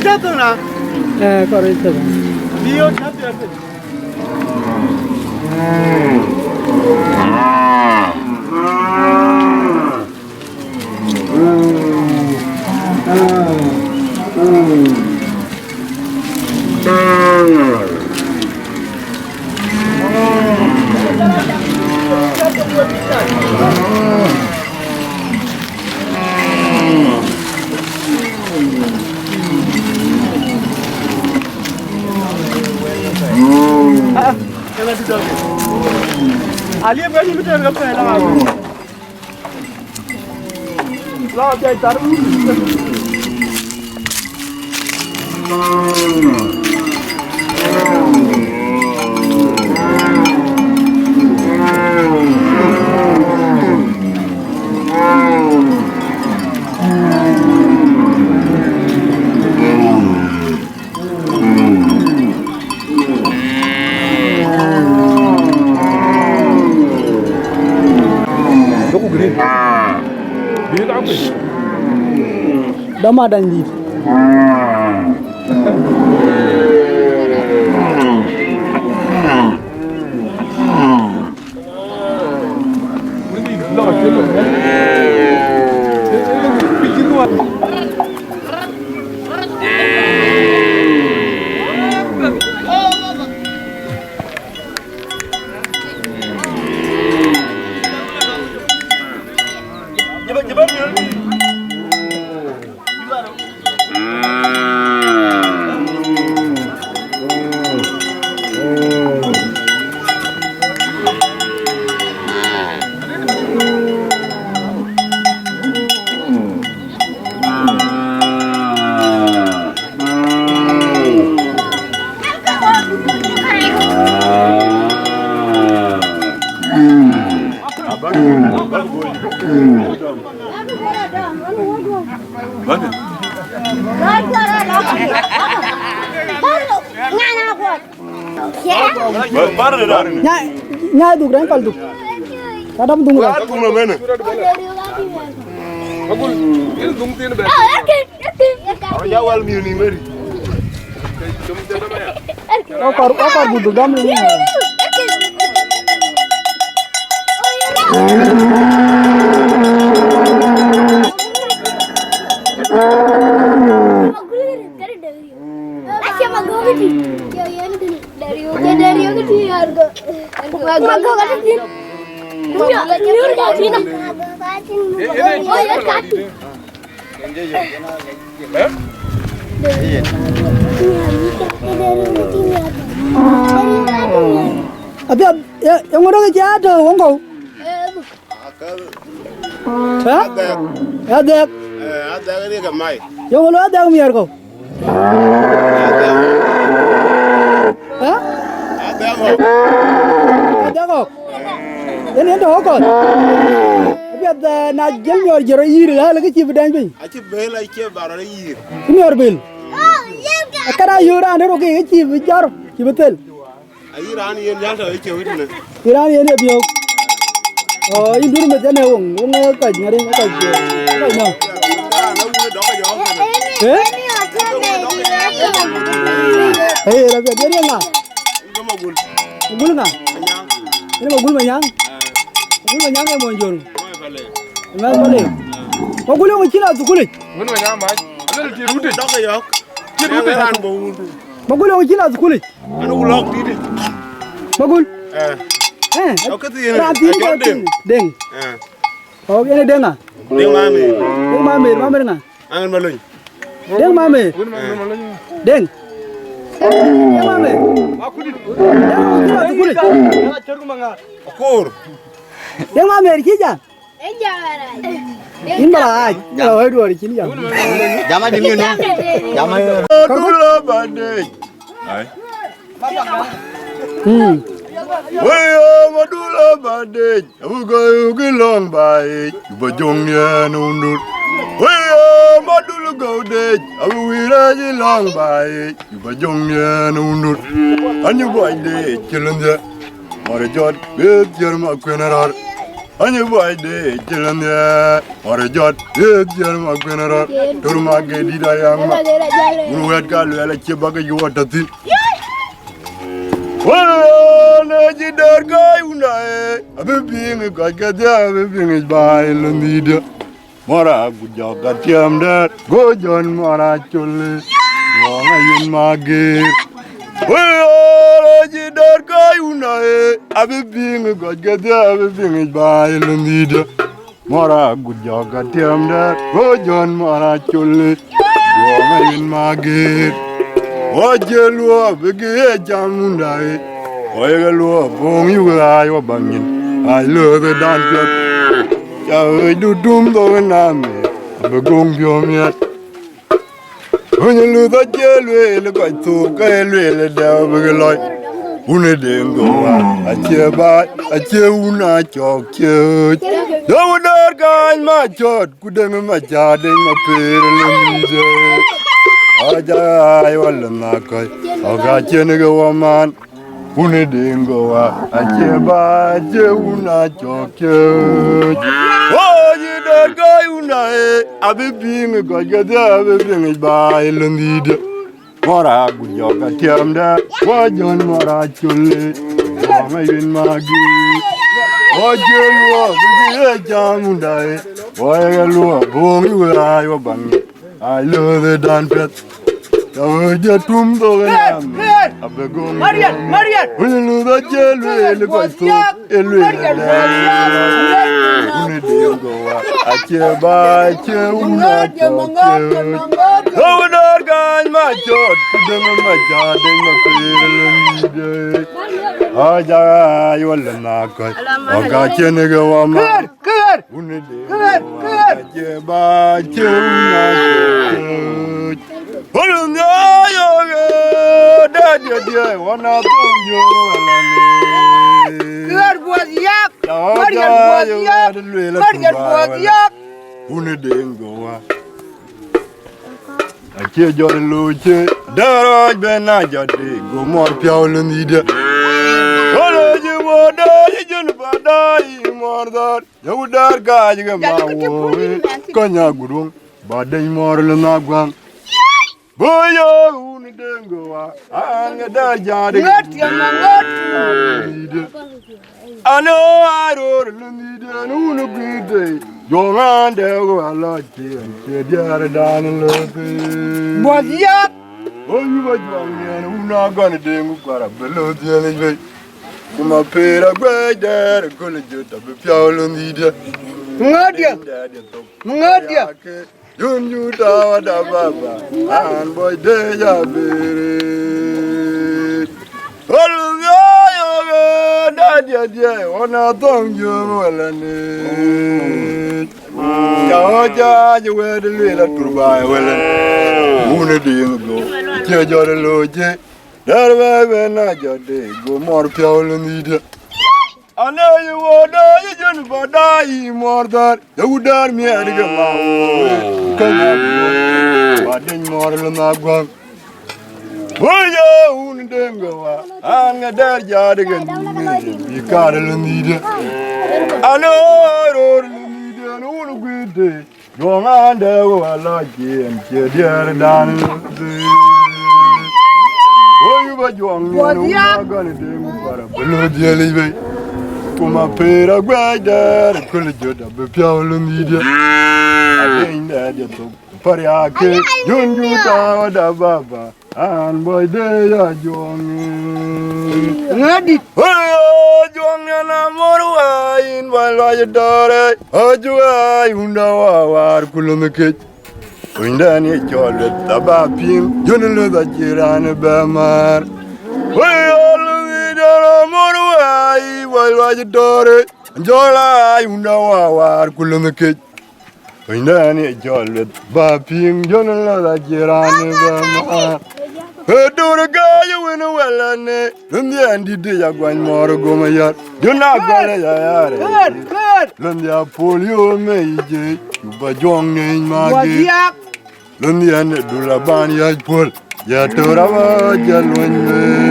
Eh, kɔɔr ë thök. Aliep ka nyïm tɛ̈n ke pɛ̈l ama. La jai tar. Duk green. Green apic. Dɔm adany dït. Nya, nya duk, rɛn kɔl duk. Ka dam dum duk. Dum na bene. Agul, ini dum tin be. Ya wal mi ni meri. Okor, okor bu duk dam ni. Acie magogiti. Yo, yen kini. Dario, ke dario kiti argo. Magogiti. Yo, nyur ka tina. Oh, yen kati. Apiath, ye, ye ŋuɔ̈t ke cä tɔ̈u wëŋ kɔ̈u. Ë? Adhɛk. Adhɛk. Ë, adhɛk ë riɛk ë mai. Yöŋ lo adhɛk miɛɛr kɔ̈u. Adhɛk. Ë? Adhɛk ɣɔ̈k. Adhɛk ɣɔ̈k. Yen yen tɔ̈ ɣɔ̈k kɔ̈th. Apiɛth, ë, na jiël miɔɔr jiël rɔ yïïr, la lë kë cïï bï dɛny piny. Acï bël, acï ba rɔ yïïr. Cï miɔɔr bël. Ë këda yöök raan rɔt ke kë cïï bï jɔr, cïï bï thel. Ayï raan yen jäl tɔ̈ ë cï wït në. Yï raan yen ë biöök. Oh, yïn dun meth ënë woŋ, woŋ ë kɔc ŋäri, ë kɔc, ë kɔc nɔ̈. Raan ë wun ë dɔk ë jɔɔk kënë. Eh? Ë wun ë dɔk ë jɔɔk kënë. Ë, ë, rap ya, diɛt ye ŋa? Ë ke Magul. Magul ŋa? Manyaŋ. Ënë Magul Manyaŋ? Eh. Magul Manyaŋ ë mony Jol. Mony Pale. Mony Pale. Eh. Magul yöŋ cïn a thukulic. Magul Manyaŋ mac. Lël tiɛt wut. Dɔk ë jɔɔk. Tiɛt wut. Raan bɔ̈ wun. Magul yöŋ cïn a thukulic. Anu lɔk dït. Magul. Eh. Eh. Ɔ, këth yen, raan thïn, eh, Jɔn Deŋ. Deŋ. Eh. Ɔ, yen ë Deŋ ŋa? Deŋ Mamer. Deŋ Mamer, Mamer ŋa? Aŋen Malony. Deŋ Mamer. Eh. Deŋ. Deŋ Mamer. Deŋ Mamer. Akur. Deŋ Mamer cï jam. Yïn marac, marac wai duɔ̈ɔ̈r cïn jam. Jam adï ŋic nu. Jam adï. Dul abadec. Ai. Hmm. Wëi, Madul abadec. Abu gɔ̈i kë lɔ̈ŋ baai, ba jɔŋ yɛn undut. Wëi, Madul gɔ̈u dec. Abu wïïr acï lɔ̈ŋ baai, ba jɔŋ yɛn undut. Anyi buɔc dec cï lëndhiɛ. Mɔ̈r jɔt bï thiër ma kuën rɔ̈r. Anyi buɔi de cï lɔ nhiɛɛr, ɣɔn ë jɔt, ë thiëër ma kuën rɔt, tör ma ke dït ayaŋ ma. Wun wɛ̈t ka luɛɛl acie bä ke yuɔɔt tɔ thïn. Wën ë cï dɛ̈ɛ̈r kääc wunda ë, abï piŋ ë kɔc kedhie, abï piŋ ë baai lɔ nhiëërdï. Mɔ̈r agut jɔk ka tiɛɛm dɛ̈ɛ̈r, go Jɔn mɔ̈r acol ë, ɣɔn ayen ma geer. Wën ë cï dɛ̈ɛ̈r kääc wunda ë, abï piŋ ë kɔc kedhie, abï piŋ ë baai lɔ nhiëërdï. Mɔ̈r agut jɔk ka tiɛɛm dɛ̈ɛ̈r, go Jɔn mɔ̈r acol ë, ɣɔn ayen ma geer. Wɔ cie luɔp bï ke ye cam wunda ë, wɔ ye ke luɔp boŋ yuk ë ɣaac wɔ bä nyin, ɣaac lööth ë dan piɔ̈th. Ca ɣööcdu tum dhok ë nam ë, abï goŋ piɔ̈u miɛt. Wëny luth acie lueel kɔc thok, ke lueel dɛ̈ɛ̈u bï ke lɔc. Wun ë Deŋ Gɔ̈u acie baai, acie wun aa cɔk ciëëc. Dɔ̈u dɔ̈ɔ̈r kany ma cɔt, ku Deŋ ma ca Deŋ ma peer lëmide. Aja ai wal na kɔc, ɔk acien ke wɔ man. Wun ë Deŋ Gɔ̈u acie baai, acie wun aa cɔk ciëëc. Wɔ cï dɛ̈ɛ̈r kääc wunda ë, abï piŋ ë kɔc kedhie, abï piŋ ë baai lɔ nhiëërdï. Mɔ̈r agut jɔk ka tiɛɛm dɛ̈ɛ̈r, wɔ Jɔn mɔ̈r acol ë, ɣɔn ayen ma geer. Wɔ cie luɔp bï ke ye cam wunda ë, wɔ ye ke luɔp boŋ yuk ë ɣaac wɔ bä nyin, ɣaac lööth ë dan piɔ̈th. Ca ɣööc jɔ tum dhok ë nam, abï goŋ. Marian, Marian. Wëny luth acie lueel kɔc thok, ë lueel dɛ̈ɛ̈u. Wun ë Deŋ Gɔ̈u acie baai, acie wun aa cɔk ciëëc. Dɔ̈u dɔ̈ɔ̈r kany ma cɔt, ku Deŋ ma ca Deŋ ma peer lëmide. Aja ai wal na kɔc, ɔk acien ke wɔ man. Kër, kër. Wun ë Deŋ Gɔ̈u acie baai, acie wun aa cɔk ciëëc. Ɣöl nhiaar yök ë dɛ̈ɛ̈r diɛ̈ diɛ̈, ɣɔn aa thöŋ yök wala ni. Kër buɔth yak. Marian buɔth yak. Marian buɔth yak. Wun ë Deŋ Gɔ̈u acie jɔt looi cë dɛ̈ɛ̈r ɣaac bɛ̈n na jɔt de, go mɔ̈r piɔ̈u lɔ nhiëërdï. Ɣöl ë cï wɔ dɛ̈ɛ̈r cï jön bä daai mɔ̈r dhär. Yöku dɛ̈ɛ̈r kääc ke ma wɔ ë, kɔny agut wöŋ, bä Deŋ mɔ̈r lɔ na guäŋ. Bï yöök wun ë Deŋ Gɔ̈u, an, ke dɛ̈ɛ̈r jat ë ŋöt, yɛn ŋöt. An, ë ɣaac röör lɔ nhiëërdï, an, wun ë guiir tei. Juɔ̈ŋ an, dɛ̈ɛ̈u alɔc ciëën, cie diɛ̈ɛ̈rdan lɔ thïn. Buɔth yak. Ɣöö yï bä juɔ̈ŋ yen wun agɔn ë Deŋ ku kuar abï lɔ dhiëlic bei. Ku ma peer aguɛc dɛ̈ɛ̈r ë köl ë jöt abï piɔ̈u lɔ nhiëërdï. Ŋöt diɛ̈. Ŋöt diɛ̈. Yun ju tɔ̈u da baba, an bɔ̈c de ya birit. Ɣöl nhiaar yök ë dɛ̈ɛ̈r diɛ̈ diɛ̈, ɣɔn aa thöŋ yök wala ni. Ca ɣɔ̈c jaac wɛ̈ɛ̈t lueel atur baai wala. Wun ë Deŋ Gɔ̈u, cie jɔt ë looi cë. Dɛ̈ɛ̈r bɛ̈ɛ̈i bɛ̈n na jɔt de, go mɔ̈r piɔ̈u lɔ nhiëërdï. An, ë yï wɔ dɛ̈ɛ̈r cï jön bä daai yï mɔ̈r dhär, yöku dɛ̈ɛ̈r miɛt ke ma wɔ ë, kɔny agut wöŋ, bä Deŋ mɔ̈r lɔ na guäŋ. Wëë ye wun ë Deŋ Gɔ̈u, an, ke dɛ̈ɛ̈r jat ë ke nhïïm, bï kaar lɔ nhiëërdï. An, ë röör lɔ nhiëërdï, an, wun ë guiir tei. Juɔ̈ŋ an, dɛ̈ɛ̈u alɔc ciëën, cie diɛ̈ɛ̈rdan lɔ thïn. Ɣöö yï bä juɔ̈ŋ yen wun agɔn ë Deŋ ku kuar abï lɔ dhiëlic bei. Ku ma peer aguɛc dɛ̈ɛ̈r ë köl ë jöt abï piɔ̈u lɔ nhiëërdï. Adɛ̈ny dɛ̈ɛ̈r diɛ̈ thok, pär ya ke, yun ju tɔ̈u da baba. An bɔ̈c de ya juɔ̈ŋ. Ŋädït. Ë juɔ̈ŋ yɛn amor wä yïn bɔ̈c luac dɔ̈ɔ̈r ë. Aju ɣaac wunda wä wäär ku lɔ nhiëërdï. Wënydɛn ye cɔl lueth abä piŋ, jön lueth acï raan bɛ määr. Ë ɣöl nhiëërdï yɛn amor wä yïn bɔ̈c luac dɔ̈ɔ̈r ë. Jɔl ɣaac wunda wä wäär ku lɔ nhiëërdï. Wënydɛn ye cɔl lueth bä piŋ, jön lɔ dha cï raan bɛ määr. Ë dur kääc wën wɛlɛ̈në, lëndhiɛn dït dï ya guany mɔ̈r gom ayär. Jön agɔl ë ya yaar. Lëndhia pol yom ë yic, ku bä juɔ̈ŋ neny ma gëër. Lëndhiɛn ë dul aban yäc puɔ̈l, ya tör abä jɛ luɔny wëë.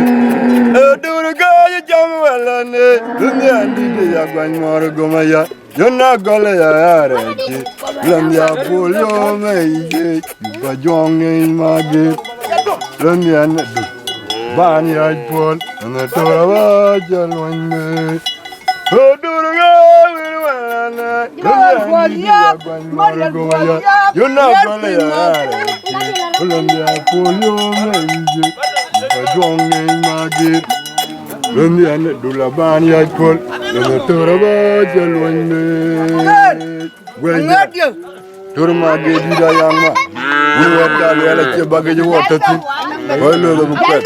Ë dur kääc cam wɛ Lane, dunia ndide ya gwany mor goma ya. Yona gole ya yare ki. Lam ya pol yo me ije. Ba jong ne mage. Lam ya ne du. Ban ya pol. Ne tora ba jalwan me. Odur ga wir walana. Dunia ndide ya gwany mor goma ya. Yona gole ya yare ki. Lam ya pol yo me ije. Ba jong ne mage. Lon yan dula ban ya pol. Lon tora ba ja lon me. Wen ya. Tur ma ge di da yang ma. Ni wa da le la che ba ge wa ta ti. Wa lo da bu pet.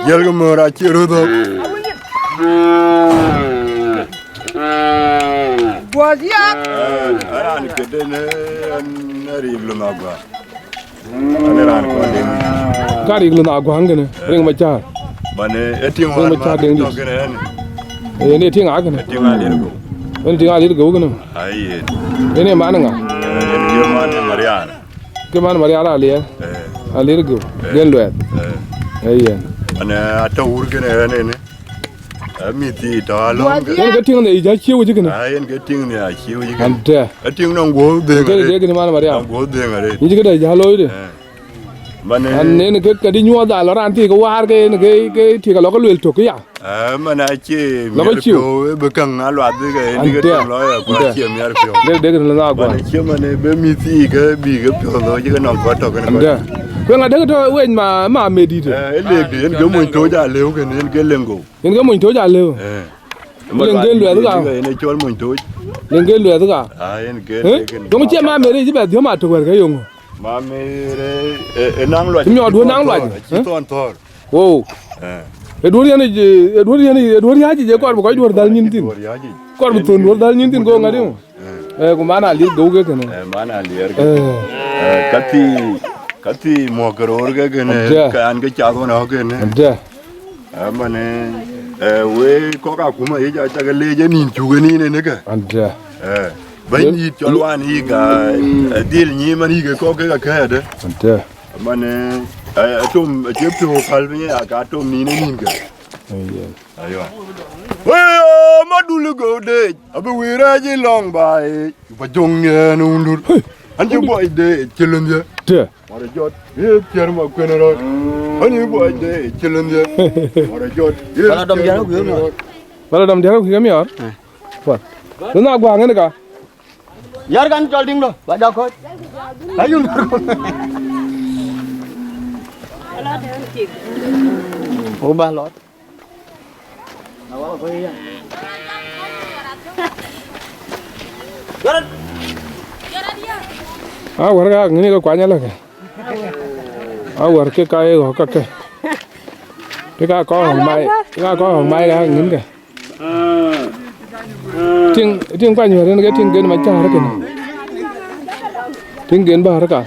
Yel ga mo ra che ro do. Bos ya. Aran ke de ne na ri lo ma gwa. Ane raan kɔn deŋ. Ka rik lun a guaŋ kene, ring ma char. Mane, e tiŋ wan ma char deŋ dit. Ene tiŋ a kene. E tiŋ a lir go. Ene tiŋ a lir go kene. Ai, yen. Ene man ŋa? Yen ke man Mariana. Ke man Mariana a lir. Eh. A lir go. Gen luɛth. Eh. Yen. Ane a tɔ wur kene ene. Amithi tɔ alɔŋ. Yen ke tiŋ ne ja chiu ji kene. Ah, yen ke tiŋ ne a chiu ji kene. Ante. E tiŋ nɔŋ guɔ dheŋ. Ke de kene man Mariana. Nɔŋ guɔ dheŋ are. Inji ke de ja loide. Eh. Mane. An nen ke ke di nyuɔɔth a lɔ raan ti ke waar ke yen ke ke ti ke lɔ ke luel tok ya. Eh, man a cie. Lɔ ke miɛr ciu. Piɔ̈u, e be kaŋ a luath ke yen ke. Ante. Tiŋ lɔ ya kua. Ante. Cie miɛr piɔ̈u. Dek dek na la gua. Mane cie mane be mithi ke bi ke piɔ̈u lɔ ji ke nɔŋ kɔ tɔ kene kɔ. Ante. Kue ŋa dek tɔ wec ma ma medit. Eh, e lek di yen ke mony toc a leu kene yen ke leŋ go. Yen ke mony toc a leu. Eh. Leŋ gen luɛth ka. Yen e cɔl mony toc. Leŋ gen luɛth ka. Ah, yen ke. Eh? Leŋ gen. Dong cie ma mere ji bɛ dhiɔm a tok wɛr ke yong. Ma mere, e, e naŋ luac. Miɔɔr duɔ̈n naŋ luac. Ci thɔn thɔr. Wow. Eh. E duɔ̈n yen, e duɔ̈n yen, e duɔ̈n yaji je kɔr bu kɔc duɔ̈r dhal nyin thin. Duɔ̈r yaji. Kɔr bu thon duɔ̈r dhal nyin thin go ŋadi. Eh. Eh, ku man a lier gou ke kene. Eh, man a lier ke. Eh. Eh, kathi, kathi mɔk ke roor ke kene. Ade. Ka an ke cath wan hɔ kene. Ade. Amane, eh, we kɔk akuma yic aca ke leec e nin cuk e nin ene ke. Ade. Eh, bɛny yit cɔl wan yik a, eh, dhil nyi man yik e kɔk ke ka kɛɛde. Ade. Amane, eh, atom, acie piɔ̈u pal piny ya ka atom nin e nin ke. Ayen. Aywa. Wee, madul go de, abi wira ji long bai. Ba jong yen undur. Hey. An ji boy de, chilun ye. Te. Mara jot, ye pier ma kwen ro. Ani bo de chilun ye. Mara jot, ye. Bala dom pier diara ma kwen ro. Bala dom diara ku mi or. Eh. Wa. Luna gua ngene ka. Yar kan jol ding do, ba ja ko. Ayun. O ba lot. A wär ka ŋic ke kuany alä ke. A wär ke ka ye ɣɔ̈k ka ke. Ke ka kɔɔk ɣɔ̈k mai, ke ka kɔɔk ɣɔ̈k mai ka ŋic ke. Tiŋ, tiŋ kuany wär en ke tiŋ gen ma cäär kën. Tiŋ gen bäär ka.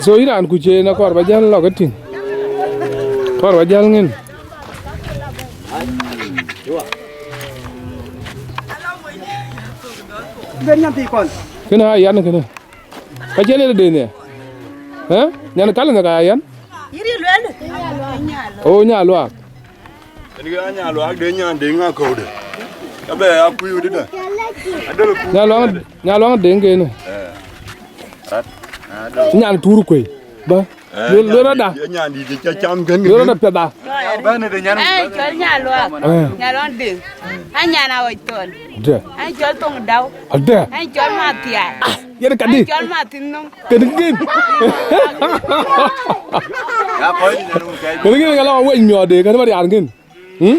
So yïn raan kuc en akɔɔr ba jäl lɔ ke tïŋ. Kɔɔr ba jäl ŋën. Kënë a yan kënë. Ka cïn en de ne. Ë? Nyan kal në ka yan? O nya luak. En ke nya luak de nyan de ŋa kode. Abe a kuyu de da. Adol ku. Nya luak, nya luak de ngene. Eh. Rat. Adol. Nyan tur kwe. Ba. Eh, lo lo da. Nyan di de cha cham gen. Lo da peda. Ba ne de nyan. Eh, chol nya luak. Eh. Nya luak de. A nyan a wai ton. De. A chol tong daw. A de. A chol ma tiar. Yen ka di. A chol ma tin nom. Kën gin. Kën gin ka la wec miɔɔde kën ba riar gin. Hmm?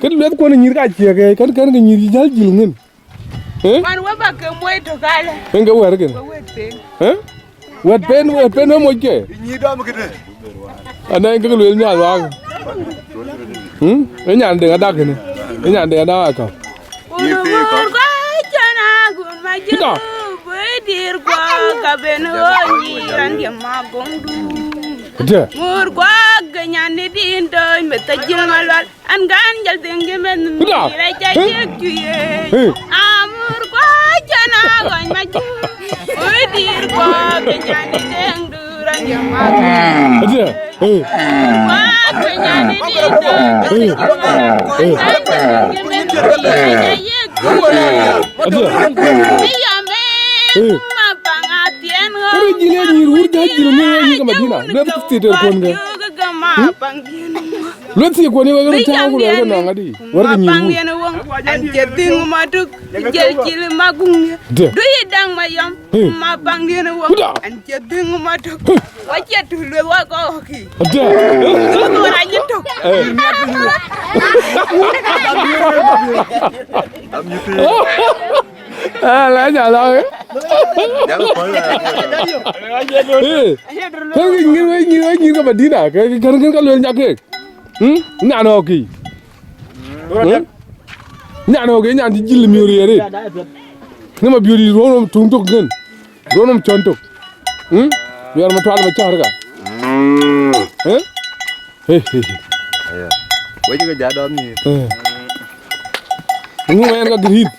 Kën lueth kuɔn nyir ka ciek e kën kën ke nyir jal jil ngin. Eh? Man we ba ke moy to kale. Kën ke wer kën. We wet pen. Eh? Wet pen, wet pen we moy ke. Nyi dom kete. Ana ke luel nya wa. Hmm? E nyan de ada kën. E nyan de ada ka. Unu gur kwa chana gun ma ju. Pita. Bui dir kwa ka ben o nyi ran dia ma gong du. Ade. Mur kwa ga nyan ni din do me ta jil ngalwal. An gan jal ding ge men. Pita. Ni ra cha. Eh? Jek ju ye. Eh. Amur kwa chana gun ma ju. Bui dir kwa ga nyan ni deng du. Adiɛ. Eh. Eh. Eh. Adiɛ. Eh. Kërë jil ë nyïïr wur jäl jil mi wä yïk Madina. Lueth thii tër kuɔn kë. Lueth thii kuɔn kë wär tääu ku luɛl kë nɔŋ adï. Wär kë nyïïr wur. An cï dhïŋ matök, jël cil maguŋ. Dë. Du yï daŋ mayɔm, ma baŋdiën wä. Kuda. An cï dhïŋ matök. Wä cï tu lueth wä kɔɔki. Dë. Lueth wä ra yï tök. Eh. Ah, la ja la. Eh. Kan ngir wä, ngir wä, ngir ka Madina. Kan, kan, kan luel nyak. Hmm? Nyan ɣɔ̈k kï. Hmm? Nyan ɣɔ̈k kï, nyan cï jil miöör ye rëët. Ni ma biöör yï ruɔ̈n nɔm tuŋ tök ŋën. Ruɔ̈n nɔm cɔn tök. Hmm? Miöör ma tual ma cäär ka. Eh? Hey, hey, hey. Aya. Wec ke ja dɔm ni. Eh. Ŋu ma yɛn ka green.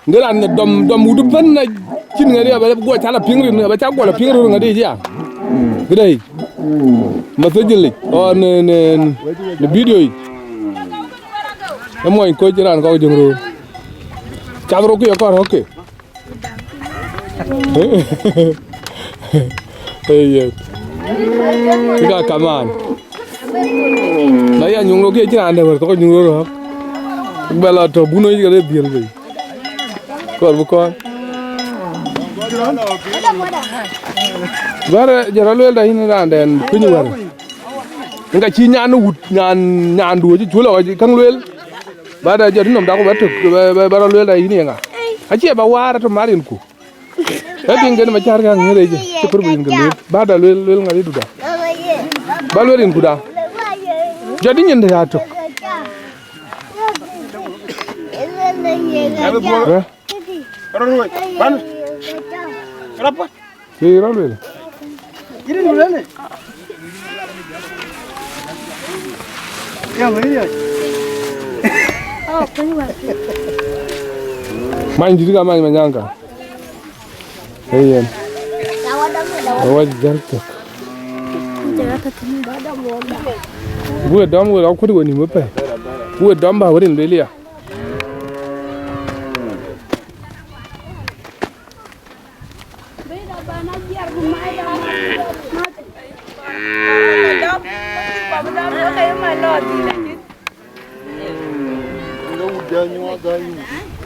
Ŋë raan dɔm, dɔm wut ëbɛ̈n na cïn ŋadi abɛ guɔ cä la piŋ rin, abɛ cä guɔ la piŋ rin ŋadi ya. Këdë yic. Message lic, ɔ, në, në, në video yic. Ë mɔny koc raan kɔk jöŋ röör. Cath rok kë ye kɔɔr ɣɔ̈k ke. Ee, yes. Kë ka kamaan. Na ya nyuŋ rok ke cïn raan dɛ̈ wär kɔk nyuŋ rok ɣɔ̈k. Bɛ lɔ tɔ bun yic ke le dhiël bei. Kɔɔr bï kɔɔr. Bärë jɔt rɔ lueel da yïn raandɛn kuny wär. Ŋa cï nyan wut, nyan, nyandu acï cul ɣɔc käŋ lueel. Ba da jɔt yïn nɔm dak ku ba tök, ba, ba, ba rɔ lueel da yïn ye ŋa. Acie ba waar atɔ̈ mar yïn ku. Ë tiŋ kën ma cär käŋ ŋiëër ëcë, cï kɔɔr bï yïn ke lueel. Ba da lueel, lueel ŋa yï du da. Ba lueel yïn ku da. Jɔt yïn nyin de ya tök. Ë? Rɔt ruöc, ban. Rɔt puɔ̈t. Cï rɔt lueel. Yïn lueel. Ya, ma yïn ya. Many dït ka many ma nyanka. Ee yen. Awäc jäl tök. Ku we dɔm we rɔt kuöt we nïm wepɛ̈i. Ku we dɔm bä we rin lueel ya.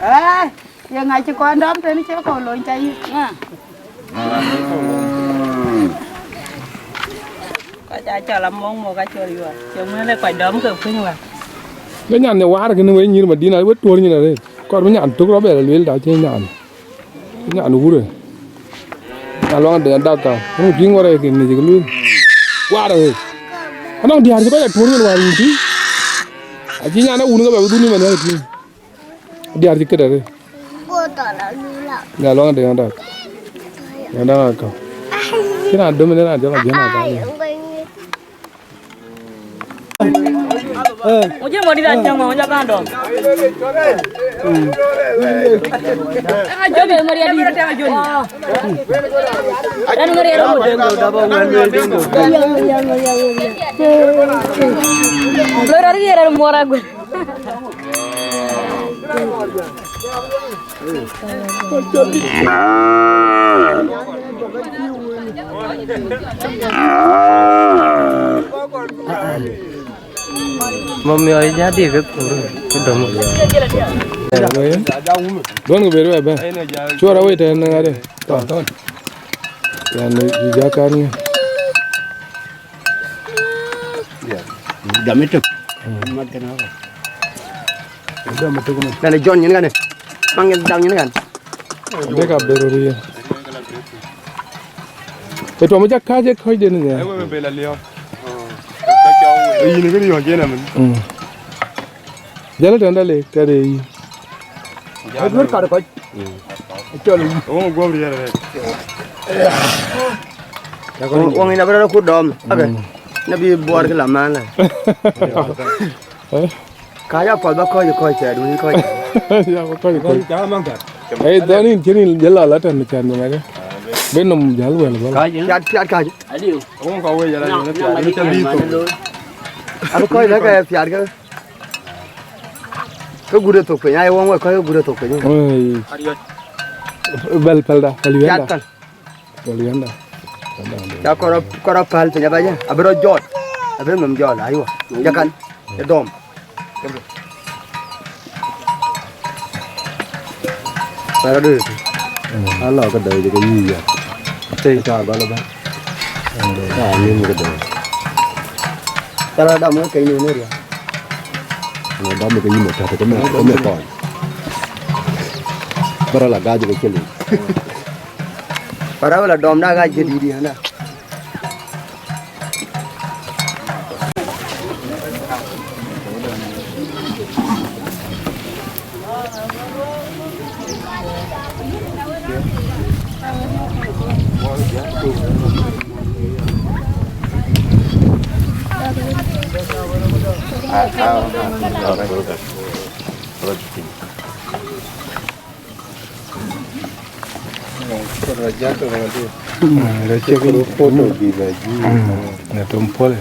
Eh, ye ŋa cï kɔn dɔm tënë cï kɔn lony ca yï? Kɔc aa cɔl amɔ̈k mɔ̈k acɔl yuɔɔr. Cï ŋuëël ë kɔc dɔm ke kuny wär. Ke nyan ë waar kënë wek nyïïr Madina, wek tuɔ̈ɔ̈r nyin arëët. Kɔɔr bï nyan tök rɔt bɛ lɔ lueel da cï nyan. Nyan wurë. Na luaŋ de dak ka. Wun piŋ wärë ke ŋic ke lueel. Waar arëët. Anɔŋ diäär cï kɔc a tuɔ̈ɔ̈r nyin waar wun tïŋ. Acï nyan ë wun ke bɛ bï dhun ëmën wär tïŋ. Diäär cï këdë rëët. Na luaŋ de dak. Na dak ka. Cïn raan döm ënë raan jɔl a jiël na ka. Ŋuci mɔ̈t dït acï ŋö, ŋuci abä dɔm. Ŋa jɔt ë Maria dït. Ɣɛn Maria rɔt mɔ̈t. Loi rɔt ɣer rɔt muɔɔr aguël. Mami oi jadi ke kur ke dom. Don ke ber bɛ. Chuɔr awei tɛn ŋade. Ton ton. Yani jakan. Dam itok. Mat kana. Dam itok. Nane John nyin kane. Mang dam nyin kan. Dek a beru ri. E to mo jakka je ko de ne. Ai we be la lio. E yin ke ri ho je na men. Jala tanda le tare yi. Ai dur kar ko. Chol. O go ri re. Wong ina bra ku dom. Ake. Na bi buar ke la mana. Ka ya pɔl ba kɔc kɔc cɛ dun kɔc. Ya ba kɔc kɔc. Ka man ka. Ei, dhɔn in cïn in jël la la tɛn cɛn ŋa de. Bï nɔm jäl wɛl bä. Kääc, eh? Piat, piat kääc. Aliu. Wun kɔc wei jäl, na, aliu, na, piat, ma aliu, di piat, di ma thok. Abï kɔc lɛ̈k ke piat ke. Ke gut ë thok piny, ai, wun wek kɔc ke gut ë thok piny. Oi. Bɛl pälda, pälda. Piat päl. Pälda. Ca kɔrɔ, kɔrɔ päl piny abä jɛ. Abï rɔ jɔt. Abï nɔm jɔt, aywa. Jakan. Ë dɔm. Para doi. Ala ka doi ke yi ya. Te ta ba la ba. Ta ni mu ke doi. Para dam ke ni ne ria. Na dam ke yi mo ta ke me, ke me ko. Bara la ga ke chele. Para la dɔm na ga ke di di na. Mm, rɔ cek. Photo bi la ji. Mm, na tum pole.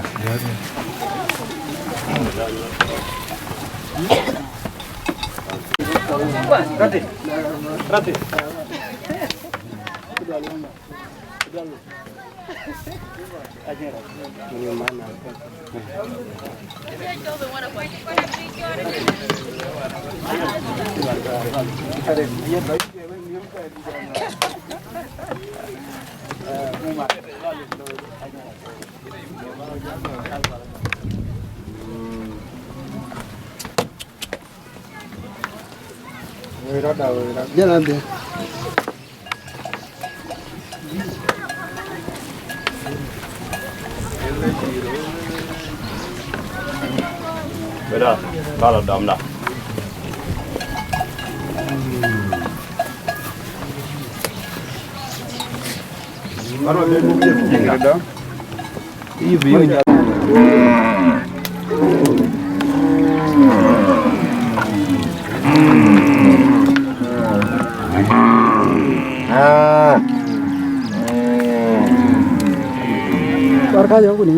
Jɛn adhil. Beda, kala damda. Barka jɔ ku ni.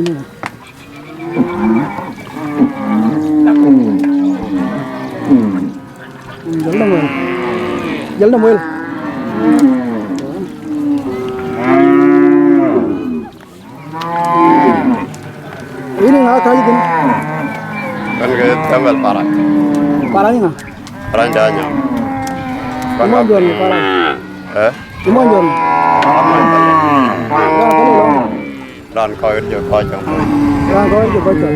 Jɔl nɔm wel. Jɔl nɔm wel. Yïn ŋa kääc thïn? Ɣɛn ke Samuel Parac. Parac ŋa? Parac Danya. Cï mɔny jɔn Parac. Eh? Cï mɔny jɔn. Amɔny Palek. Raan Palek lɔ. Raan kɔc jɔ kɔc cäŋ thoi. Raan kɔc jɔ kɔc cäŋ.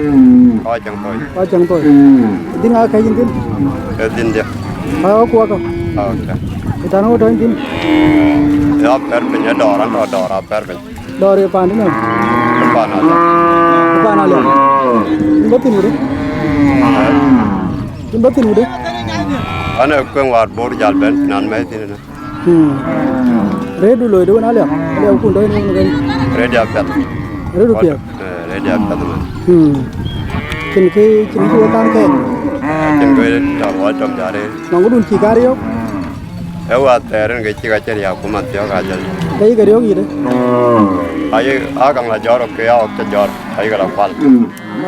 Kɔc cäŋ thoi. Kɔc cäŋ thoi. Dhïn ŋa kääc yïn thïn? Ee dhïn diɛ. Aa, kuɔkɔ. Aa, okay. Ëtɛ̈ɛ̈n ɣöö tɔ̈ yïn thïn? Ee apɛr piny, ee dɔɔr, an tɔ̈ dɔɔr apɛr piny. Dɔɔr ye paan tënë? Ee paan Aliap. Ee paan Aliap. Yïn bɔ̈ thïn wudë? Yïn bɔ̈ thïn wudë? An ee kueŋ wäär Bor jäl bɛ̈n thïn, an mɛ̈i thïn ënë. Hmm. Rëëtdu loi de wën Aliap, Aliap kun dɔ̈ yïn wun kën. Rëëtdu apiɛth. Rëëtdu piɛth. Eh, rëëtdu apiɛth man. Hmm. Cïn kë, cïn kë wek kan kɛɛk. Cïn kë tɔ̈ wä tɔ̈m ja rëër. Nɔŋ këdun cï kar yök. Ee wäthɛɛr rin ke cï ka cï riääk ku man thiɔ̈k ajël. Ke yï ke riɔ̈k yïdë? Ayï, a kaŋ la jɔ̈ɔ̈r, ke ya ɣɔk cï jɔ̈ɔ̈r, ayï ke la kual.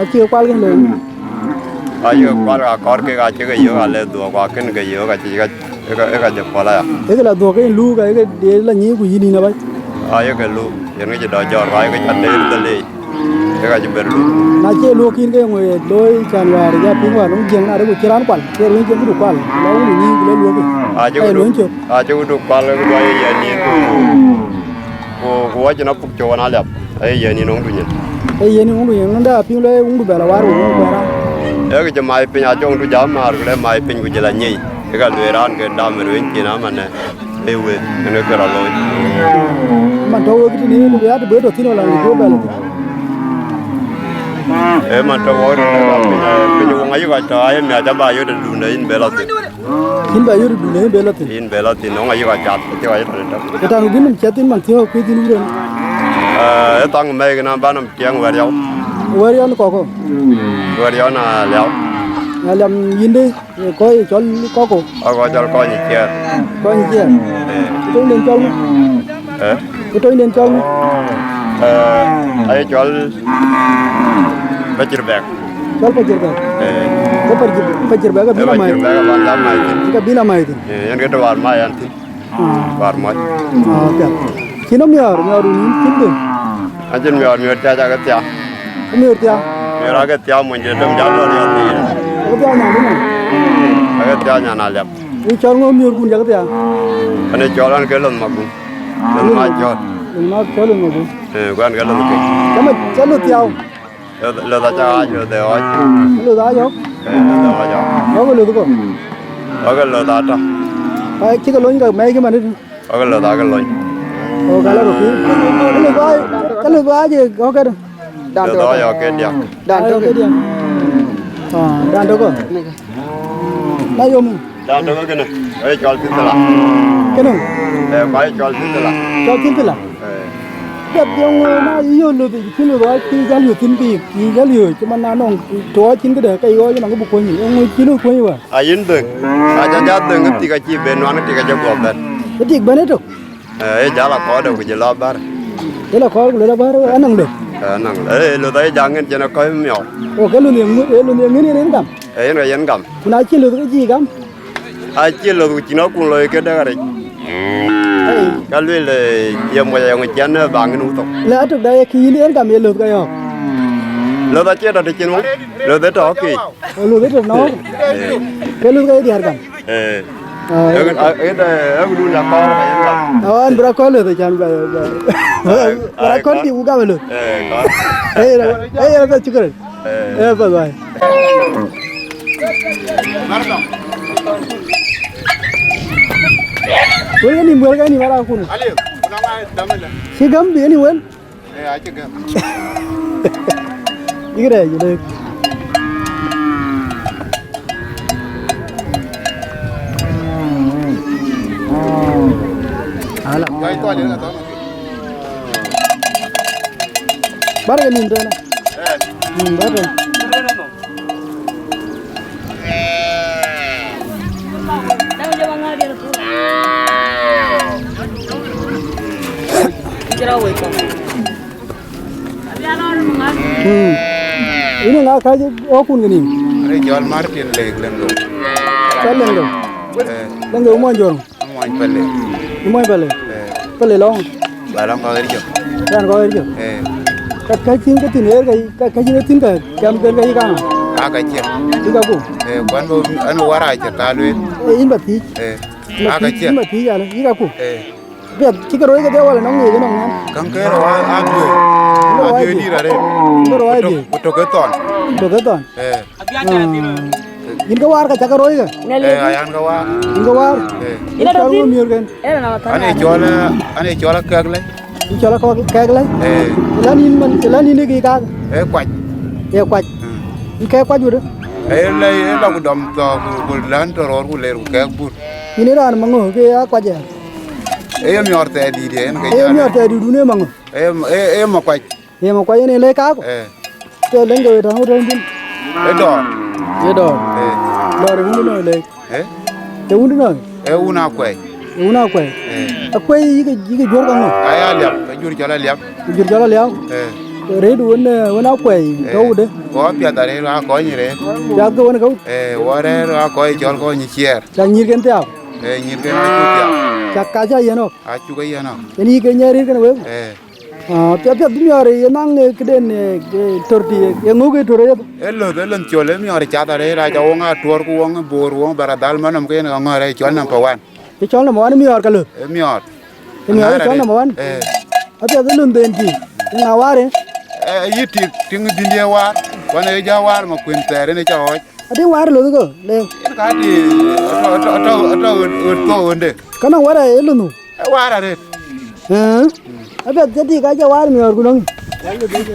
Acï ke kual kën loi. Ayï ke kual ka kɔr kek acï ke yök, ale dhuɔ̈k, ku akën ke yök, acï ka, ë ka, ë ka jɔ puɔl aya. Ë ke la dhuɔ̈k ke yïn luuk, ë ke de la nyic ku yïn yïn abac. Ayï ke luuk, yen ke cï dɔ jɔ̈ɔ̈r, ku ayï ke cä deer dhël leec. Ke ka cï ber luɔ̈k. Na cie luɔ̈k yïn ke ŋö ye looi cän wäär ya piŋ wäär nɔm jiëŋ na rek ku cï raan kual, ke ruëny cïn këdu kual, la wun ë nyïïn ku le luɔ̈k. Acï këdu, luɔ̈ny cök. Acï këdu kual, këdu aye yɛn nïn ku, ku, ku wacïn apuk cök wan Aliap, aye yɛn nïn wun du nyin. Aye yɛn nïn wun du nyin, nɔn dɛ apiŋ le wun du bɛ la waar wun kuɛɛr raan. Ee kë cï mai piny acï wun du jam määr ku le mai piny ku jël anyei, ke ka lueel raan ke dam ë ruëny cin amanë. Ee wek, ënë kë rɔt looi. Man tɔ̈ wek tënë, ku ya të bë tɔ̈ thïn wala në jɔ bɛ lɔ thïn. Ee man tɔ̈ wek tënë, piny, piny wun ayï kɔc tɔ̈, aye miac aba yök të dun de yïn bɛ lɔ thïn. Yïn bɛ yök të dun de yïn bɛ lɔ thïn. Yïn bɛ lɔ thïn, wun ayï kɔc cath, cï kɔc tɔ̈ tɔ̈. Ëtɛ̈ɛ̈n ku bï nɔm ciɛth thïn man thiɔ̈k kuëth yïn wurën. Ee, ë thaŋ mɛ̈i kënë ba nɔm tiɛŋ wɛ̈t yɔu. Wɛ̈t yɔu në kɔ̈kɔ. Wɛ̈t yɔu na liau. Na liam yïn de. Ee, kɔc cɔl kɔ̈kɔ. Aa, kɔc cɔl kɔc ë ciɛɛr. Kɔc ë ciɛɛr. Ee. Töŋden cɔl ŋö? Ee? Ku tɔ̈ yïn den cɔl ŋö? Eh, aye cɔl Pacir Bɛk. Cɔl Pacir Bɛk. Eh. Ke Pacir, Pacir Bɛk abï la mai. Pacir Bɛk abï la mai thïn. Ke bï la mai thïn. Eh, yen ke tɔ̈ wäär mai ɣɛn thïn. Ah. Wäär mɔc. Ah, okay. Cïn nɔm miɔɔr, miɔɔr wun cïn dë? Acïn miɔɔr, miɔɔr thiac akë thiac. Miɔɔr thiac? Miɔɔr akë thiac, mony de dom jal lɔ riɔt thïn. Akë thiac nyan dë nɔm? Akë thiac nyan Aliap. Ë cɔl ŋö miöörkun jakë thiaak? Ɣɛn ë cɔl ɣɛn ke Loth Maguŋ. Loth Macɔɔt. Loth Macɔɔt, Loth Maguŋ. Ee, ku ɣɛn ke Loth Kec. Cä mac, cä Loth thiau. Loth, Loth acä ɣaac, Loth ë ɣɔc. Loth aa yɔ̈ɔ̈k? Ee, Loth ë ɣɔc ɣɔ̈k. Ɣɔ̈k ë Loth kɔ̈k? Ɣɔ̈k ë Loth aa tɔ̈. Ka cï ke lony ka mɛ̈i cï man ëtö. Ɣɔ̈k ë Loth aa ke lony. Ɣɔ̈k aa la röt pïïr. Ka Loth aa, ka Loth aa je ɣɔ̈k këdë? Dan Loth tök. Aa yɔ̈ɔ̈k ke diäk. Dan tök. Aa, yɔ̈ɔ̈k ke diäk. Aa, dan tök kɔ̈k. Na yom. Dan tök kënë, aye cɔl Pithila. Kënë? Ee, ku aye cɔl Pithila. Cɔl Pithila? Ee. Dap yɔŋ, na yï yöök Loth, cïn Loth ɣɔc, cï jäl yöök thïn kï, cï jäl yöök, cï man na nɔŋ, tɔ̈ cïn këdë, ke yɔ̈ɔ̈c nɔŋ kë bï kuöny, yöŋ cï Loth kuöny wä. Ayïn dhëŋ, aca jat dhëŋ, tik acï ben nuan, tik acï guɔ bɛ̈n. Ë tik bɛ̈n ëtök? Ee, ee jäl akɔɔrde ku jël abär. Jël akɔɔr ku lël abär, anɔŋ Loth? Ee, anɔŋ Loth. Ee, Loth aye jaŋ ŋën cïn akɔ̈i miɔɔu. O, ke Loth ye ŋö, ee Loth ye ŋën yen gam? Ee, yen ka yen gam. Ku na cï Loth ke cï gam? Acï Loth ku cïn akun loi këdë ka rec. Ei. Ka lueel, ee, ye moc ayɔŋ ciɛn, ee, bä ŋin wutho. Le atök da ye kï yïn en gam ye Loth ka yɔ̈ɔ̈k. Loth acie tɔ̈ të cin wun. Loth ë tɔ̈ ke. O Loth ë tɔ̈ nɔ̈ɔ̈k. Ee. Ke Loth ka ye diäär gam. Ee. Aa. Ee, ee, ee, ee, du na kɔɔr ka yen gam. Awan bra kɔn Loth can ba, ba. Bra kɔn ti ku gam Loth. Ee, kɔɔr. Ee, ee, ee, shukran. Ee, bye bye. Wek ë nïm, wek ë nïm, ara kun. Cï gäm bï ë nïm wën? Ee, acï gäm. Yïk rɛɛc, yï lëk. Ala. Bär ke nïm tënë. Ee. Nïm bär tënë. Hmm. Yïn ŋa ka jë ɣɔ̈kkun ke nïm? Rëc jɔl Martin Lek Leŋdou. Ka Leŋdou? Ee. Leŋdou muɔny jɔl? Muɔny Pale. Yï muɔny Pale? Ee. Pale lɔŋ? Ba lɔŋ kɔc ɣer jɔ. Raan kɔc ɣer jɔ? Ee. Ka, ka cïn ke thïn ɣer ka, ka, ka cïn ke thïn ka, jam ben ka yï kaŋ? Aa, ka ciɛk. Yï ka ku? Ee, ku an bä, an bä wär a ciɛk ka lueel. Ee, yïn bä thiëc. Ee. Yïn bä thiëc, yïn bä thiëc, ala, yï ka ku? Ee. Piɛth, cï ke rööc kedhie wala nɔŋ ŋic nɔŋ ŋɛn? Käŋ ke rɔt a, a dhuëëc. Ŋö rɔt a dhuëëc? A dhuëëc dït arëët. Ŋö rɔt a dhuëëc? Ku tök, ku tök ke thɔn. Tök ke thɔn? Ee. Ah. Yïn ke waar ka cä ke rööc ke? Ee, ayan ke waar. Yïn ke waar? Ee. Yïn cɔl ŋö miöörken? An ee cɔl, ee, an ee cɔl akɛ̈k lɛc. Yïn cɔl akɛ̈k lɛc? Ee. Ëlä nïn man, ëlä nïn ë kï kak? Ee kuac. Ee kuac. Mm. Yïn kɛ̈k kuac wut ë? Ee lɛc, ee lɔ ku dɔm thɔɔk, ku, ku län tɔ rɔɔr ku ler ku kɛ̈k bur. Yïn ë raan maŋö ke ya kuac ë? Ee ye miɔɔr thɛɛr dïït yen ke. Ee ye miɔɔr thɛɛr dïït wun ë maŋö? Ee, ee, ee makuac. Ye makuac yen ë lëk kaku? Ee. Ke lëŋ ke wëë tɔ̈ ŋö tɔ̈ thïn? Ee dɔɔr. Ee dɔɔr. Ee. Dɔɔr ë wun ënɔɔnë lëk. Ee. Ee wun ënɔɔnë? Ee wun akuɛi. Ee wun akuɛi. Ee. Akuɛi yï ke, yï ke juɔ̈r ka ŋö? Aya liap, ke jur cɔl aliap. Ke jur cɔl aliap? Ee. Rëët wën, ee, wën akuɛi, ee, tɔ̈ wudë? Wɔ piath arëët, wɔ akɔny rëët. Piath ke wën kau? Ee, wɔ rɛ̈ɛ̈r, wɔ akɔny cɔl kɔny ciɛɛr. Cak nyïïrken thiaak? Ee, nyïïrken acuk thiaak. Cak ka cä yen ɣɔ̈k? Acuk ë yen ɣɔ̈k. Yen yï ke nyiɛɛr rïïr kënë wek? Ee. Ah, piɛth, piɛth bï miɔɔr ye naŋ, eh, këden, eh, eh, tör tï, eh, ye ŋö ke tör yeth? Ee löth, ee lönh col, ee miɔɔr cath arëët, aca woŋ atuɔɔr ku woŋ boor, woŋ baradhal manɔm ke yen ka ŋɔ̈ɔ̈r ee cɔl number one. Ye cɔl number one miɔɔr ka löth? Ee miɔɔr. Ee miɔɔr ye cɔl number one? Ee. Apiɛth ee lönh dhëën tï, ye ŋa waar ë? Ee, yï tik, tiŋ dhïndië waar, wan ee jɔ waar ma kuën thɛɛr en ee ca ɣɔɔc. Adï waar löth kö, le. Yen ka dï, atɔ, atɔ, atɔ, atɔ, atɔ wënde. Ka nɔŋ wär ee lönh nu? Ee waar arëët. Ee. Apiɛth cä tik ka cä waar miɔɔr ku nɔŋ.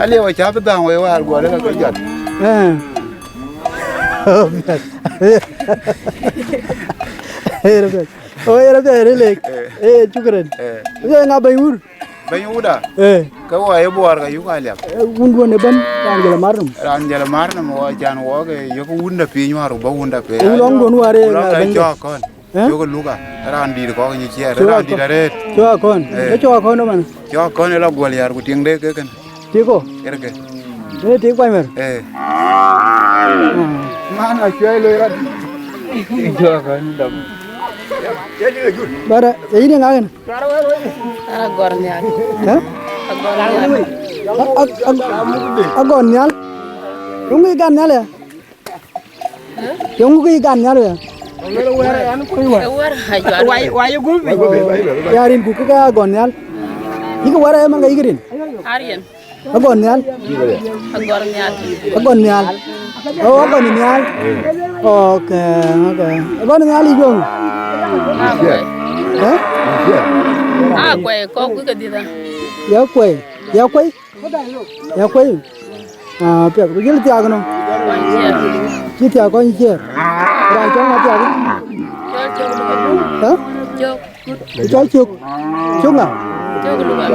Aliu acä bï dhäŋ wei waar guɔ lek ke jɔt. Ee. Ee, apiɛth. O, yen apiɛth ë lek. Ee. Ee, shukran. Ee. Ee, ŋa bɛ̈ny wur? Bɛ̈ny wuda? Ee. Ke wɔ ye buɔɔr ke yuk aliap. Ee, wun duɔ̈n ëbɛ̈n, raan jël amar nɔm. Raan jël amar nɔm wɔ can wɔ ke yök wunda piny war, ku bä wunda piny. Ee, wun lɔŋ duɔ̈n war, ee, wun lɔŋ ŋa ke bɛ̈ny cɔɔk kɔn. Eh? Cuk Luka, raan dït kɔ̈k nyic ciɛɛr, cuk raan dït akɔn, arëët. Cuk akɔn. Eh. Ë cuk akɔn ëmën. Cuk akɔn ë la guɔl yar ku tiŋde ke kën. Tiko? Kërke. Ë tik kuany mɛr. Eh. Ah. Man acuɛi loi rɔt. Cuk akɔn dɔm. Bara, e yïn ŋa kën? Agɔr nhial. Eh? Agɔr nhial. Ag-, ag-, ag-, agɔr nhial. Yöŋ kï gan nhial ya? Yöŋ kï gan nhial ya? Wai, wai, gup. Ya rin ku kï ka agɔr nhial. Yïk wär ë man ka yïk rin. Arien. Agɔr nhial. Agɔr nhial. Agɔr nhial. Oh, agɔr nhial. Okay, okay. Agɔr nhial yï yöŋ. Akuɛi. Eh? Akuɛi, kɔ̈k wïc ke dhiëth. Ya kuɛi. Ya kuɛi. Ya kuɛi. Ah, piɛth. Ku jël thiak nɔ. Kɔny ciɛɛr. Cï thiak kɔny ciɛɛr. Raan cɔŋ athiak. Cɔl cök. Eh? Cök. Cɔl cök. Cök ŋa? Cök Luka.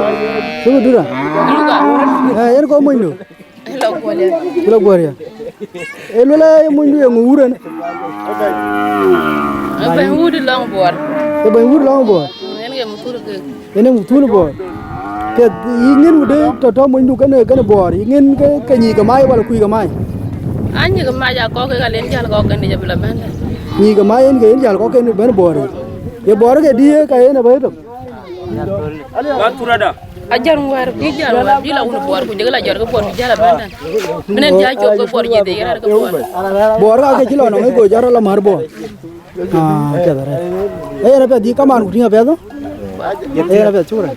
Cök Dura. Luka. Eh, yen kɔn monydu. Ë la guɔl ya. Ë la guɔl ya. Ë luel ë monydu ye ŋö wur en? Ë bɛ̈ny wut lɔŋ Bor. Ë bɛ̈ny wut lɔŋ Bor. Yen ke muthul ke. Yen ë muthul Bor. Piɛth yï ŋin wudë tɔ̈ tɔ̈ monydu kënë, kënë Bor. Yï ŋin ke, ke nyïï ke mai wala kuc ke mai? An nyïï ke mai akɔ̈k ke ka len jäl kɔ̈k kënë jɔ bï la bɛ̈n dɛ̈. Nyïï ke mai yen ke yen jäl kɔ̈k kënë bɛ̈n Bor. Ye Bor ke dië ka yen ë bɛ̈i tök. Ajar wäär, bï jäl wäär, bï la wun Bor, ku jëkë la jɔt ke Bor, bï jäl abandon. Bï nɛn jäl cop ke Bor, jëth ye rɛ̈ɛ̈r ke Bor. Bor ka ke cï lɔ nɔŋ ë go jɔt rɔt la mär Bor. Ah, piɛth arɛ̈ɛ̈r. Ee, yen apiɛth dï kaman ku tïŋ apiɛth. Ee, yen apiɛth, shukran.